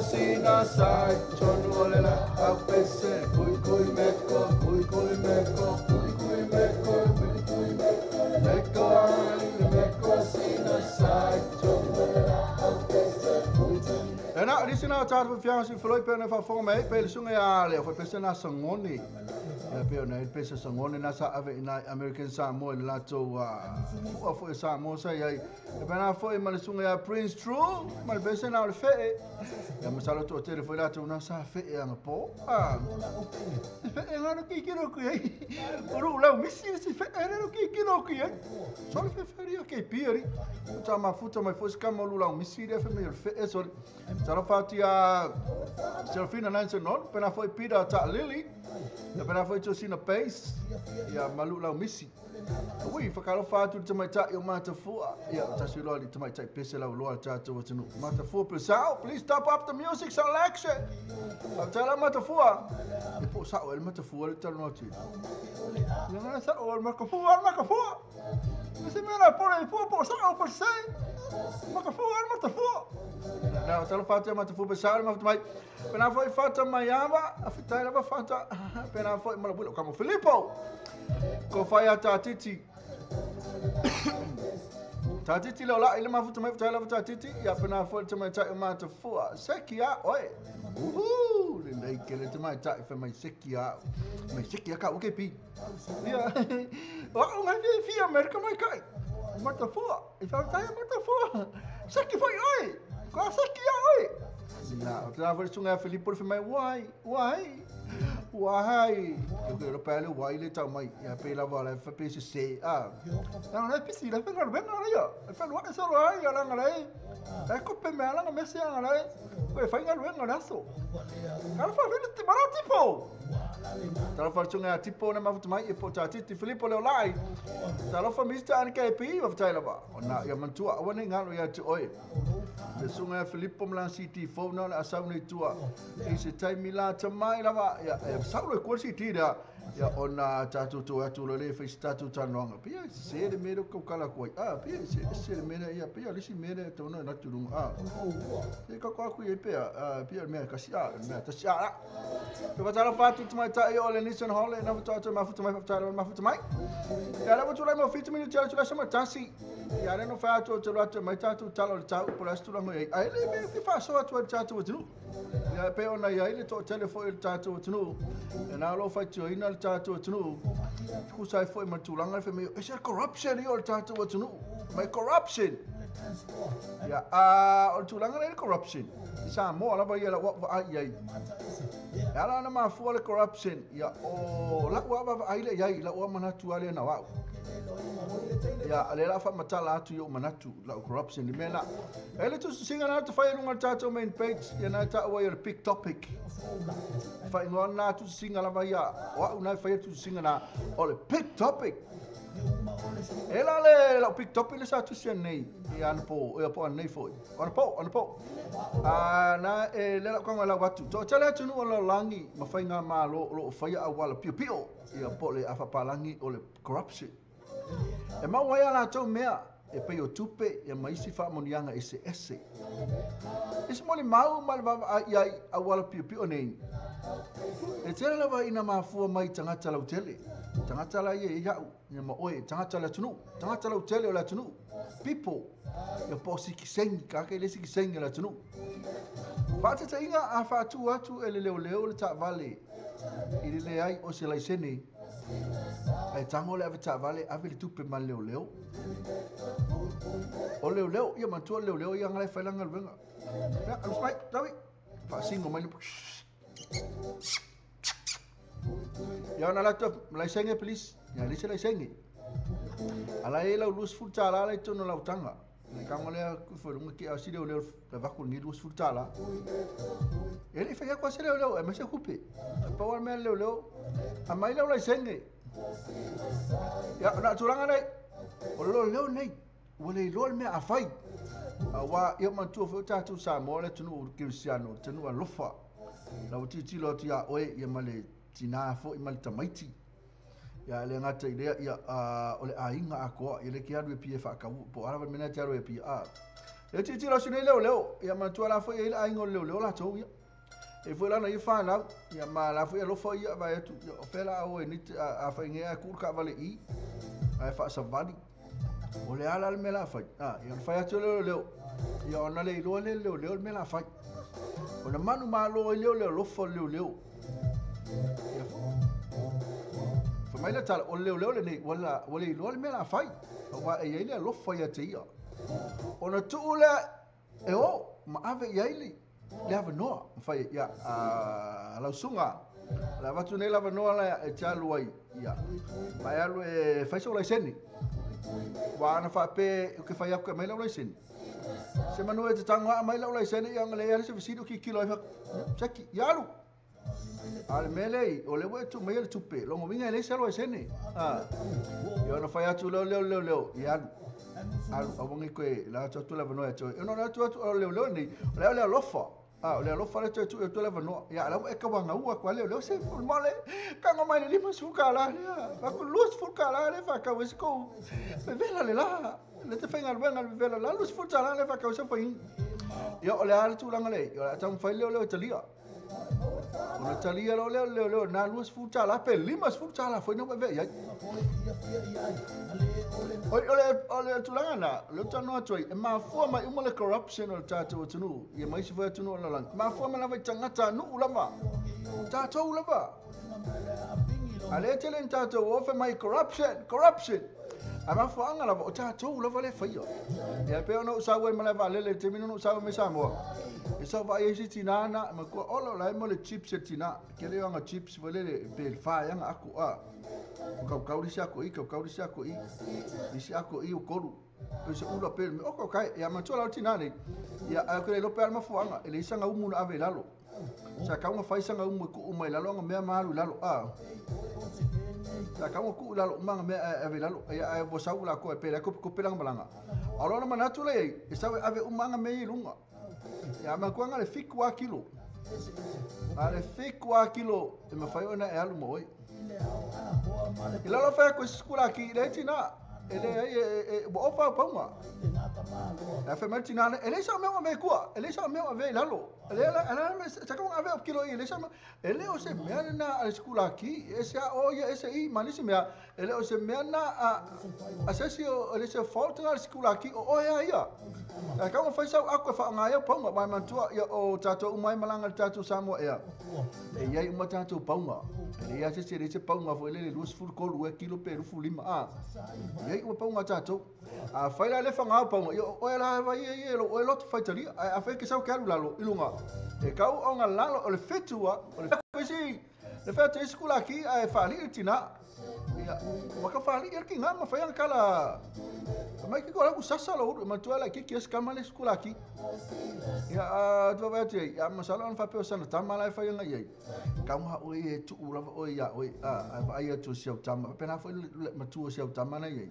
Sina sai tonu ole la au pese kui kui meko kui kui meko kui kui meko kui kui meko meko ai meko sina sai tonu ole la au pese kui kui. E na lisi na tātou fianga si feloi pe na faafofoga mai ai pe le suga iā le au pese na sagone. Ia pe ona i pese sagone na sa ave ina American Samoa i le latou fua foi Samoa sa iai. E pena foi ma le suga iā Prince True ma le pese na o le fee. Ia masalo toatele foi latou na sa fee aga po. Si fee ngana ki kino ku ai. O ru lau misi si fee le ki kino ku ai. Sole fe feria ke pieri. Ta mafuta mai foi ska mo lau misi le fe me fe sole. Talofa atu ia Serafina Nansen on, pena foi Peter Ta Lily, ia pena foi Josina Pace, ia malu lau misi. Ui, whakalofa atu le tamaitai o Matafua. Ia, tasi loa le tamaitai pese lau loa le tātou atunuu. Matafua Pesao, please top up the music selection. Whakatala Matafua. E po sao e le Matafua le talanoa atu. Ia ngana sao e le Makafua, le Makafua. Se mea la pole i pua po sao po se. Makafua le Matafua. Na, talofa atu ia Matafua Pesao le mafuta mai. Pena foi Fata Maiava, a fitai lava Fata. Pena foi Malawilo Kamo Filipo. Ko whai a tātiti. Tātiti leo la, i le mafuta mai whatai lava tātiti. Ia pena foi te mai tai o Matafua. Seki a, oe. Uhu, le lei ke le te mai tai wha mai seki a. Mai seki a ka uke pi. Ia, o au ngai fia fia Amerika mai kai. Matafua, i whautai a Matafua. Seki whai oe. Ko seki a oe. Na, o te rā foi sunga a Filipo le wha mai, wai, wai. Wai, eu quero pele wai le tau mai, ia pe lava le fa pe se a. Na na pisi la fenga benga la ya. Fa lo so lo ai la ngala ai. E ko pe me la me se ngala ai. Ko fa nga lo nga so. Ka fa le te mara tipo. Ta fa chunga tipo na mafuta mai e po ta titi Filipo le lai. Ta lo fa Mr. NKP wa fa lava. Ona ia mantua wa ne ngalo ia te oi. Le sunga Filipo mlan CT phone na asau nei tua. I se taimi la ta mai lava ia e sau le ko CT da ia ona tātou tō atu le le face tātou tanoanga. Pia se le mero ko kala ko ai. Pia se le mero ia pia le si mero tona na turunga. E ka ko ku e pia pia me ka si a me ta si a. Pe va tala fatu te mai tai o le Nissan Hall na va tātou mafuta mai fa mafuta mai. Ia le tu lai mo 50 minuti tu lai sama tasi. Ia le no fa atu te lo mai tātou tala le tau po la stula mai. Ai le me fi fa so atu tātou atu. Ia pe ona ia ile to telefo ile tātou atu. E na lo fa tu ina le tātou atu. Ku sai foi ma tulanga fe me is corruption i o tātou atu. Mai corruption. Ia a o tulanga le corruption. I sa mo ala ba ia la wa ai ai. Ia la na ma fua le corruption. Ia o la wa va ai le ia la wa manatu ale na wa. Ia le la fa matala atu i o manatu la corruption ni mena. Ele tu singa na te whai runga tātou main page ia na ta o ia big topic. Whai ngoa na tu singa lava ia o au na whai tu singa na o le big topic. E la le la big topic le sa tu sia nei ia ana po ia po nei foi. Ana po ana po. A na e le la konga la watu. To tele atu nu o la langi ma whai ngā malo o lo whai a wala pio pio ia po le awhapalangi o le corruption. E mau ai ala tau mea e pei o tupe ia maisi whaamonianga ese ese. Ese moli mau ma le vava ai a wala pio pio nei. E tele lava ina mafua mai tangata lau tele. Tangata la ia iau, ia ma oe, tangata la tunu, tangata lau tele o la tunu. People, ia po sikisengi, kake le sikisengi la tunu. Whaatata inga a whaatu atu e le leo leo le taavale. I le le ai o se laisene. Ai tango le ave taavale, ave le tupe ma leo leo. O leo leo, ia matua leo leo ia ngalai whailanga luenga. Ia, alus mai, tawi. Whaasingo mai le. Ia na la laisenge please. Ia lise laisenge. Ala e lau lus futa ala lai tono lau tanga. Le kaunga lea ku fo lunga ki a si leo leo le vaku ni $20. E le fai aku a se leo leo e mai se kupe. Pa wa mea leo leo. A mai leo lai senge. Ia na tulaga nei. O le leo nei. Ua le iloa le mea a fai. Auā ia manatua foi o tatou Samoa le atunuu kerisiano, le atunuu alofa. La ua tilotilo atu iā oe ia ma le tinā foi ma le tamaiti. Ia e le gata i lea, ia o le aiga atoa, ia le ke alu e pia e faatau, po o a lava le mea lena e te alu ai e pia. A le tilotilo atu nei leoleo, ia manatua la foi e i ai le aiga o le leoleo latou ia. E foi lana ia fanau, ia ma la foi alofa ia vaai atu, ia o fea la a o e nei a fai nei ae tuu le taavale i i, ae faasavali. O le a la le mea la fai? A, ia ona fai atu lea o leoleo. Ia ona le iloa lea e le leoleo le mea la fai. Ona manumalo ai lea o le alofa o le leoleo. Ia fai mai le tala, o le leoleo lenei, ua le iloa le mea la fai. Aua e i ai le alofa ia te ia. Ona tuu lea e o ma ave i ai le avanoa. Ma fai, ia, lau susuga, o le avatu nei le avanoa lea e te alu ai, ia, ma e alu e fai sou laisene. Ua ana faapea ou te fai atu e aumai lau laisene. Se manu e te tago lava aumai lau laisene, ia ona leai lava se fesili o tilotilo ai, seki, ia alu. A o le mea lea o lea ua e tuu maia le tupe, lona uiga e leai se laisene. Ia ona fai atu lea o le leoleo, ia alu. Alu, aua ne i toe la atu atu le avanoa ia te oe. Ona atu atu o le leoleo nei, o le alofa. O le alofa lea toe tuu atu le avanoa. Ia la ua e tauagaua atu a leoleo se mole. Tago mai le $50 lea. Vaku $20 lea faatau ai se kou vevela le la. Le te faigaluega le vevela la $20 lea faatau ai se faiga. Ia o le a le tulaga lea, o le a taumafai le leoleo e talia. Ona talia loa lea o le leoleo na $20 pe $50 foi na ua avea i ai. Oi, o le tulaga na, o lea ou te talanoa atu ai, e mafua mai uma le corruption o le tatou atunuu, ia ma isi foi atunuu o le lalolagi, e mafua mai lava i tagatanuu lava, tatou lava. A lea e tele ina tatou o fai mai corruption, corruption. Ae mafuaaga lava, o tatou lava lea e faia. Ia e pei ona ou sau ai i malaevaalele i le taimi lea na ou sau ai mai Samoa, e sau vaai ai se tina na, e matua ola ola ai mo le chips e le tina. Kele o aga chips foi lele pe le fa ai aga ako a. O kaukau le isi ako i, kaukau le isi ako i, isi ako i o kolu. Pe se ula pe le mea, oka oka e, ia matua la o le tina nei. Ia ae ou te le iloa pe a le mafuaaga, e leai saga umu na ave i lalo. Sa kau na fai saga umu e tuu mai lalo aga mea ma alu i lalo a. Sa kau na tuu i lalo uma aga mea e ave i lalo. Ia ae ua sau lakou e pe le kopekope lana malaga. A o lona manatu lea i ai, e sau e ave uma aga mea ia i luga. Ia matua na le 7 lava kilo. A le 7 lava kilo e mafai ona e alu ma oe. I lalo fai atu e se sikulaki, leai tina, e leai, ua ofa au pauga. Ae fai mai le tina, e leai sau mea ua avea i tua, e leai sau mea ua avea i lalo. E leai, sa kau ave au kilo i, e leai sau mea. E le o se mea lena a le sikulaki, e ese a o ia, ese i, ma nisi mea, e le o se mea na a se isi, e le se fault lena a le sikulaki, o oe a ia. Ae kau na fai sau ako e faaaoga ai au pauga, aua e manatua, ia o tatou uma e malaga i le tatou Samoa ea. E i ai uma tatou pauga. E leai lava se isi e leai se pauga foi lele 23 ea kilo pe 25 a. E i ai uma pauga a tatou. Afai la e le faga au pauga, ia o oe la e vai ia ia lou oe loto faitalia. Ae afai e te sau e te alu i lalo i luga, e tau ona lalo o le 7 a, o le isi le fai atu i isi kulaki ae faalii le tina. Ia, ua ka faalii le tina ma fai ana tala. Fai mai ke ko lau sasa lou ulu, e manatua laitiiti ai se tama le isi kulaki. Ia, a tu vaavaai atu i ai, ia masalo ana faapea o sana tama la e fai ana i ai. Tau oe e tuu lava oe iā oe, a vaai atu o si au tama. Faapena foi le matua o si au tama na i ai.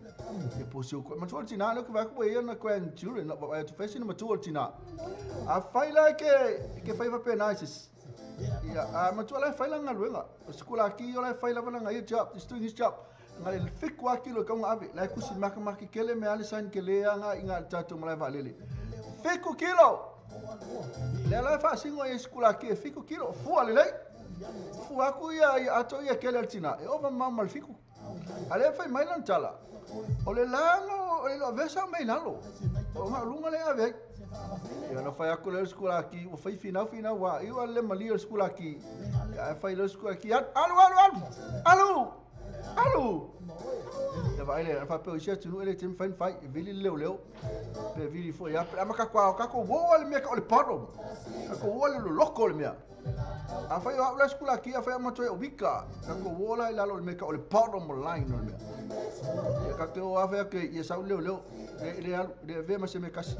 Ia po o si au, matua o le tina lea ou te vaai atu ua i ai ona grandchildren, lau vaavaai atu fai sina matua o le tina. Afai la e ke fai faapena i se Ia, a matua la e fai lana galuega. O se kulaki o la e fai lava lana ia job, he's doing his job. Nga le 7 lava kilo e kau na ave, la e kusi makamaki kele me ale sign kele anga i nga le tatou malae vaalele. 7 kilo! Lea la e faasino ai e se kulaki e 7 kilo, fua lelei. Fua aku ia ia ato ia kele a le tina, e ova mamao ma le 7. A lea e fai mai lana tala, o le la o le avea sa mea i lalo. O nga lunga le ave ai. Ia na fai aku lea o le sikulaki, ua fai finau finau a iu a le malie o le sikulaki. Ia ae fai lea o le sikulaki, alu, alu, alu, alu, alu, alu. Ia vaai lea, na faapea o isi atunuu e le te mafai ona fai, e vili le leoleo, pe vili foi a, pe ama kako a, kako uo a le mea ka o le bottom. Kako uo a le loloko o le mea. Afai o au la sikulaki, afai au matua o wika. Ka ko wola i lalo o le mea ka o le bottom line o le mea. Ia ka te o afe ake ia sau leo leo, le le alu, le avea ma se mea kasi.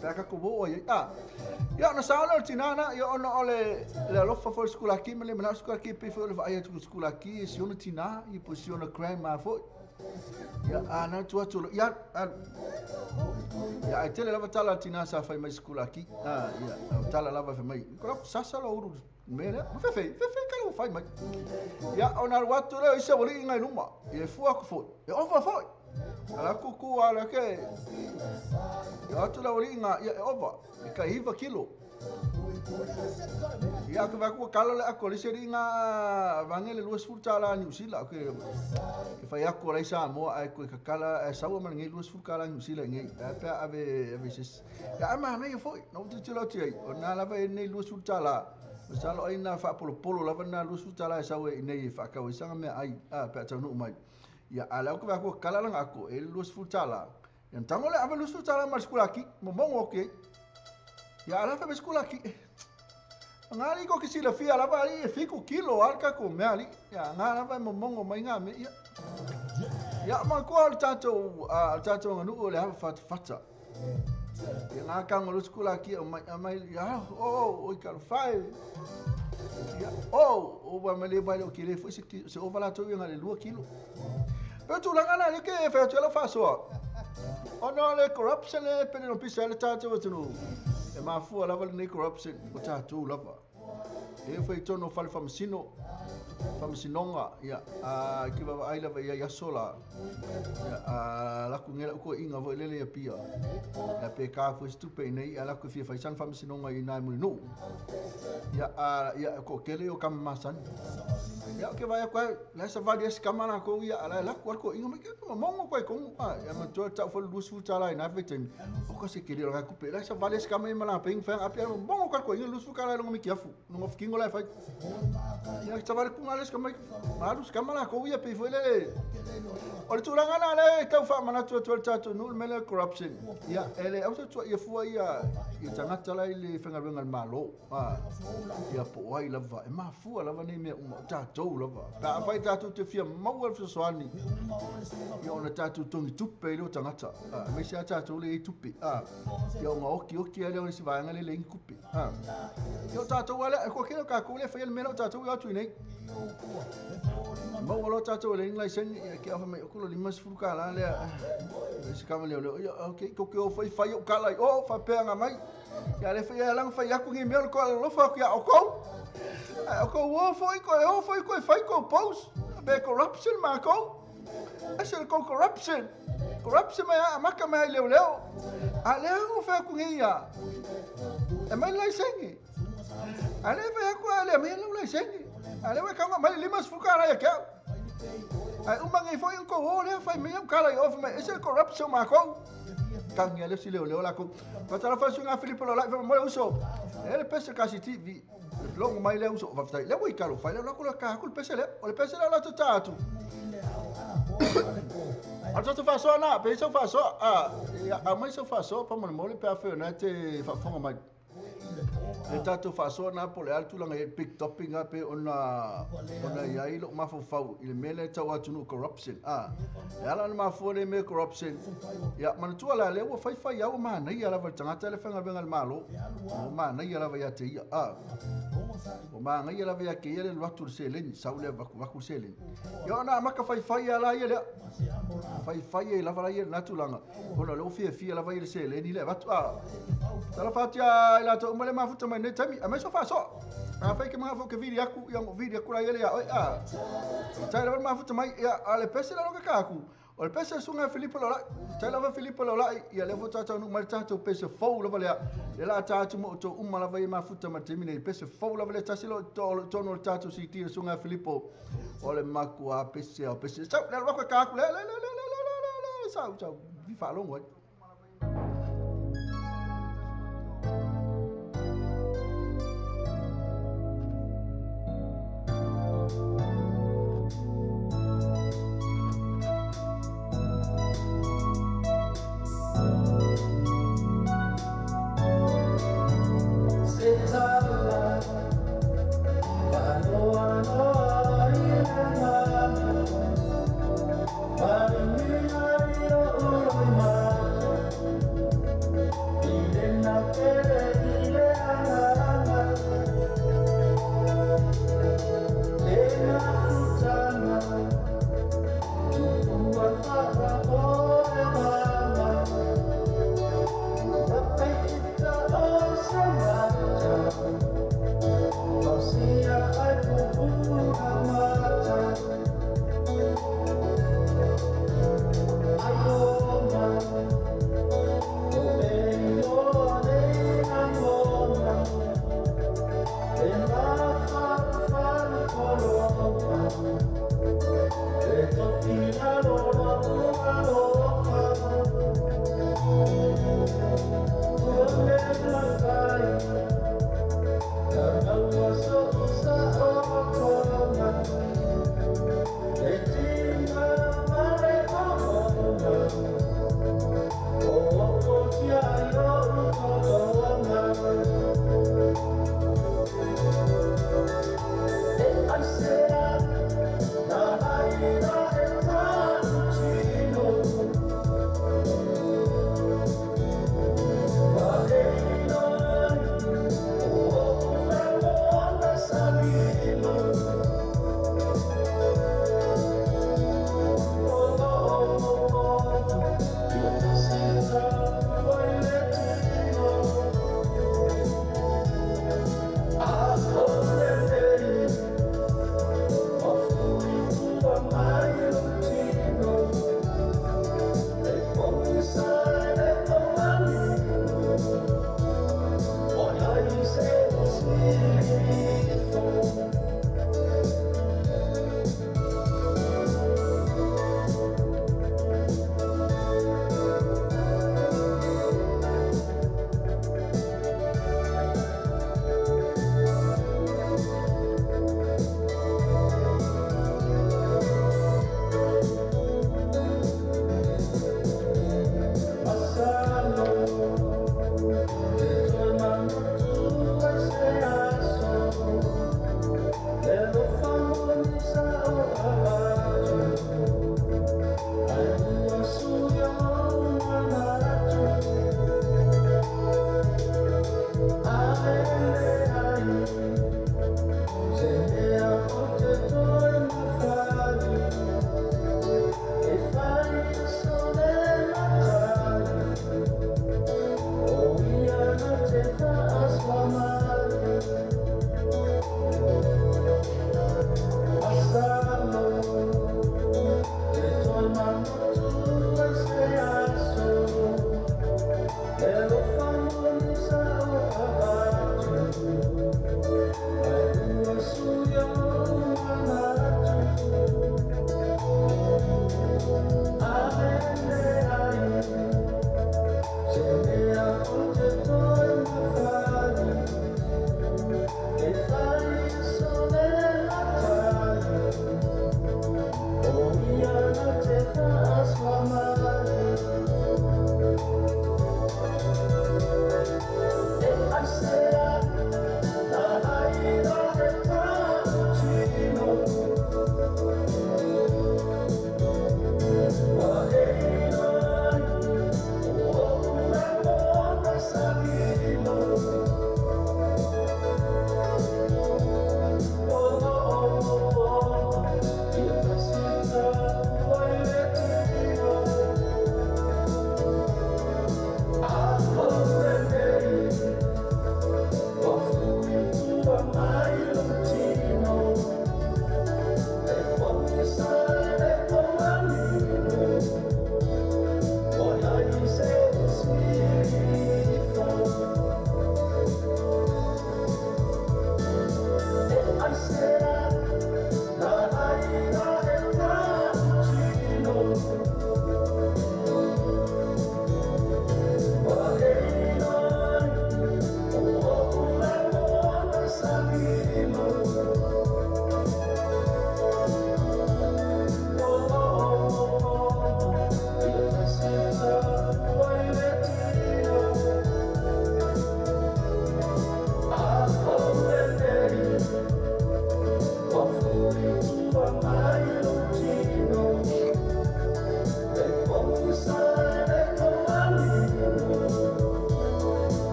Pe a ka ko wo ai. Ah. Ia ona sao lea o le tina na, ia ona o le le alofa foi o le sikulaki ma le manao sikulaki pe foi o le vaai atu i le sikulaki e si ona tina, ia po o si ona grandma foi. Ia a na tu atu ia alu. Ia ai tele lava tala tina sa fai mai sikulaki. Ah ia o tala lava fai mai. Ko la sasa lo uru me le. Ma fefe, fefe ka lo fai mai. Ia ona alu atu lea i se wali ngai luma. Ia fua ku foi. E ova foi. Ala ku ku ala ke. Ia atu la wali nga ia e ova. E ka 9 kilo. Ia ka vai ku kala le ako le seri nga vange le 20 tala New Zealand ke ke fai ako lai Samoa ai ko ka kala e saua ma ngai 20 kala New Zealand ngai a pe ave ave sis ia ama nei foi no te tilo ti ai o na lava e nei 20 tala o salo ai na fa polo polo lava na 20 tala e saua i nei fa ka o sanga me ai a pe tau mai ia ala ko vai ku kala langa ako e 20 tala ia tango le ave 20 tala ma skulaki mo mongo ke ia ala fa skulaki ngari ko ki sila fia lava ali e 5 kilo al ka ko me ali ia nga lava mo mongo mai nga me ia ia ma ko al tato al tato nganu o le ha fat fata ia nga ka ngolo skula ki o mai mai ia o o ka fai ia o o ba me le ba lo ki le fo se se o vala to nga le 2 kilo pe tu la ngana le ke fe tu la fa so ono le corruption le pe no pisa le tato tu e mafua lava le corruption o tatou lava e foi tono fale famasino famasinonga ia a ki vava ai lava ia sola ia a la ku ngela ko inga voi lele ia pia ia pe ka foi stupe nei ala ku fia fai san famasinonga i nai muli no ia a ia ko kele o kam masan ia ke vai ko la sa vali es kamana ko ia ala la ku ko inga me ke mongo ko ko ia ma to ta fo lu su tala ina fe tem o ko se kele ra ku pe la sa vali es kamana ma la pe fa apia mongo ko ko inga lu su kala lo me kiafu no fkingo la fai ia sa vali ku ngales kamai maru kamana ko ia pe foi lele o le tulaga na le tau faamanatu atu le tatou nuu le mea lea corruption ia e le au tautua ia fua ia ia tagata la i le faigaluega le Malo ia po o ai lava e mafua lava nei mea uma o tatou lava pe afai tatou te fia maua le fesoasoani ia ona tatou togi tupe i leo tagata aemaise a tatou le i tupe ia ona okioki ai lea o le isi vaega le leai ni tupe ia o tatou a lea e kuakele o kakou lea e faia le mea lea o tatou i atu i nei maua loa tatou e leai ni laisene ia ke afa mai o kulo 50 kala lea se kama leo leo ia okay ko ke o fai fai o kala o fa pe nga mai ia le fai ala fai aku ngi mea ko alofa ku ia o ko o ko o foi ko o foi ko fai ko post be corruption ma ko ase ko corruption corruption ma maka mai leo leo a le o fa ku ngi ia e mai laisene a le fai aku a le mai laisene a le ka mai 50 kala ia ke ai uma ngi foi ko o le fai mai kala i off mai ese corruption ma ko kangi le si leo leo la ko patala fa sunga Filipo la fa mo le uso ele pese kasi TV longo mai le uso fa le wi kalo fa le ko la ka ko pese le o le pese la to tatu a to fa so na pe so fa so a a mai so fa so pa mo mo le pe fa na te fa fonga mai le tatou faasoa na po le a le tulaga i big topping a pe ona ona iai loo mafaufau i le mea lea e tau atunuu corruption a e ala ona mafua le mea corruption ia manatua la lea ua faifai au manaia lava le tagata le faigaluega le Malo ua manaia lava ia te ia a ua manaia lava ia te ia le alu atu le seleni sau lea vakuvaku le seleni ia ona amaka faifai a la ia lea faifai ai lava la ia lena tulaga ona o lea ua fiafia lava ia le seleni lea avatu a tala fatia i latou uma le mafuta mai nei taimi a mai so faasoa a fai ke mga ke vili aku ia vili aku la ia le ia a tai lava mafuta mai ia a le pese la ka aku o le pese sunga Filipo la tai lava Filipo la ia le fo tata nu mai tata pese fou lava le la tata mo to uma lava ia mafuta mai taimi nei pese fou lava le tasi lo to to no tata si ti sunga Filipo o le makua pese o pese sau le lava ka aku le le le le le le sau sau vi fa longo. Se tala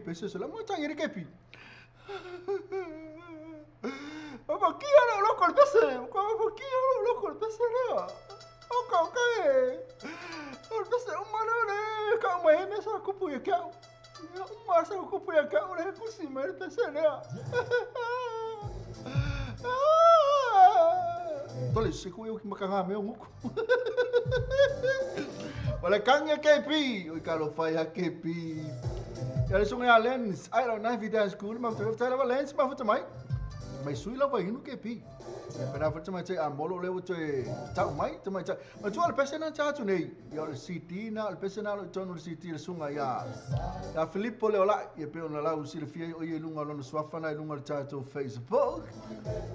Pese la mo tangi ke pi. O kia lo lo col pese, ko kia lo lo col pese la. O ka ka e. O pese o mano le ka mai me sa ku pu ya ka. O ma sa ku pu ya ka o le ku si me pese le. Tole se ku yo ki makanga me o nguku. Wala kanga ke pi, o ka lo fai ha ke pi. Ja, le sunga Lens, ai lo nai vida school, ma te fai la Lens ma futa mai. Mai sui la vai inu ke pi. Pena futa mai te a molo le o te tau mai, te mai. Ma tu al pese na cha tu nei. Ya le CD na, le pese na lo tono le CD le sunga ya. Ya Filippo le ola, ye pe ona la usi le fia o ye lunga lona swafa na lunga le tato Facebook.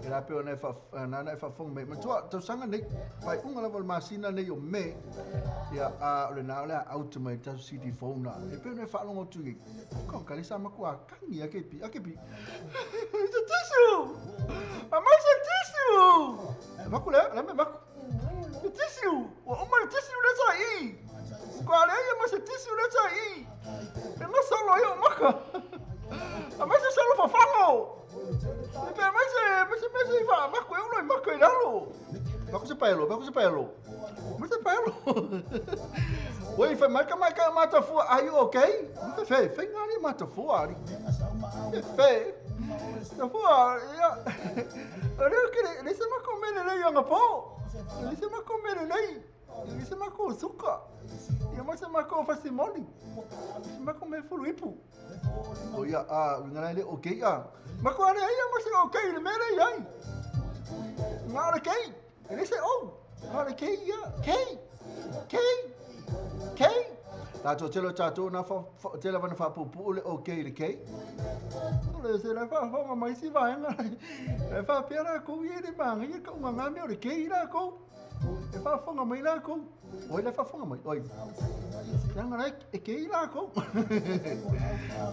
E la pe ona fa na na fa fong mai. Ma tu tau sanga nei, fai unga la vol masina nei o me. Ya a le na le out mai ta CD phone na. E pe ona fa longo tu ki. Ko ka le sa makua kangi a ke pi, a ke pi. Se tissue. A mai se tissue. Ma ku le, le ma ku. Se tissue. O ma tissue le sa i. Ko ale ia ma se tissue le sa i. E ma solo io maka. A mai se solo fa fango. E pe mai se se se fa ma ku eu lo ma ku lalo. Ma ku se paelo, ma ku se paelo. Ma se paelo. Oi, fa mai ka mai ka mata fua. Are you okay? Fe, fe ngari mata fua ari. Fe. Ta fua ya. Ore ke le se ma ko mele le yanga po. Le se ma ko mele le. Le se ma ko suka. Ya ma se ma ko fasimoni. Se ma ko me fuluipu. O ya a ngana le okay a. Ma ko ale ya ma se okay le mele yai. Ngara ke. Le se o. Ngara ke ya. Ke. Ke. K. La to telo tato na fa tela vana fa pupu le okay le K. Le se la fa fa mai si va nga. E fa pera ko ye de ma ngi ka nga me le K la ko. E fa fa mai la ko. Oi le fa fa mai. Oi. Nga la e K la ko.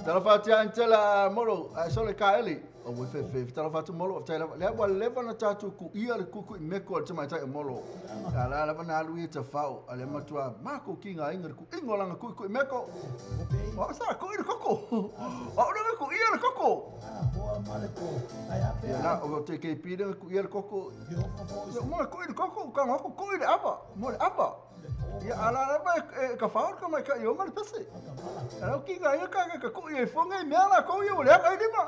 Tela fa tia tela molo so le ka eli. O we fe fe tela fa tu molo tela le wa le vana tato ku ia le kuku me ko te mai tai molo. La la vana lu e te fao ale matua ma ko ki nga inga ku ingo langa ku ku me ko. O sa ko i koko. O le ku ia le koko. La o te ke pi le ku ia le koko. Mo ko i koko ka ngo ko i le aba. Mo le aba. Ia ala la ba ka fao ka mai ka yo ma le pese. Ala ki nga ia ka ka ku i fonga i me ala ko ia le ka i ma.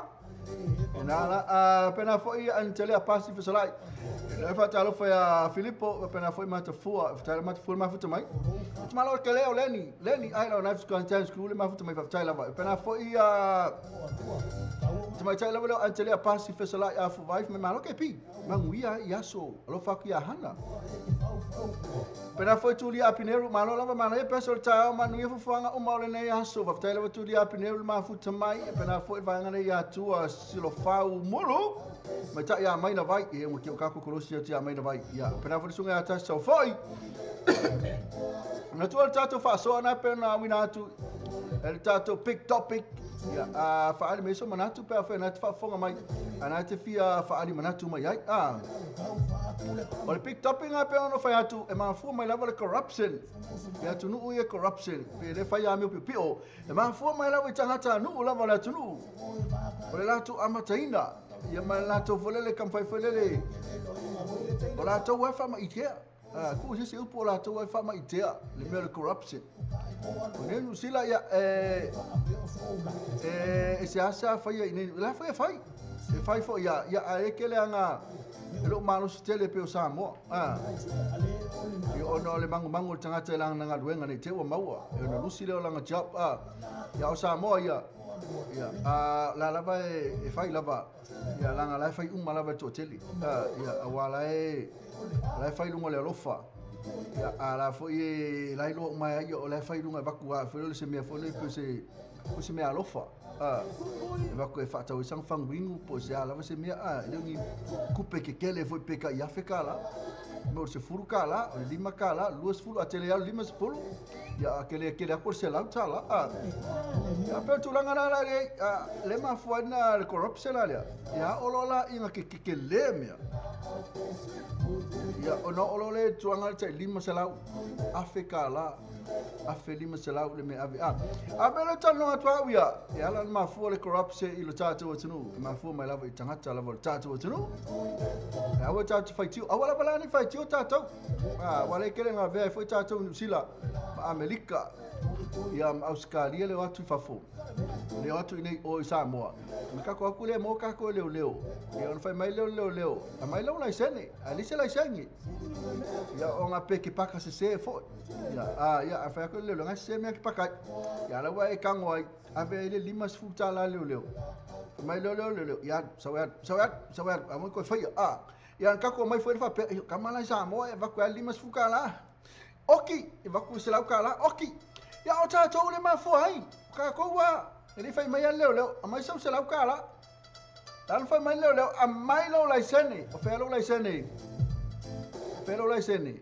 Na la a pena foi Angelea Pasi Fesalai. Le faatalofa ia Filipo, pena foi Matafua, faatalofa Matafua mafuta mai. Malo ke leo Leni, Leni ai lo Knife Content School mafuta mai faafetai lava. Pena foi a Tamaitai lava leo Angelea Pasi Fesalai a fu vai me malo ke pi. Manguia i aso, alofa ku ia hana. Pena foi Tulia Pineru, malo lava mana e peso le taeao manuia fufuaga uma o lenei aso. Faafetai lava Tulia Pineru mafuta mai. Pena foi vaega nei ia tua Silofau Mulu. Mai tai ia mai na vai, e mo ki o kako kolosi atu ia mai na vai. Ia, pena foi sunga ia tasi sau foi. Na tua le tātou faasoa na pena wina atu e le tātou big topic. Ia, a whaali me so manatu pe a whai na te whaafonga mai. A na te fia whaali manatu mai ai. Ah. O le big topic ngā pe ono whai atu e mafua mai lava le corruption. Pe atu nuu ia corruption. Pe le whai a meo pio. E mafua mai lava i tangata nuu lava le atu nuu. O le lātou amataina. Ia mai lātou folele kamwhai folele. O lātou wai wha mai itea. Ku se se upu o lātou wai wha mai itea. Le mea le corruption. O ne Nusila ia e se asa whai i nei. La whai whai. E whai fo ia ia a e kele anga e lo malo se tele pe o Samoa. I ono le mangu mangu le tangata e langa nga luenga nei te ua maua. E ono lusi leo langa job. Ia o Samoa ia. Ia a la lava e whai lava. Ia langa la whai uma lava e tōtele. Ia a wā la e whai lunga le alofa. Ia a la foi e lai loa umai ai o la whai lunga e vaku a whai le se mea foi le pe se mea alofa. E vaku e whaatau e sang whanguingu po se a lava se mea a e leongi kupe ke kele foi peka i Afrika la. Me o se furu ka la, o le lima ka la, lua se furu, a tele au lima se furu. Ia a kele kele ako se lau ta la. Ia pe tūlanga nā la le, le mafua na le corruption la lea. Ia olo la inga ke ke le mea. Ia ono olo le tuanga le tai lima se lau. Afrika la. Afe lima se lau le me ave. A me le tano atua uia. Ia ala mafua le corruption i le tātou atunu. Mafua mai lava i tangata lava le tātou atunu. Ia awa tātou whaitiu. Awa lava lani whaitiu tātou. Wale kere ngā vea foi tātou Nusila. Ma Amerika. Ia Australia le atu i fafo. Le atu i nei o i Samoa. Me kako aku le mō kako leo leo. Ia ona whai mai leo leo leo. A mai lau laisene. A lise laisenge. Ia o ngā peke paka se se foi. Ia ia a whai aku leo leo. Ngā se mea ki pakai. Ia lawa e kango ai. Ave ele lima se futa la leo leo. Mai leo leo leo leo. Ia sawe sawe sawe. A moi koe whaia. Ia kako mai foi le whapea. Kamala i Samoa e vaku a lima se fuka la. Oki! E vaku se lau ka la. Oki! Ia o tātou le mafua ai. Ka koua. E le whai mai a leo leo. A mai sau se lau ka la. Lana whai mai leo leo. A mai lau laisene. O whea lau laisene. Whea lau laisene.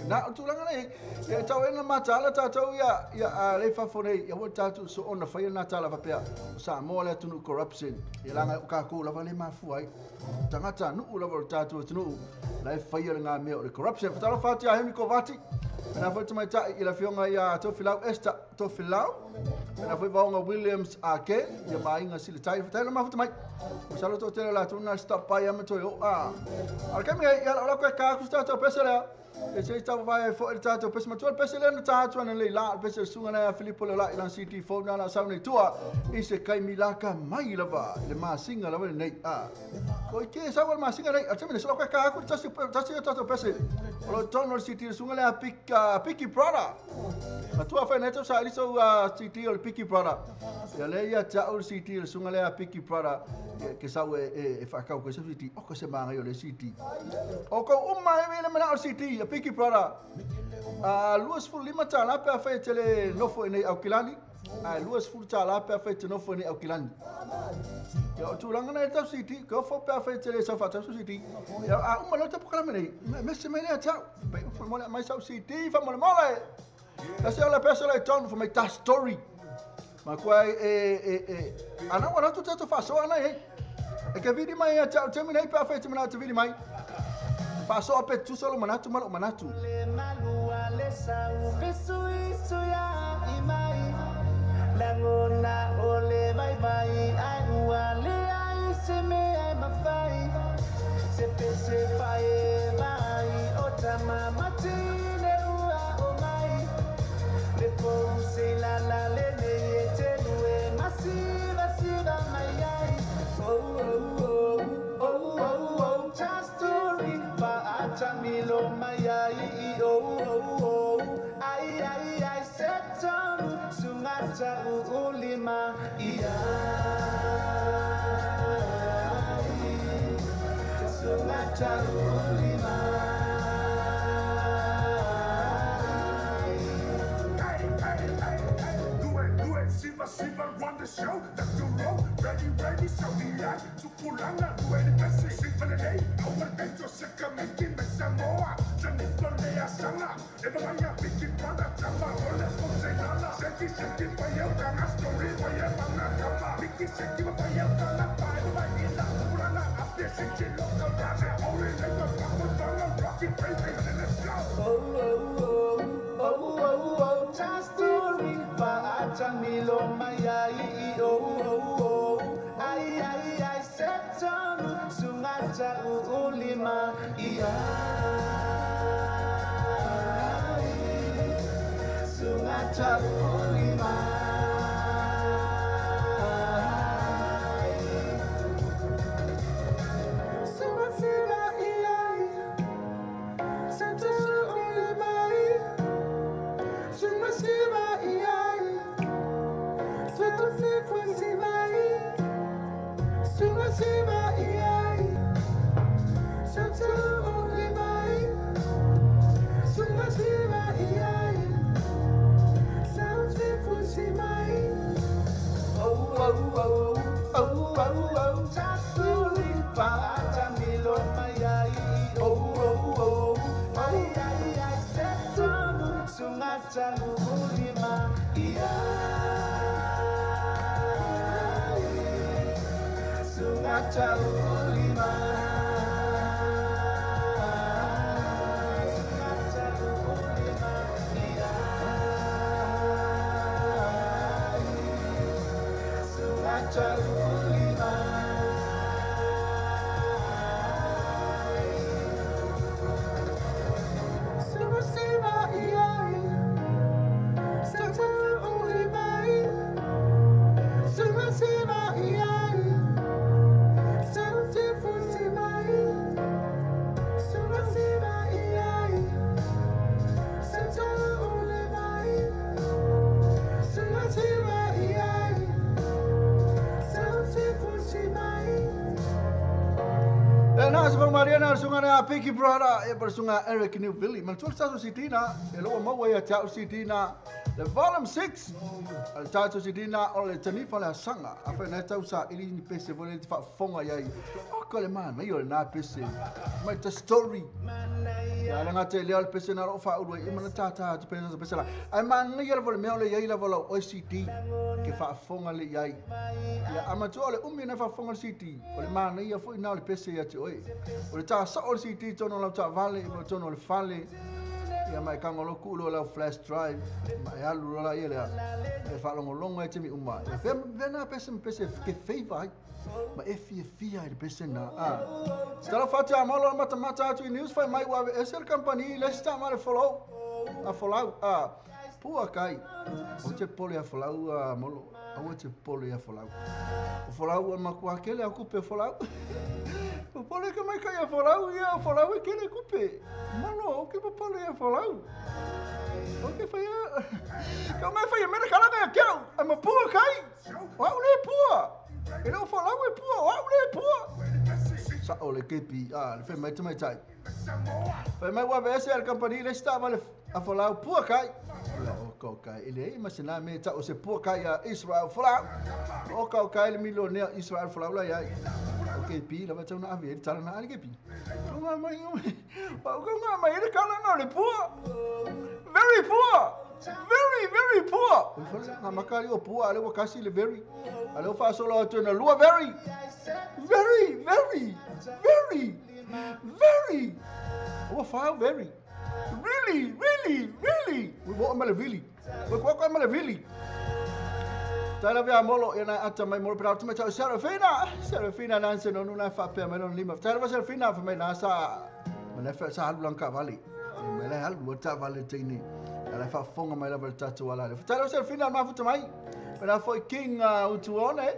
Na o tūlanga nei. Ia tau ena matala tātou ia. Ia a le whafo nei. Ia wā tātou so ona whai na tāla whapea. O Samoa le atunu corruption. Ia langa o kākou lava le mafua ai. Tangata nuu lava o tātou atunu. La e whai le ngā mea o le corruption. Whatalo whāti a Henry Kovati. Pena foi tamaitai i la fionga ia Tofilau Esther Tofilau. Pena foi vaonga Williams Ake ia mainga sile tai. Fatai la mafuta mai. Masalo to tele la tuna stop pai ama toi o. Al kami ia la koe ka ku tātou pese lea. E se tau vai fo e tātou pese matua pese lea na tātou ana le la pese sunga na Filipo le la i lan CT phone na la sau nei tua. I se kai milaka mai lava le masinga lava le nei. Koi ke sau le masinga nei. A te mene so koe ka ku tasi tasi tātou pese. O lo tono le CT sunga lea Piki Brother. Matua whai neto sa iliso CT o le Piki Brother. Ia le ia tau le CT le sunga lea Piki Brother. Ke sau e whakau koe sa CT. O ko se maangai o le CT. O ko uma e le mana o CT, a Piki Brother. 25 tāla pe a whai te le nofo i nei Aukilani. 20 tāla pe a whai te nofo i nei Aukilani. Ia o tūlanga nei tau CT, ka ofo pe a whai te le sau whatau sau CT. Ia a uma lau tapu kalame nei, me se mai lea tau. Pe ufu mole mai sau CT, wha mole mole. La se ola pese lai tonu for mai ta story. Ma kua e ana wala tu tātou whasoa nei hei. E ke vidi mai a tau te minei pe a whai te mana te vidi mai. Whasoa pe tusolo manatu malo manatu. Le malua le sau fesu isu ya imai. Langona ole vai vai ai ua le ai se me ai mafai. Se pese fai vai o tama matine ua o mai. Le pou se la la le ne te lue masiva siva mai ai. O ulima ia Sungata ulima. Hey, hey, hey, hey. Do it, Siva, Siva, run the show. Dr. Rowe, ready, ready, so the eye. Tupulanga, do it, Messi, Siva the day. Our day to Saka, making me Samoa. Janipolea Sanga, Evamaya, Vicky Brother, Tama, Ole, Fonsenala, Seki, Seki, Payel, Kanga, Story, Payel, Manga, Kama, Vicky, Seki, Payel, Kanga, Payel, Payel, Tupulanga, Apia, Seki, Local, Raja, Ori, Lego, Papa, Banga, Rocky, Baby, let's go. Oh, oh, oh, oh, oh, oh, Tasturi, Fa'atamilo, Mayai, oh, oh, oh, ai, ai, ai, Setonu, Sungata, Ulima, ia. Sungata, Ulima. Sungasira, ia, Setonu, Ulima, Sungasira, ia, Sungasira, ia, Setonu, Ulima, Sungasira, ia, Oh, oh, oh, oh, oh, oh, Tasuri, Fa'atamilo, Mayai, oh, oh, oh, ai, ai, ai, Setonu, Sungata, Ulima, ia, Sungata, Ulima. Sungata, Ulima, ia. Sungata, Ulima. Sungasira, ia, Sungata, Ulima, Sungasira, ia, Sungasira, ia, Sungata, Ulima, Sungasira, ia, E nā se Mariana sunga na Pinky Brother e per sunga Eric New Billy. Man tuak tato si Dina, e loa maua ia tau si Dina. The volume 6. Al tato si Dina o le tanifa le sanga. A whai nai tau sa ili ni pese vole te whaafonga iai. O ka le man, mai o le nā pese. Mai te story. Ia le ngā te lea le pese nā ro whaulua i mana tātā te pese pese la. Ai man ngai ala vole mea o le iai la vola o CD ke whaafonga le iai. Ia amatua o le umi na whaafonga le CD. O le man ngai ia fo i nā o le pese ia te oe. O le tā sa o le CD tono lau tā vale, o tono le fale. Ia mai kanga lo kulo lau flash drive. Mai alu la ia lea. E whaalongolongo e te mi uma. E wena pese pese ke favor ai. Ma e fia fia i le pese na. Tala whatea a malo mata mata atu i news whai mai wawe. E sel company le sta ma le follow. A follow. Pua kai. O te pole a follow a molo. Aua te pole a follow. O follow a makua kele a kupe follow. O pole ka mai kai a follow ia follow e kele kupe. Malo o ke pole a follow. O ke whaia. Ka mai whaia mera karanga ia kiau. A ma pua kai. O au le pua. E leo follow e pua. O au le pua. Sa o le kepi. Le whai mai te mai tai. Whai mai wawe ese al company le sta vale a follow pua kai. La o kau kai. Ele e masina me ta o se pua kai a Israel follow. O kau kai le milionea Israel follow la iai. O kepi la wata una avi e tala na ali kepi. Nga mai o nga mai le kala na le pua. Very poor. Very, very poor. Nga makari o pua ale wakasi le very. Ale o whasola atu na lua very. Very, very, very, very. O wha very. Really, really, really. We wa male really. We kwa male really. Tala vea molo ia na ata mai molo pera mai tau Serafina. Serafina nanse no nuna fa pe mai no lima. Tala Serafina fa mai na sa. Mana fa sa halu lanka vale. Mai le halu ta vale teini. Ala fa fonga mai la tatu ala. Tala Serafina ma futa mai. Pera foi King utuone.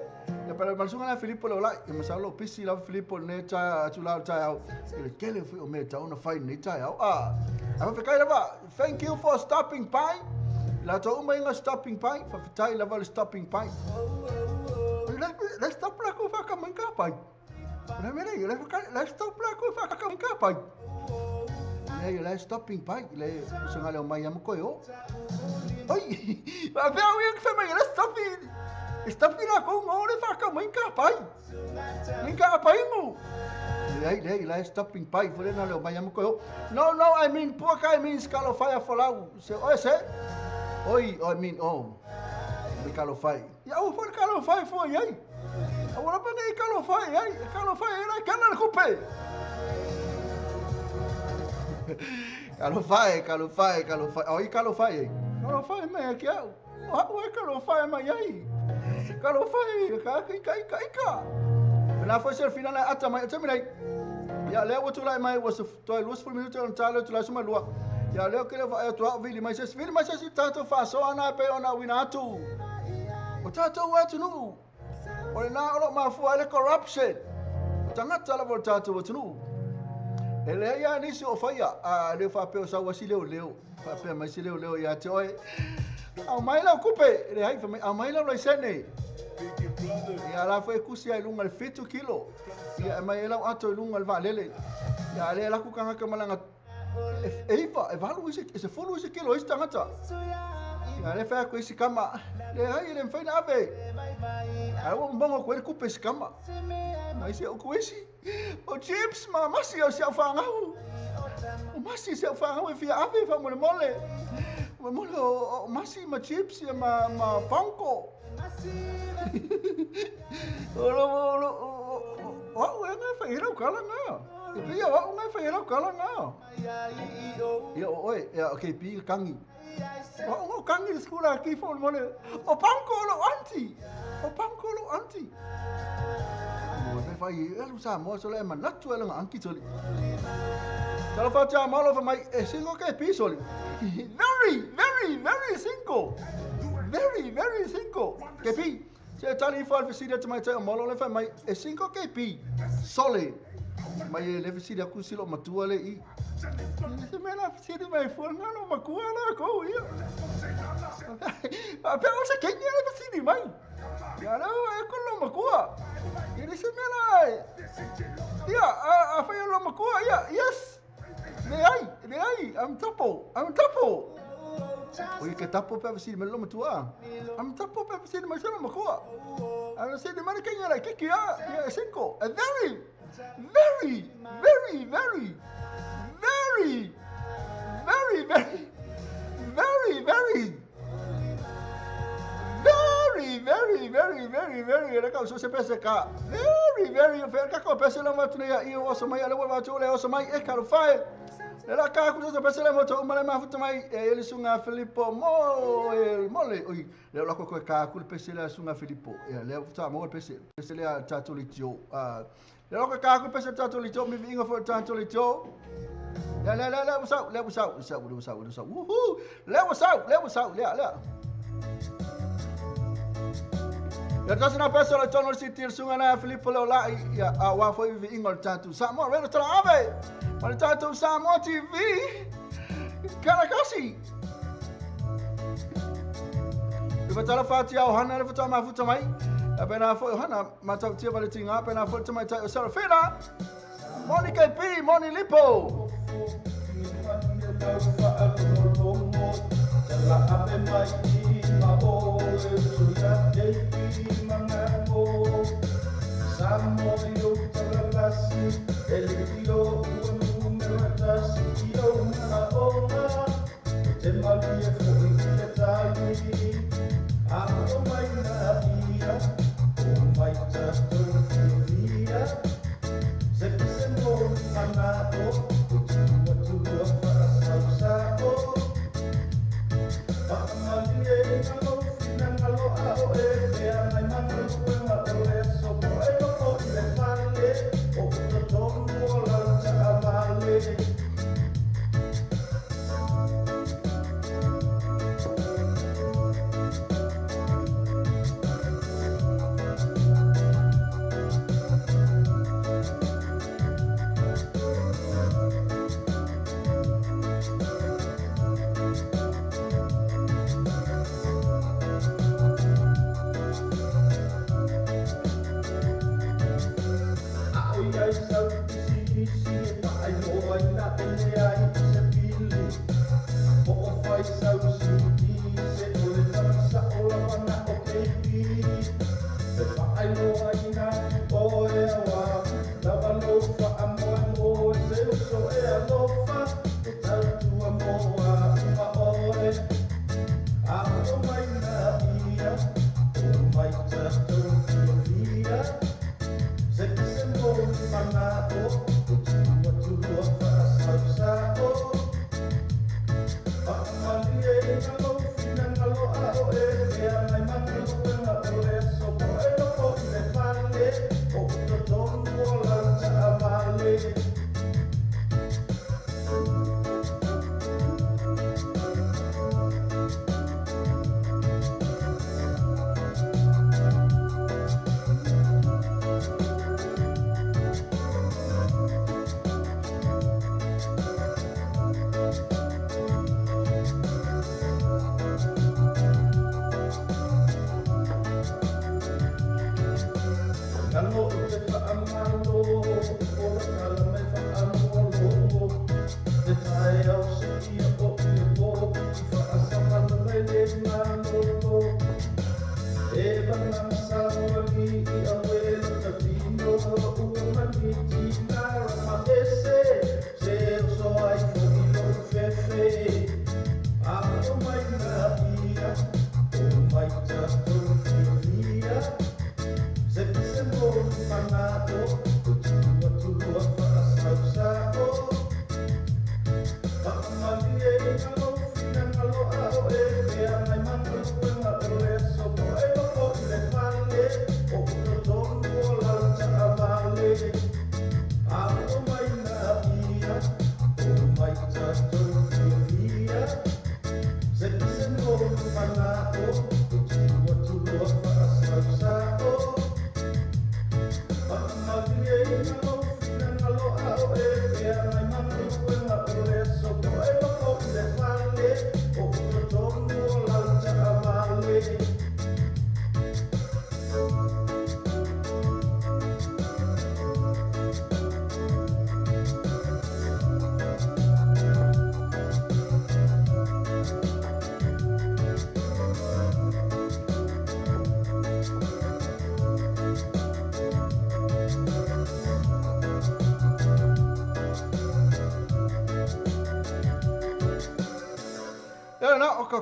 Ia pera masunga na Filipo le ola. Ia masalo pisi la Filipo ne ta atu la ta au. Ile kele foi o me ta ona fai ne ta au. Ah. Thank you for stopping by. Latou uma iga stopping pai, faafetai lava le stopping pai. Le stop la ko fa ka mai ka pai. Le me le le le stop la ko fa ka mai ka pai. Le le stopping pai le usoga le omai ama koe o. Oi, faapea au ia fai mai le stopping. Stopping la ko ngo le fa ka mai ka pai. Mai ka pai mo. Leai, leai, la e stopping pai fo lena le omai ama koe o. No, no, I mean puaka, I mean scalofai a folau. Se oe se. Oi, I mean, oh. Me kalofai. Ia ua foi le kalofai fua iai. Ua lapa nei kalofai ai. Kalofai ai la kana le kupe. Kalofai, kalofai, kalofai. Oi kalofai ai. Kalofai mai ki au. O hau e kalofai mai ai. Kalofai, ka ka ka ka ka. Na foi se final ata mai ata mai. Ia lea ua tulai mai ua se toe 20 minute ona talo tulai suma lua. Ia lea ke le vaai atu au vili mai se vili mai se tatou faasoa ana e pei ona uina atu. O tatou atunuu. O lena o loo mafua ai le corruption. O tagata lava o le tatou atunuu. E leai lava nisi o faia a le faapea o sau asi leoleo. Faapea mai se leoleo ia te oe. Aumai lau kupe. E leai, fai mai aumai lau laisene. Ia la foi e kusi ai luga le 7 kilo. Ia e mai e lau ato i luga le vaalele. Ia le laku kangaka malanga e iva, e valu isi, e sefulu isi kilo isi tagata. Ia le fai aku isi kama. Le hai e le mfai na ave. Ai ua mbongo koe le kupe isi kama. Ma isi au kuesi. O chips ma masi au si au whangau. O masi si au whangau e fia ave fa mole mole. Mole o masi ma chips ia ma ma panko. O lo o lo o au e ngai whai rau kala ngā. E pei au au ngai whai rau kala ngā. Ia o oe, ia okay pi kangi. O au ngau kangi le skula ki fo mole. O panko lo auntie. O panko lo auntie. Mo e whai e alu sa mo so le e manatu e langa anki soli. Talofa tia malo fa mai e single ke pi soli. Very, very, very single. Very, very single. Ke pi. Se tali fo al fesili atu mai tai o malo le fai mai e single ke pi. Sole. Mai e le fesili aku silo matua le i. Se me la fesili mai fo ngalo makua la ko ia. A pe o se kenya le fesili mai. Ia le e ko lo makua. Ia se me la. Ia a fai lo makua ia. Yes. Leai, leai, I'm tapo, I'm tapo. Oi ke tapo pe fesili mai lo matua. I'm tapo pe fesili mai lo makua. A se de mai kenya la kiki a. Ia cinco. A very, very, very, very, very, very, very, very, very, very, very, very, very, very, le kau so se pese ka. Very, very, fe ka ko pese la matu nei i o so mai ale wa tu le o so mai e ka fai. Le la ka ku so pese la moto o male mafuta mai e le sunga Filippo mo e mole oi le la ko ka ku le pese la sunga Filippo. E le ta mo pese pese le ta to le tio. Le la ko ka ku pese ta to le tio mi inga fo ta to le tio. Le le le le what's up le what's up what's up what's up what's up. Woohoo! Le what's up le what's up le le. Ia tasi na pesa le tono si tir sunga na Filippo le ola ia a wa foi vi ingol tatu Samoa Radio tala ave. Ma le tatu Samoa TV. Karakasi. Le fatala fati au hana le fatala mafuta mai. A pena foi hana matau tia vale tinga pena foi tamai tai o Sarafina. Moni KP, Moni Lipo.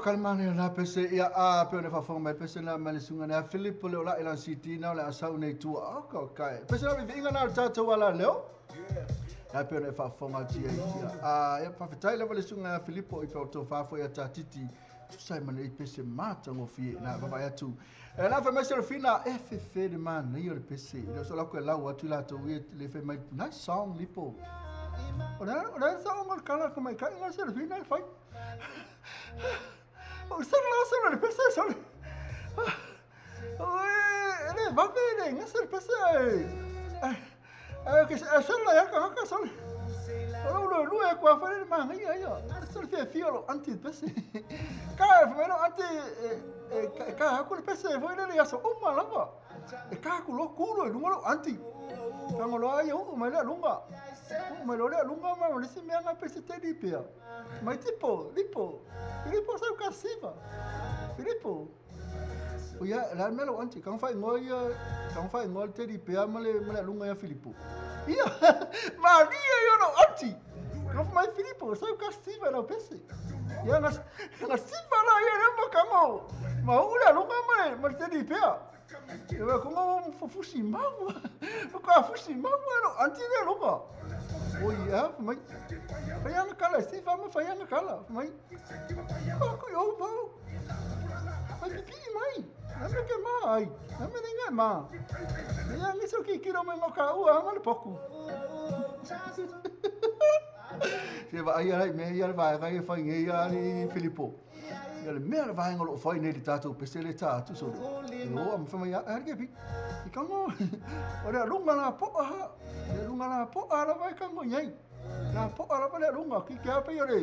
Kalmane la pese ia a pe ne fa mai pese la male sunga na Philip le ola ila city na le asau nei tua o kai pese la vi inga na ta wala leo na pe ne fa fonga ti ia a ia fa tai le le sunga Philip i pe to fa fo ia ta titi sai mane pese mata ngo fi na va va tu na fa mese fina FF de man nei le pese le so la ko la wa tu la to le fe mai nice song lipo ora sa o kala ko mai kai na se fina fai o sa la sa le pese sa oi le va bene nga se pese ai che sa la ya ka sa ora lo e qua fare ma ia ia sa le fiolo anti pese ka meno anti ka ku le pese foi le ya so uma lava e ka ku lo culo e lungo anti kango lo ai o mai le lunga mai lo le lunga ma le si me nga pese te lipia mai tipo lipo Filipo sa ka siva Filipo o ya la melo anti kan fa ngoi kan fa ngoi te lipia ma le lunga ya Filipo ia Maria yo no anti kan fa mai Filipo sa ka siva na pese ya na siva la ya na kamo ma o le lunga ma te lipia eu como fushi mau o fushi mau era anti de lunga oi é mas foi na cala se vamos foi na cala mas eu vou mas que mai não que mai não me ninguém ma ya me so que quero me ngoka o ama pouco se vai aí me ia vai vai foi ia ali Filipo ia le mea vai ngolo foi nei le tatou pese le tatu so o am fa mai a ke pi i kango ora lunga la po ha le lunga la po ala vai kango nhai la po ala vai le lunga ki ke pe yore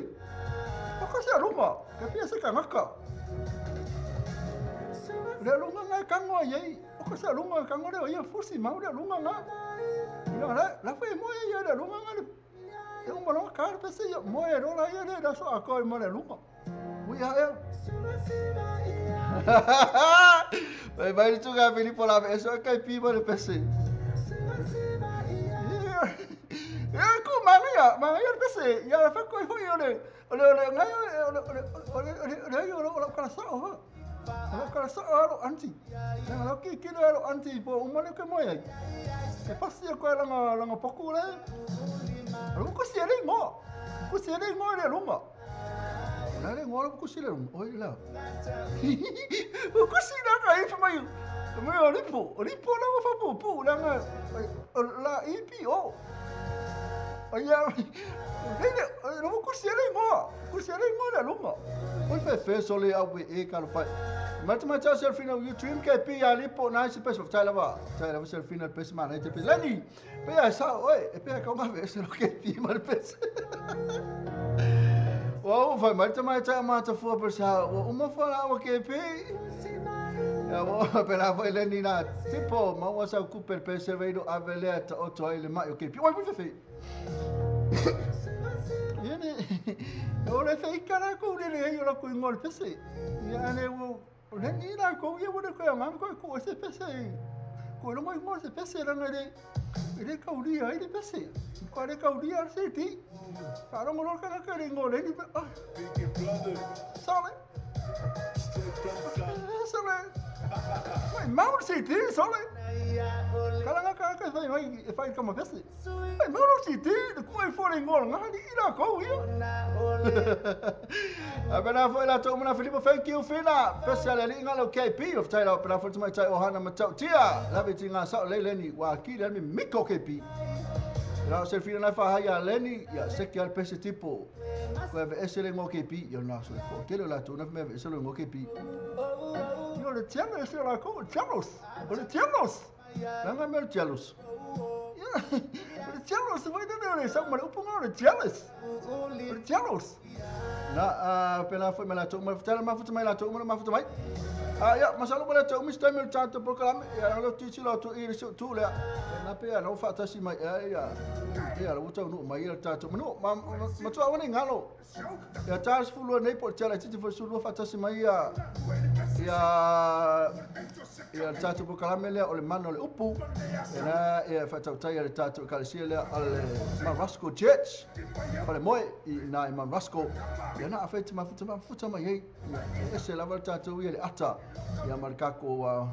o ka se lunga ke pe se ka ngaka le lunga ngai kango nhai o ka se lunga kango le ia fusi ma le lunga nga la la foi mo ia le lunga nga le e un balón ka pe se mo e rola ia le la so a ko mo le lunga. Vai vai tu ga Filipo la eso kai pi ma le pese. E ku manga manga le pese. Ya fa ko ho yo le ole ole ngai ole ole ole ole ole ole kala sa ho. Ole kala sa alo anti. Nanga lo ki ki lo anti po umale ke moe ai. E pasi ko langa langa poku le. Alo ko si le ngo. Ko si le ngo le lunga. La le ngo ko si le lunga. Oi la. Ko si na ka e fa mai. Mai o lipo, lipo la fa pu pu la la EPO. Ai ya, le lo ko si le ngo. Ko si le ngo le lunga. Oi fe fe so le au e ka lo fa. Mata selfie you dream ke pi ya lipo na se peso tai lava. Tai lava selfie na pes ma na te pes lani. Pe ya sa oi e pe ka ma ve se lo ke pi ma pes. Wow, fa mata mata mata fo per sa o mo fa la o ke pi. Ya wo pe la foi lani na tipo ma wa sa ku per pes ve do avele ta o to ile ma o ke pi. Oi fe fe. Yene o le fe ikara ko le le yo la ko ngol pese. Ya ne wo le ni la ko ye wo le ko ma ko ko se pese. Ko lo mo se pese la ngare. Le ka uri ai le pese. Ko le ka uri al se ti. Ka ro ngol ka ka le ngol ni. Sale. Sale. Mai mau se ti sale. Kala nga ka ka fai mai fai ka ma pese. Mai mau se ti ko e fo le ngol nga ni ila ko ia. Abena foi la to mona Filipo thank you Fina. Pese le li nga lo KP of Taylor pena foi mai tai ohana matau tia. La be tinga sa le le ni wa ki le mi miko KP. La se fina na fa ya leni ya se ki al pese tipo. Ko e ese le ngo KP yo na so ko ke le la to na me ese le ngo KP. Yo le tiano ese la ko tianos. O le tianos. La nga me tianos. Le tianos vai de le sa mo upo ngo le tianos. Le tianos. Na pela foi mela to ma futela ma futu mai la to ma futu mai. Ya masalo bala to mi stai mel tanto program ya lo ti lo to iri so tu le na pe ya lo fa ta si mai ya ya lo to no mai ta to no ma ma to awani ngalo. Ya ta fu nei po tela ti fo su lo fa ta si mai ya ya ya ta to program le o le mano le upu. Na ya fa ta ta ya ta to kala si le al ma Rasco Church. Fa le moi na ma Rasco. Ya na afet ma futu ma futu ma ye. Ese la volta to ye le ata. Ya marcako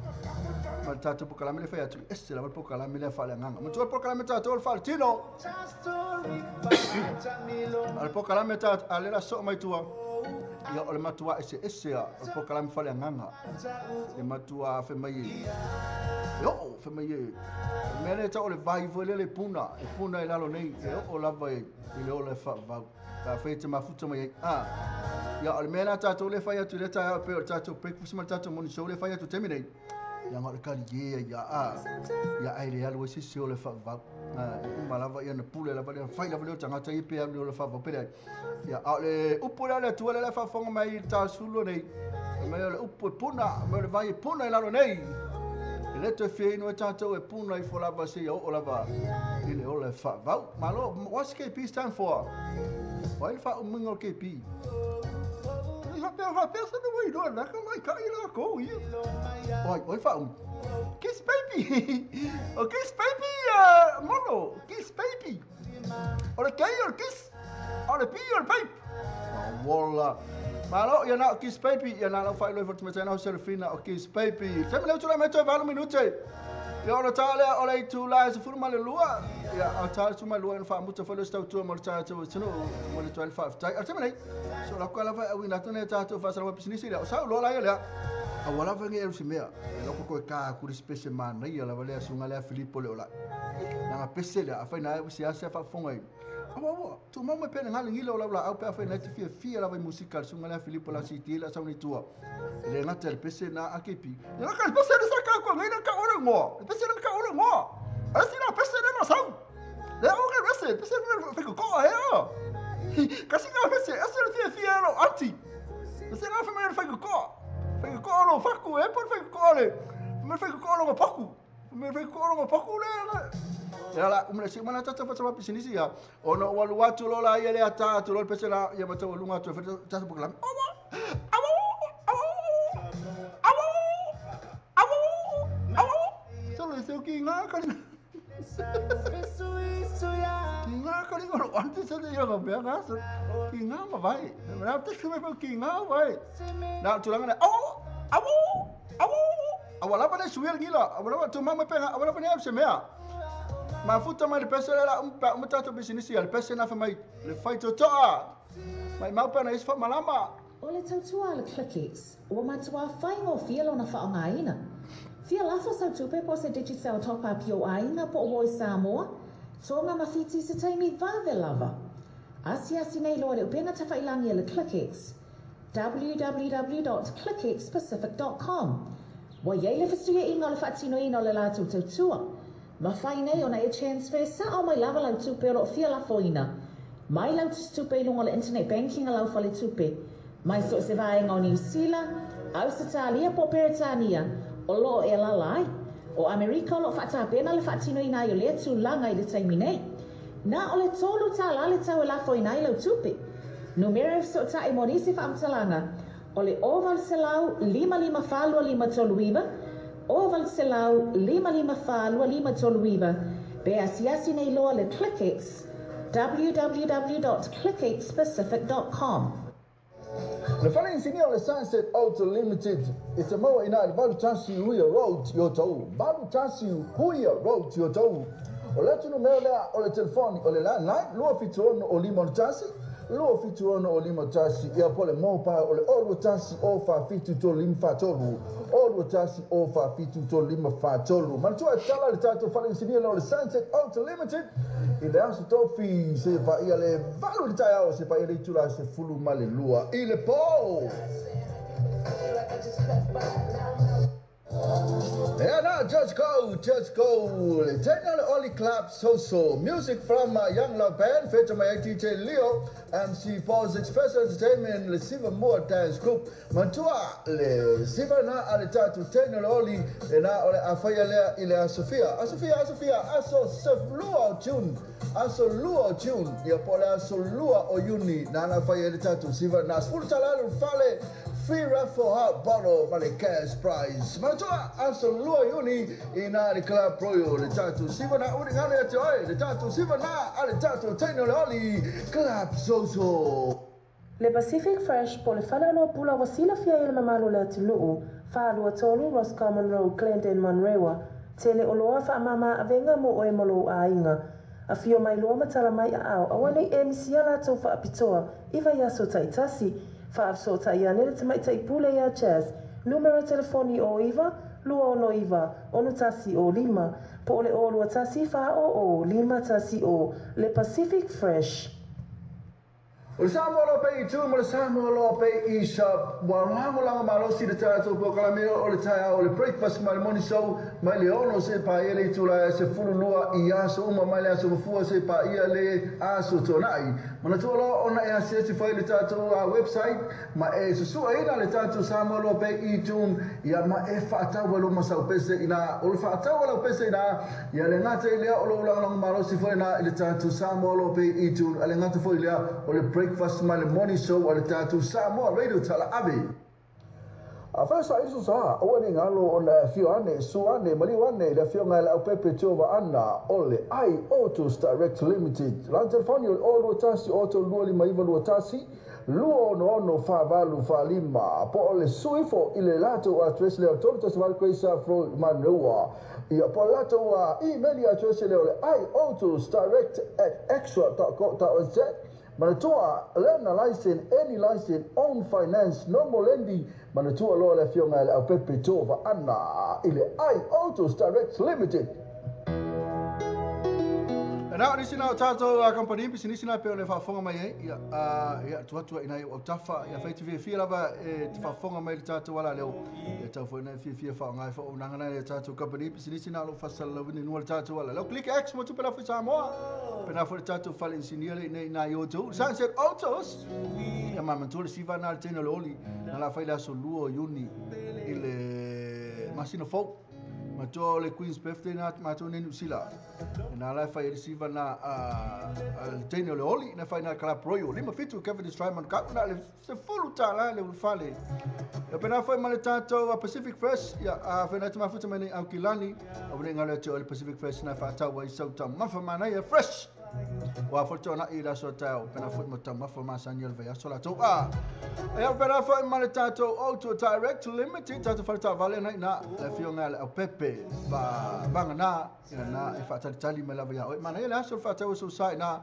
martato pokalame le fa ya tu ese la pokalame le fa le nganga. Mo to pokalame ta to fa tino. Al pokalame ta ale la so mai tua. Ya o le matua ese ese ya pokalame fa le nganga. Le matua fe mai. Yo fe mai. Mele ta o le vai vo le puna, e puna e lalo nei e o la vai le o le fa va. Ta fe te mafuta mai a. Ya o le mena ta to le fa ya tu le ta pe o ta to breakfast ma ta to moni so le fa ya tu temine. Ya ngā kali ye ya a. Ya ai le alo se se o le fa va. Ma la va ya na pule la va le fa la va le tanga ta pe le fa va pe. Ya a le upu la le tu le fa fonga mai ta sulo nei. Mai le upu puna, mai le vai puna la lo nei. Le te fe no ta to e puna i fo la va se o la va. Ile o le fa va. Ma lo what's KP stand for? Why fa umingo KP? Ha pesa no way do na ka mai ka ila ko ia. Oi, oi fa Kiss baby. O kiss baby mono, kiss baby. O le kei o kiss. O le pi o le babe. Wala. Malo ia na kiss baby ia na fa lo for tmeta Serafina o kiss baby. Se me le tu la meto valo minute. Ia o ta le o le tu la se furu malelua. Ia o ta tu malua fa muta fa lo sta tu mo ta tu no mo le 12 tai. O te mele. So la ko la fa o ina tone ta tu fa sa lo business ia. O sa lo la ia le. A wala fa nge si mea. Lo ko ka ku spese man ia la vale sunga le Filipo le ola. Na pese le a fa na si a se fa fonga. Awa tu mama pele ngale ngilo la la au pe fa na te fia fia la musical sunga le Filipo la city la sa ni tua. Le ngata le pese na akepi. Le ka pese le sa ka ko ngi ka ora ngo. Pese le ka ora ngo. A si na pese le na sa. Le o ka pese pese le fe ko he o. Ka si ka pese ese le fia fia lo anti. Pese na fa me fe ko. Fe ko lo fa ko e por fe ko le. Me fe ko lo paku. Me fe ko lo paku le. Ya la umle si mana tata fa business ya. Ono walu tu lo la ia le ata tu lo pese la ia mata lunga tu fe tata bukalam. Awa awa awa awa awa. se ki ngā kari. Ki ngā kari ngā ante se te ia mea ngā se. Ki ngā ma vai. Nā te kume pau ki ngā vai. Nā tūranga nei, au, au, au, awa lava nei suia ngila, awa lava tu mama penga, awa lava nei au se mea. Mafuta mai le pese le la umpa umpa tātou bisinisi, le pese na mai le whai totoa. Mai maupa na isfa malama. O le tautua le ClickX, ua matua whaingo fia lona whaongaina. Fia lafo sau tupe po se Digicel top up i o aiga po o i Samoa, Tonga ma Fiti se taimi vave lava. Asiasi nei loa le upega tafailangi a le ClickX, www.clickxpacific.com. Ua iai le fesuiaiga o le faatinoina o le latou tautua. Mafai nei ona e transfer sao mai lava lau tupe o loo fia lafoina. Mai lau tupe i luga o le internet banking a lau faletupe. Mai so o se vaega o Niu Sila, Ausetalia po o Peretania o loo e alaala ai. O Amerika o loo faatapena le faatinoina ai o lea tulaga i le taimi nei. Na o le $3 le tau e lafoina ai lau tupe. Numera e fesootai mo nisi faamatalaga o le 0800 554 2539, 0800 554 2539, pe asiasi nei loa le ClickX, www.clickxpacific.com. Le fale insinia o le Sunset Auto Limited e te maua ina i le 81 Huia Road i Otahuhu. 81 Huia Road i Otahuhu. O le atu numera lea o le telefoni o le landline 276 o 51 276 o 51 ia po le mobile o le 021 o 47 35 43 021 o 47 35 43. Manatua e tala le tatou fale insinia lea o le Sunset Auto Limited i le aso tofi se paia le 8 i le taeao se paia le itula 12 i le po. Yeah, now just go, just go. Le tena le Oli Club Soso. Music from Young Love Band, feature my DJ Leo, MC Paul's Express Entertainment, le Siva Moore Dance Group. Mantua le Siva na ale tatu tena le Oli, le na ole afaia lea i le Asofia. Asofia, Asofia, aso seflua o June. Aso lua o June, ia po le aso lua o Iuni, na na faia le tatu Siva na sfulu talalu fale. Free raffle hot bottle ma le cash prize. Manatua aso lua Iuni i nā le Club Royal le tatu siva na uri ngane ate oe le tatu siva na a le tatu teina le Oli Club Soso. Le Pacific Fresh po le faleoloa pula ua silafia i le mamalu o le atunuu, 423 Roscommon Road, Glendon, Manurewa, tele oloa faamama avega mo oe mo lou aiga. Afio mai loa ma tala mai aao, aua nei e misia latou faapitoa i vaiaso taitasi. Faafesootai ane le tamaitai pule ia Jazz, numera telefoni o 9 269 61 05, po o le o 21 400 510, le Pacific Fresh. O le Samoa Loa Pei i tu ma le Samoa Loa Pei i sa ua lagolago malosi le tatou polokalame o le taeao o le breakfast ma le morning show mai le 6 se paia le itula e 12 i aso uma mai le aso Gafua se paia le aso Tuanai. Manatua loa ona e asiasi fai le tatou website ma e susuaina le tatou Samoa Loa Pei i tune ia ma e faatau ai ma sau pese ina o le faatau lau pese ina ia le gata i lea o lou lagolago malosi foi na i le tatou Samoa Loa Pei i tune a le gata foi lea o le breakfast ma le morning show a le tatou Samoa Radio Talaave. A fai sa isu sa, aua ne galo ona afio ane, su ane, maliu ane, le afioga i le Aupepe Tiova Ana, o le I Autos Direct Limited. La telefoni o le 021 825 21 266 4845 po o le suifo i le latou address lea o 318 Grace Road Manurewa. Ia po o le latou email address lea o le iautosdirect@xtra.co.nz. Manatua, learner license, any license, own finance, no more lending. Manatua loa le afioga i le Aupepe Tova Ana i le I Autos Direct Limited. Na o nisi na o tātou a company pisinisi na pe o le faafofoga mai ai ia ia tu atu ina o tafa ia fai te fiafia lava e te faafofoga mai le tātou ala leo ia tau foi na fiafia faaaoga ai faauaunaga na le tātou company pisinisi na o lo faasalalauina i luga o le tātou ala leo Click X mo tupe lafu i Samoa pena foi le tātou fale insinia le nei nā i o Sunset Autos ia ma matua le siva na le tena le oli na la fai le aso 2 o Iuni i le masina fou. Matua o le Queen's Birthday na matou nei Niu Sila. Na la fai le siva na a le teine o le oli na fai na Club Royal. 57 Cavendish Drive Manukau na le se fulu tala le ulufale. Ia pena foi ma le tātou a Pacific Fresh ia a whenai te mafuta mai nei au kilani. A wene ngalo atu o le Pacific Fresh na whaatau ai sau tau mafa mana ia fresh. Wa foi tōna i la so tau pena foi mo tau mafa masani o le vai aso la tau a. Ia pena foi ma le tātou Auto Direct Limited tātou whare vale na ina le fionga le au pepe ba banga na ina na e whaatalitali mai lava ia oi mana ia le aso whaatau so sai na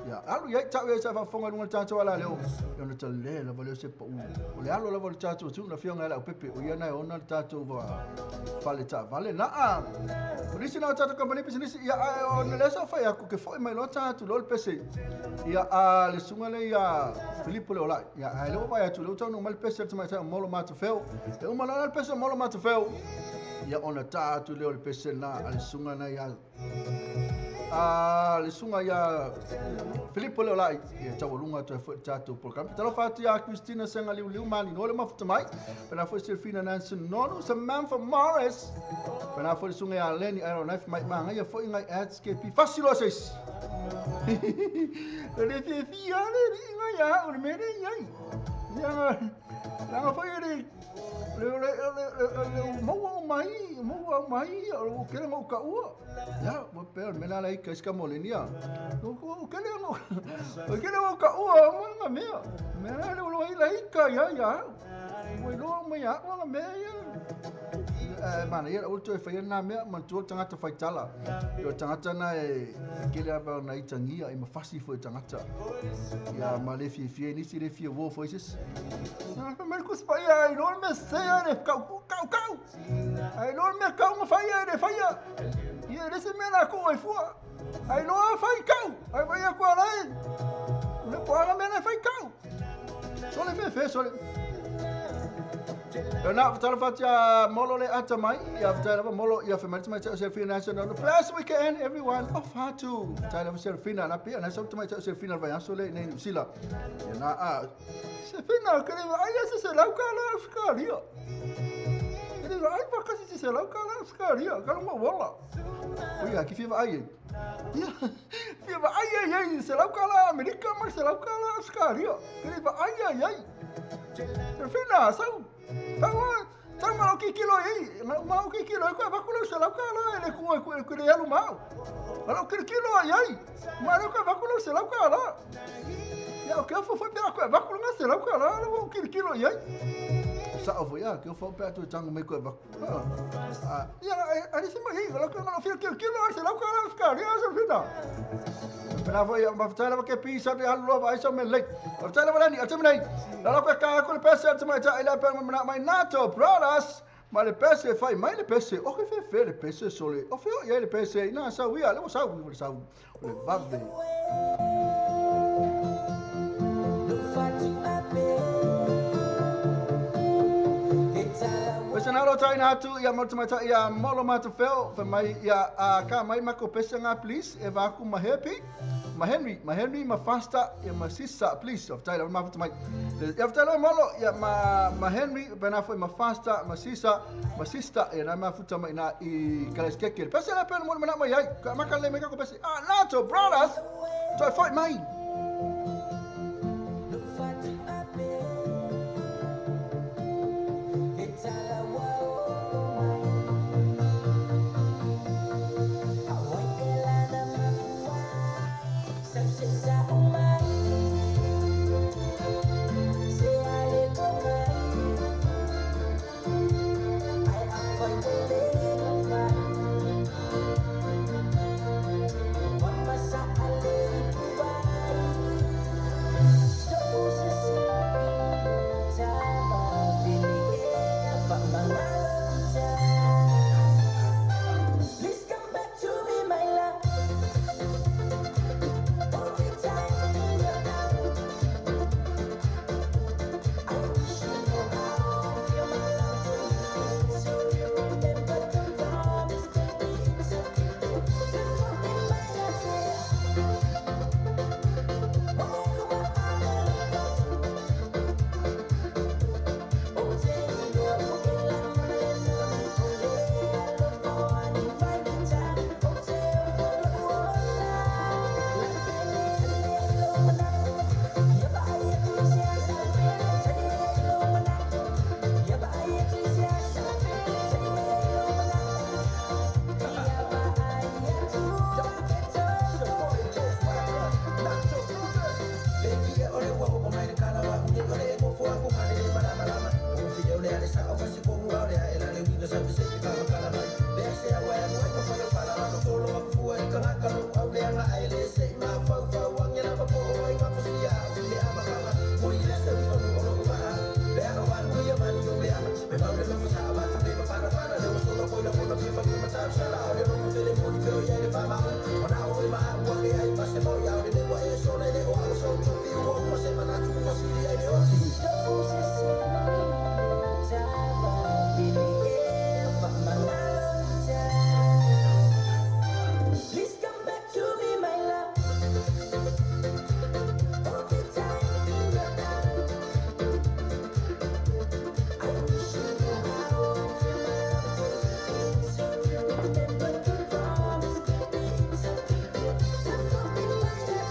ia alu ia tau ia sa whafonga lunga le tātou ala leo ia na tale lava leo se pa u o le alo lava le tātou tu na fionga le au pepe o ia na e ona le tātou wa whale tā vale na a o nisi na o tātou company business ia o na lesa whai aku ke foi mai lo tātou lo le pese ia a le sunga le ia Filipo le ola ia a le vai atu le tau no mal pese te mai tai molo matufeu e uma la le pese molo matufeu ia ona tātou le o le pese na a le sunga na ia a le sunga ia Filipo le ola ia tau lunga tu e tātou program talo fatu ia Christina senga liu liu mani no le mafuta mai pena foi Selfina Nancy Nono Samantha Morris pena foi sunga ia Lenny I don't know mai manga ia foi ngai ads ke pi fasilo seis le fi fi ale inga ia o le mere ia ia la foi le le le mau mai o kele mau ka ua ya mo pe me la lai ka ska molenia o kele mo o kele mau ka ua mo nga me me la le lo lai ka ya ya mo lo mo ya mo me ya mana ia o toe whai nā mea mantua tangata whaitala. Ia tangata na e kele apa na i tangia i mawhasi fo tangata. Ia ma le fie fie nisi le fie wo fo isis. Na me kus pa ia i no me se ia kau kau kau. Ai no me kau ma whai ia le whaia. Ia le se mea na ko e fua. Ai no a whai kau. Ai whai a kua lai. Le poanga mea na whai kau. Sole me fe sole. Na whatarafati molo le ata mai, ia whatarafati molo ia whamari mai tau Serafina National. Bless weekend everyone of Hatu. Whatarafati Serafina na pia na sauta mai tau Serafina vai aso le nei Nusila. Ia na a Serafina kere ai se se lauka la Australia. Kere ai pa kasi se se lauka la Australia, ka mo wala. Oi ki fiva ai. Ia fiva ai ai se lauka la Amerika ma se lauka la Australia. Kere ai ai ai. Serafina sau Tau tau mau ki kilo i, mau ki kilo i koe vakulo se lauka la le ku ku le alu mau. Malo ki kilo ai ai. Malo koe vakulo se lauka la. Ia o ke fo fo pera koe vakulo nga se lauka la lo ki kilo i ai. Sa o ia ke fo pera tu tango me koe vakulo. Ah, ia ali se mai lo ke lo fil kilo se lauka la ska ria se fina. Pena foi ma fatala ke pisa de alu vai so me le. Fatala valani atemnei. La la ka ko le pese atemai ta ila pe mai nato brothers. Ma le pese fai mai le pese o ke fe fe le pese sole. O fe ia le pese na sa wi ale o sa wi sa le vave. Pese na lo tai na tu ia mo mai ta ia molo ma tu fel fe mai ia ka mai ma ko pese nga please e va ku ma happy. Ma Henry, ma Fasta, ia ma Sisa, please. Of Taylor, ma mai. Ia Taylor molo, ia ma Henry, bena foi ma Fasta, ma Sisa, ma Sista, ia na ma futa mai na i Kaleskeke. Pese la pena mo na mai ai. Ma ka le me ka ko pese. Ah, Nato Brothers. Toi foi mai. Masa alay buhay. Please come back to me, my love. Hold me tight in your arms. I wish you knew how my love is so true. Remember to promise, baby, it's up to you. Don't me by the tail.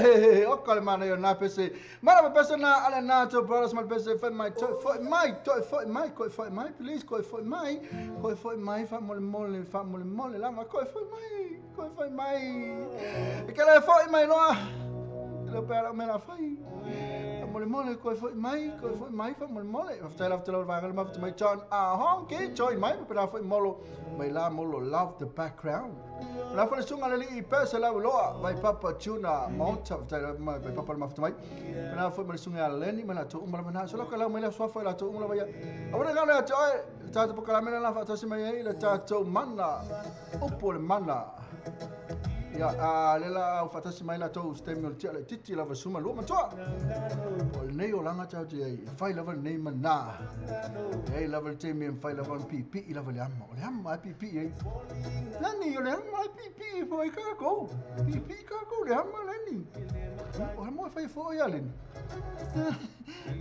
Hey, o ka le mana yo na pese. Mana pese na ale na to brothers mal pese foi mai to foi mai to foi mai ko foi mai please ko foi mai ko foi mai fa mole mole fa mole mole la ma ko foi mai ko foi mai. E ke le foi mai loa. Le pera me la fai. Mole mole ko foi mai ko foi mai fa mole mole. Fa la fa la ma fa mai John a hong ke join mai pera foi molo mai la molo love the background. La fa sunga le i pese la loa vai papa tuna monta vai papa ma fa mai. Na foi mai sunga leni ma la to umala na so la ka la mai la so fa la to umala vai. Awara ga la to ta to ka la mena la fa to se mai le ta to mana upo le mana. Ya a le la fa to se mai la to stemi o le titi la vasuma lo matua. O nei o langa ta te fai la nei mana. Ei la val te mi fai la van pi pi la val amma. O le amma pi pi ei. Nani o le amma pi pi foi ka ko. Pi pi ka ko le amma nani. O le mo fai fo ya len.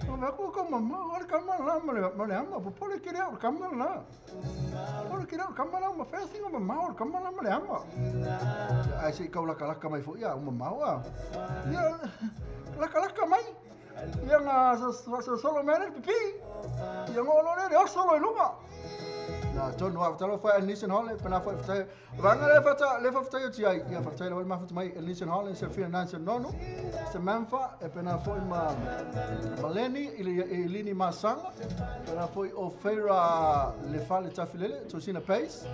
O va ko ko mama o le kama la ma le amma po le kere o kama la. O le kere o kama la ma fa singo mama o kama la ma le amma. Ai se kau laka laka mai fo ia o mama wa. Ia laka laka mai. Ia nga solo mere pipi. Ia ngolo le o solo i lunga. Na tonu a talo fa Nissan Hall pena fa fa vanga le fa le fa fa ti ai ia fa le ma fa mai Nissan Hall se fia nanse nono se manfa e pena foi ma Maleni i lini masanga pena foi o feira le fa le tafilele to sina pace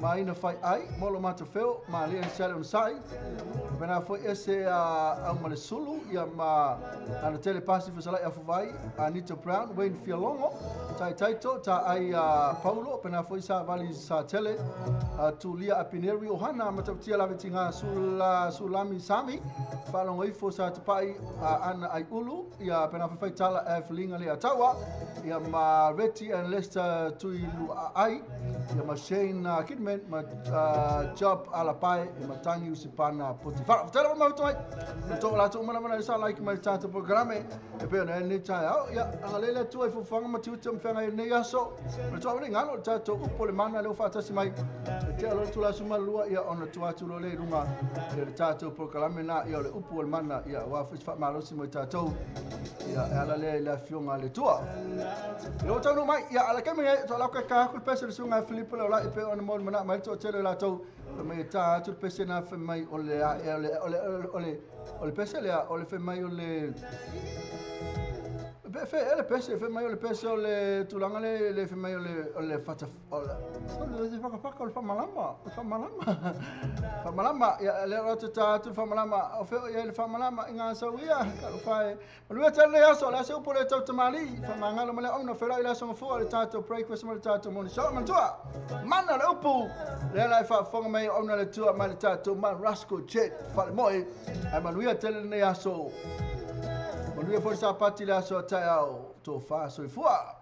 ma ina fai ai molo ma te feo ma le sale on sai pena foi ese a ma le sulu ia ma ana tele pasi fa sala ia vai Anita Brown Wayne Fialongo tai taito ta ai Paulo pena foi sa vali sa tele Tulia Apineri Ohana matautia la vetinga sula sulami sami falongo ifo sa tapai ana ai ulu ia pena foi tala F linga le atawa ia ma Reti and Lester Tuilu ai ia ma Shane Kidman ma Job Alapai ia ma Tangi Usipana Potifara tele ma toi to la to mana mana sa like my tata programe e pe na ni ta ia angalele tu ai fofanga ma tu te mfanga nei aso to ni ngalo ta to upo le mana le o fatasi mai te alo tu la suma lua ia ona tu atu lo le lunga ia le tatou programe na ia le upo le mana ia wa fa malosi mo tatou ia ala le la fionga le tua lo tonu mai ia ala ke mai to la ka ka ku pese le sunga Filipe la e pe ona mo mana mai to tele la tou mai ta tu pese na fe mai o le o le o le o le pese le o le fe mai o le Fe ele pese fe mai o le pese o le tulanga le fe mai o le fata o le fa fa o fa malama fa malama fa malama ia le ro ta tu fa malama o fe ia le fa malama inga sa ia ka fa lu ta le aso la se o pole ta tamali fa mangalo male ona fe la so fo le ta to breakfast male ta to moni so man tua mana le upu le la fa fonga mai ona le tua male ta to man Rascal Jet fa moi ai manuia tele ne aso Manuia foi sa pati la so tai au to fa so fua.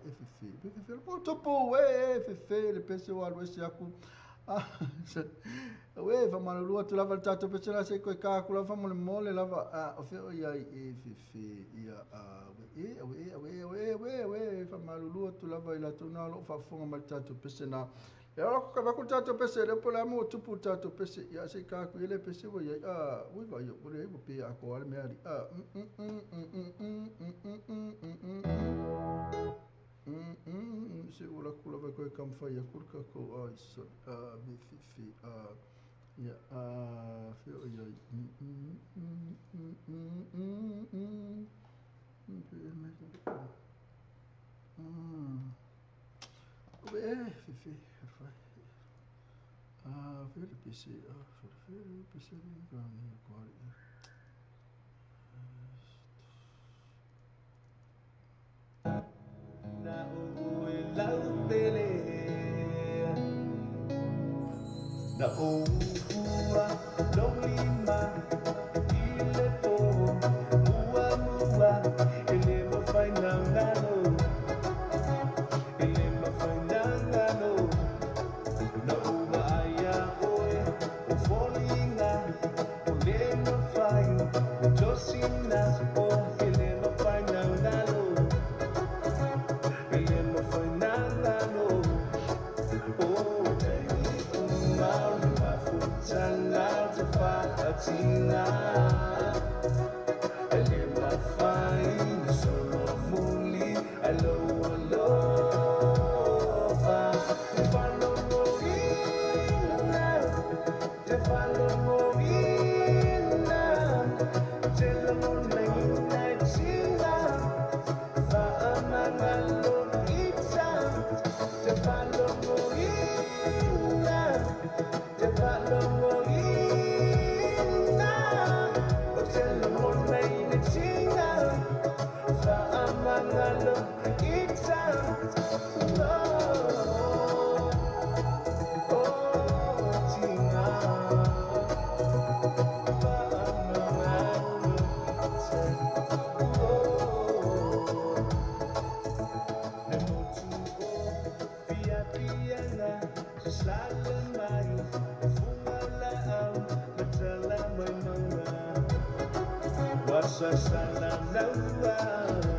e fefe pe fefe po tupu e fefe le pese o alu ese aku. Uē, faamalulu atu lava le tatou pese la se i koe kā aku lava faamolemole lava a o fea o i ai e fefe ia a uē uē uē uē uē uē faamalulu atu lava i latou na o loo faafofoga mai le tatou pese na. E ora ka vaku le tatou pese le po le amo tupu le tatou pese ia se i kā aku i le pese ua i ai a ui vai o le ua pe a ko ale mea ali a se ua laku lava koe ka mawhai aku le kākou ai sorry a me fefe a ia a fea o i ai e fefe a fea le pese a fea le pese le ka ni ko ali. Na ue lau pele na o ua lolima i le po mua mua e le mawhai nangalo e le mawhai nangalo na ua aia oe o folinga o le mawhai o tosina o e le mawhai nangalo. Wasa sana naua.